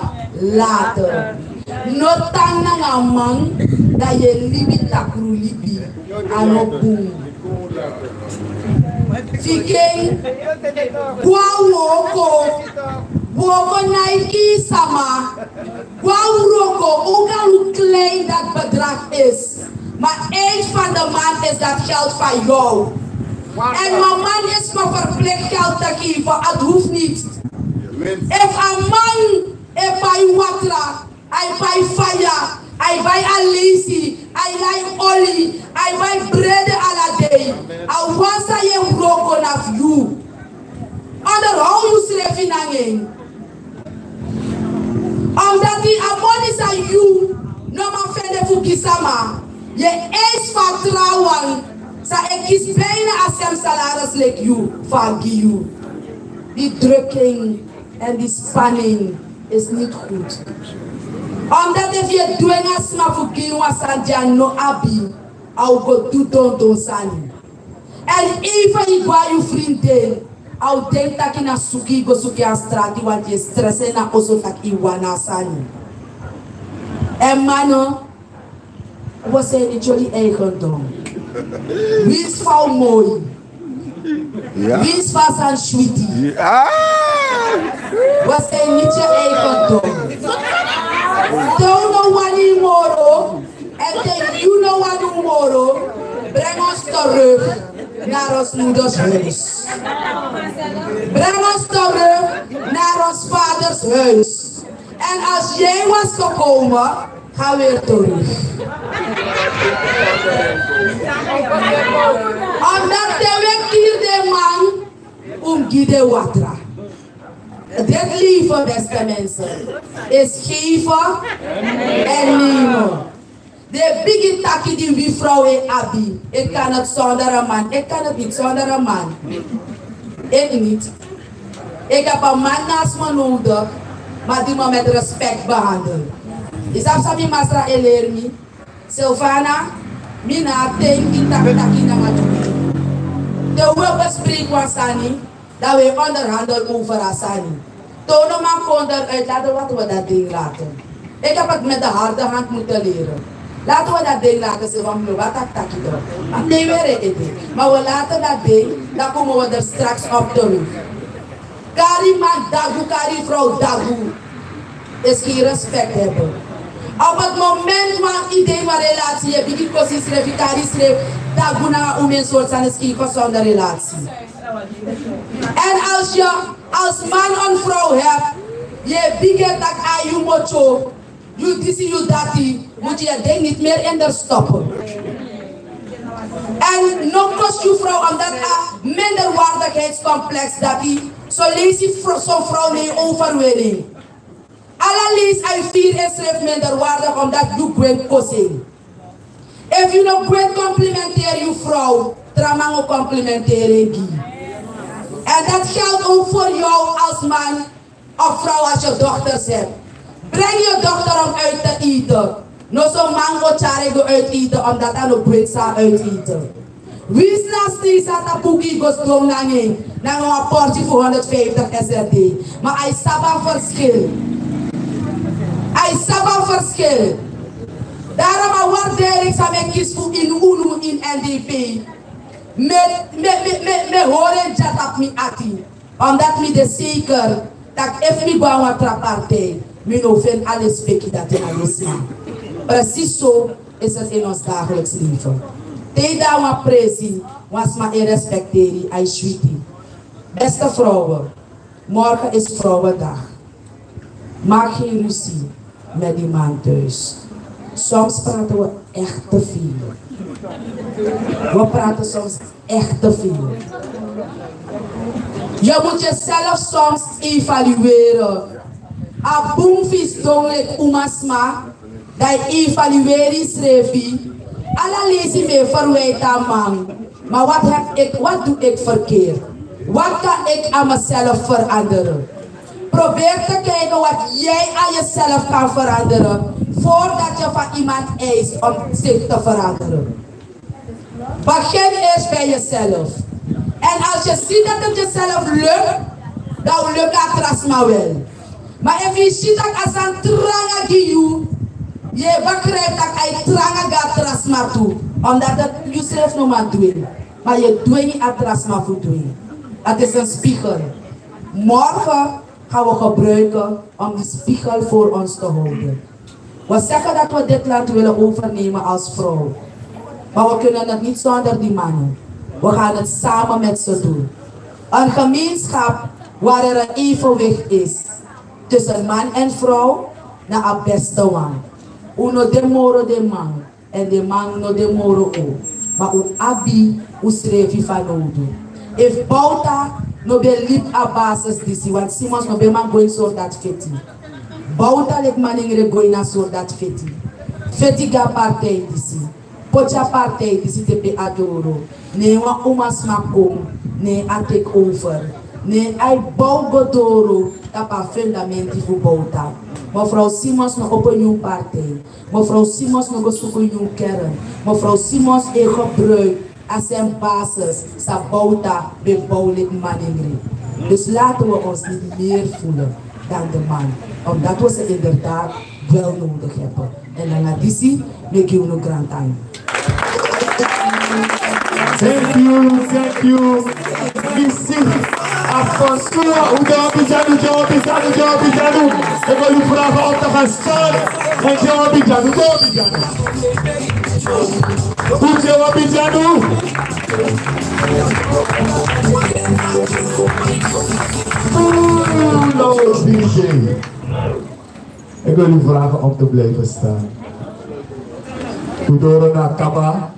laten. No tan nanga a man, dan yu e libi takru libi. A no bun. Fika en, go na wroko. Wroko no e kisi sama. Go na wroko, ook al hoe klein dat bedrag is. Maar eind van de maand is dat geld van jou. En mama is me verplicht geld te geven, het hoeft niet. Efu a man e bai watra, a e bai faya, a e bai alesi, a e lai oli, a e bai brede ala dei. A wan san yu e wroko na fu yu. Onderhoud yusrefi nanga en. Omdat a moni san yu no man fende fu gi sama, yu e eis fu a trawan san e kisi bijna a sem salaris leki yu fu a gi yu. Die drukking en die spanning is niet goed. Omdat efu yu e dwengi a sma fu gi yu wan sani di a no abi, a o go du dondon sani. En even yu go na yu vriendin, a o denki taki na suku yu go suku en na strati, want yu e stress en na oso taki yu wani a sani. En mannen, we zijn niet jullie eigendom. Winsi fa un moi, winsi fa a sani switi, we zijn niet je eigendom. Te un no wani yu moro, en te yu no wani un moro, breng ons terug naar ons moeders huis. Breng ons terug naar ons vaders huis. En als jij was gekomen, ga weer terug. Omdat te we kiri den man, un gi den watra. Dit leven, beste mensen, is geven en nemen. De bigi taki di wi vrouw e abi. Ik kan het zonder een man. Ik kan het niet zonder een man. Ik niet. Ik heb een man naast me nodig, maar die me met respect behandelt. Is dat Sami Masra e leri mi? Silvana, mi na a ten taki taki nanga tu. Te we bespreek wan sani, dan we onderhandel over a sani. Toon no man kon eruit, laten we, laten we dat ding laten. Ik heb het met de harde hand moeten leren. Laten we dat ding laten, ze van me wat tak taki dan. Maar nee, we reken het. Maar we laten dat ding, dan komen we er straks op terug. Kari man dagu, kari vrouw dagu. Is geen respect hebben. Op het moment wan idee wan relatie, je bigi kosi srefi, kari srefi dagu nanga un, soort sani is geen gezonde relatie. En als je als man een vrouw hebt, je bigi taki a yu mocho, yu disi, yu dati, moet je je ding niet meer in de stoppen. En no kosi yu vrouw, omdat a minderwaardigheidscomplex dati, so leisi vr-, so vrouw no e overwinning. Ala leisi a e firi ensrefi minderwaardig, omdat yu gwe kosi en. Efu yu no gwe complimenteren yu vrouw, tra man o complimenteren en gi. En dat geldt ook voor jou als man of vrouw, als je dochters hebt. Breng je dochter om uit te eten. No so man o tyari en go uit eten, omdat a no gwe san uit eten. Winsi na sneisi a tapu gi go sidon nanga en, nanga wan portie fu honderdvijftig S R D. Maar a e sabi a verschil. A e sabi a verschil. Daarom a waardering san mi e kisi fu unu ini N D P. Mi, mi, mi, mi, mi hori en dya tapu mi ati. Omdat mi de zeker taki efu mi go na wan tra partij, mi no o feni a lespeki dati na a sma. Precies zo is het in ons dagelijks leven. Te yu de na wan presi, wan sma e respekteri, a e switi. Beste vrouwen, morgen is Vrouwendag. Maak geen ruzie met die man thuis. Soms praten we echt te veel. We praten soms echt te veel. Je moet jezelf soms evalueren. A bun fu sidon leki umasma, dan yu evalueri yusrefi. Ala leisi mi e verwijt a man. Maar wat heb ik, wat doe ik verkeerd? Wat kan ik aan mezelf veranderen? Probeer te kijken wat jij aan jezelf kan veranderen voordat je van iemand eist om zich te veranderen. Begin eerst bij jezelf. En als je ziet dat het jezelf lukt, dan lukt a tra sma wel. Maar efu yu si taki a sani tranga gi yu, yu e begrijp taki a e tranga gi a tra sma tu. Omdat yusrefi no man dwingi, maar yu e dwingi a tra sma fu dwingi. Het is een spiegel. Morgen gaan we gebruiken om die spiegel voor ons te houden. We zeggen dat we dit land willen overnemen als vrouw. Maar we kunnen het niet zonder die mannen. We gaan het samen met ze doen. Een gemeenschap waar er een evenwicht is tussen man en vrouw, na a beste wan. Un no de moro den man, en den man no de moro un. Ma un abi unsrefi fanowdu. Efu Bouta no ben libi a basis disi, want Simons no ben man go ini sordati feti. Bouta leki manengre go ini a sordati feti. Feti gi a partij disi. Poti a partij disi tepe a doro. Ne wan umasma kon, ne a teki over. Ne a e bow go doro tapu a fundamenti fu Bouta. Mevrouw Simons no opo nyun partij. Mevrouw Simons no go suku nyun kern. Mevrouw Simons e gebruik a sem basis san Bouta ben bow leki manengre. Dus laten we ons niet meer voelen dan de man, omdat we ze inderdaad wel nodig hebben. En dan na disi, mi e gi unu grantangi. Thank you, thank you. Isi, a fansuwa, un de Abidjan, un de Abidjan, un de Abidjan. Efu yu e vragen om te gaan staan, un de Abidjan, un de Abidjan. Un de Abidjan. Oeh, Lord D J. Ik wil u vragen om te blijven staan. Un doro na kaba.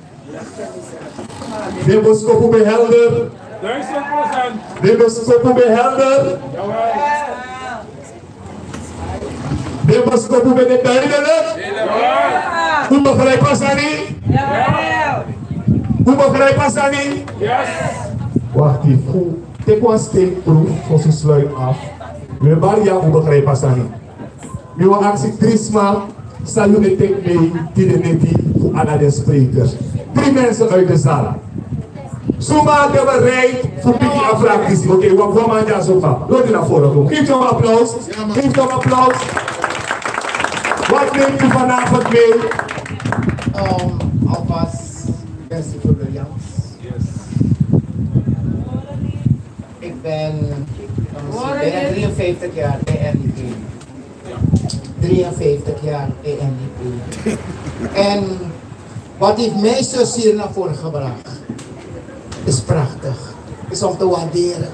Den boskopu ben helder. Duizend procent. Den boskopu ben helder. Jawel. Den boskopu ben de duidelijk. Jawel. Un begrijp a sani? Jawel. Un begrijp a sani? Yes. Wacht even. Teki wan steekproef, fosi un sluit af. Wi e bari ya un begrijp a sani. Mi wani aksi dri sma san yu e teki mei tide neti fu ala den sprekers. Dri mensen uit de zaal. Suma ben bereid fu piki a vraag disi? Oké, wan, wan man dya so fa. Loti na voro kon. Geef hem applaus. Geef hem applaus. Wat neemt u vanavond mee? Ehm, alvast merci voor de Jans. Yes. Ik ben, eh, bijna drieënvijftig jaar bij N D P. Drieënvijftig jaar bij N D P. En wat heeft mij zozeer naar voren gebracht, is prachtig. Is om te waarderen.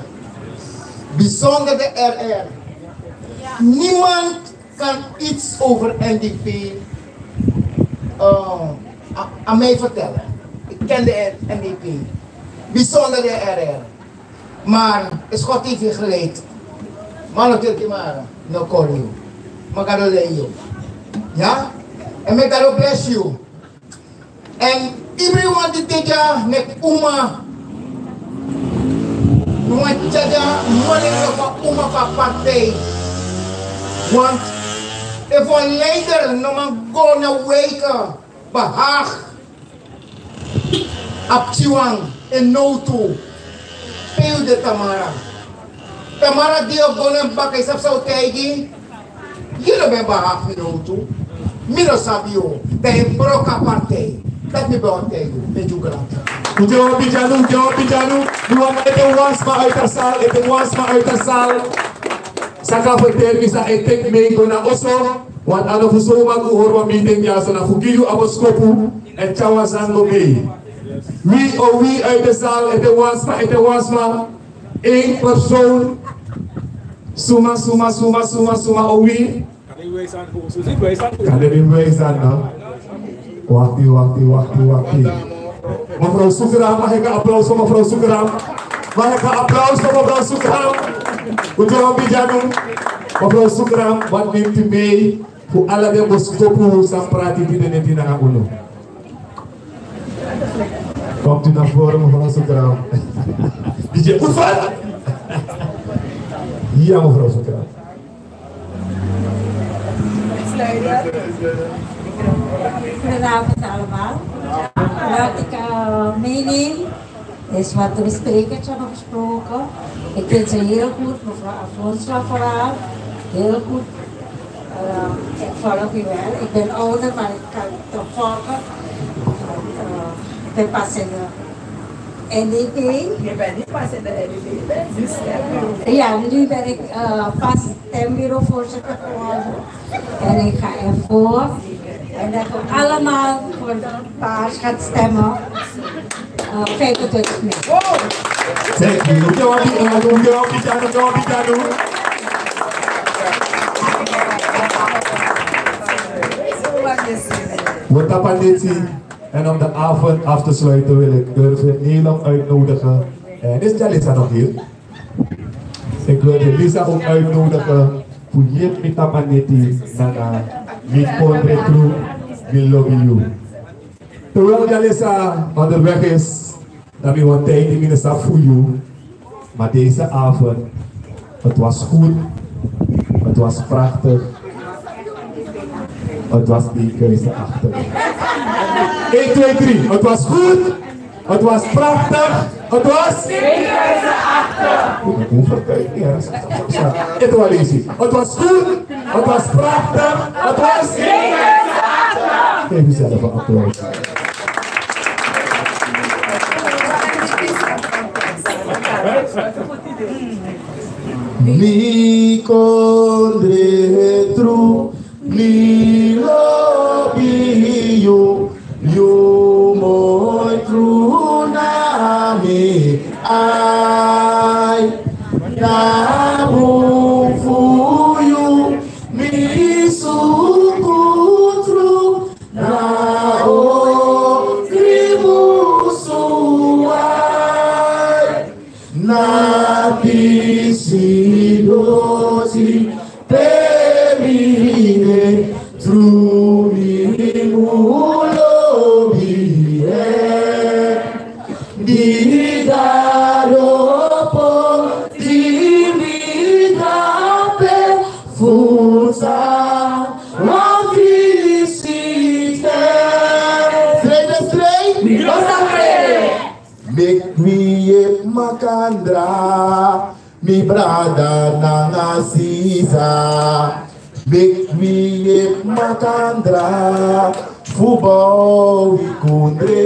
Bijzonder de R R. Niemand kan iets over N D P, eh, a-, aan mij vertellen. Ik ken de N D P. Bijzonder de R R. Maar is God heeft je geleid. Malo kirki mara, no call you. Ma Gado lei you. Ya? En may Gado bless you. En everyone di de dya, meki uma. No man tyari a moni lobi a uma fu a partij. Want efu wan leider no man go na weken, behaag a pikinwan en nowtu. Pe yu de tamara? Tamara di yu o go na en baka, yu sabi san un taigi? Yu no ben behaag mi nowtu. Mi no sabi yu. Dan yu e broko a partij. Dati mi ben wani taigi yu. Meki yu grati. Un de wan bigi anu, un de wan bigi anu. Mi wani ete wan sma uit a sal, ete wan sma uit a sal. San kan ferteri mi san e teki mei go na oso. Want a no fu so un man go hori wan meeting dyaso, na fu gi yu a boskopu. Èn tyari wan sani go mei. Wi, o wi uit de sal, ete wan sma, ete wan sma. Eén persoon. Suma, suma, suma, suma, suma, o wi. Kan den mi wijs aan, no? Wakti, wakti, wakti, wakti. Mevrouw Sugram, mag ik een applaus voor mevrouw Sugram? Mag ik een applaus voor mevrouw Sugram? Goed zo, Bijanu. Mevrouw Sugram, wat neemt u mee voor ala den boskopu san prati di den neti nanga unu? Komt u naar voren, mevrouw Sugram. D J Oefan. Ja, mevrouw Sugram. Goedenavond allemaal. Wat ik, eh, meeneem, is wat de sprekers hebben gesproken. Ik vind ze heel goed, mevrouw Afonso vooral. Heel goed. Eh, ik volg u wel. Ik ben ouder, maar ik kan toch volgen. Eh, ik ben pas in de N D P. Je bent niet pas in de N D P, je bent nu stemmer. Ja, nu ben ik, eh, pas stembureauvoorzitter geworden. En ik ga ervoor. En dat we allemaal voor Paars gaan stemmen. Eh, vijfentwintig mei. Thank you. Wi o gi wan bigi anu, wi o gi wan bigi anu, wi o gi wan bigi anu. Wi o tapu a neti. En om de avond af te sluiten wil ik Gervin Nelom uitnodigen. En is Jalisa nog hier? Ik wil Jalisa ook uitnodigen fu yepi mi tapu a neti nanga Mi Kondre Tru, Mi Lobi Yu. Terwijl Jalisa onderweg is, dan mi wani taigi minister fu yu. Maar deze avond, het was goed, het was prachtig, het was denkwijzeachtig. Eén, twee, drie. Het was goed, het was prachtig, het was denkwijzeachtig. Hoe vertel ik die, hè? Het was easy. Het was goed, het was prachtig, het was denkwijzeachtig. Geef uzelf een applaus. Mi Kondre Tru, mi lobi yu, yu moi tru na mi ai. Na bun fu yu mi suku tru. Na ogri musu Dosi pe mi de, tru mi mu lobi en. Di dado poti mi drape fu sa wan feliciteit. Strei, strei. Mi go sa frede. Meki wi yepi makandra, mi brada nanga sisa. Meki wi yepi makandra fu bow wi kondre.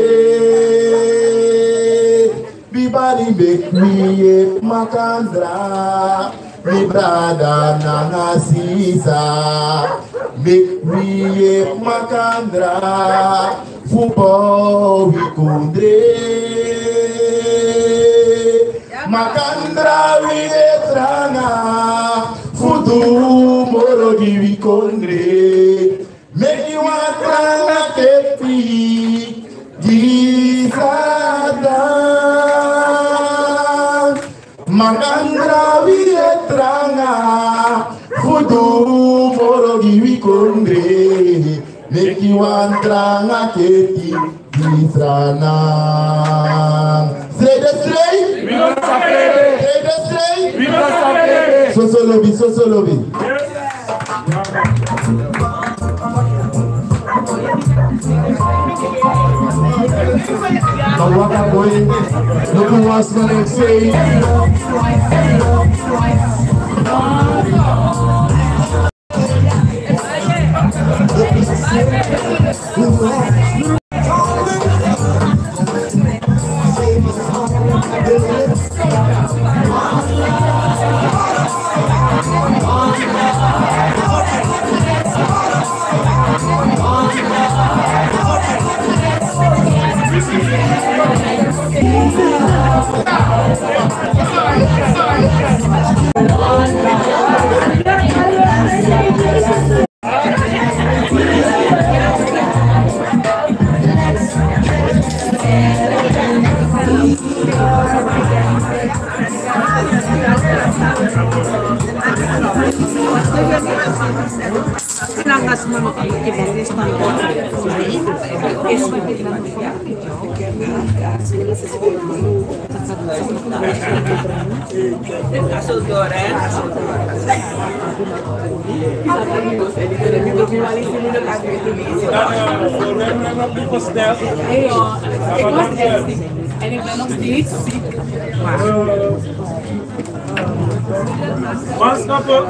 Bibari, meki wi yepi makandra, mi brada nanga sisa. Meki wi yepi makandra fu bow wi kondre. Makandra, wi de tranga fu du moro gi wi kondre. Meki wan tranga keti gi Satan. Makandra, wi de tranga fu du moro gi wi kondre. Meki wan tranga keti gi Satan. Strei, strei. Wi go sa frede. Strei, strei. Wi go sa frede. Soso lobi, soso lobi. Waka boy, look who was gonna say. En ik ben nog steeds ziek. Manschappen.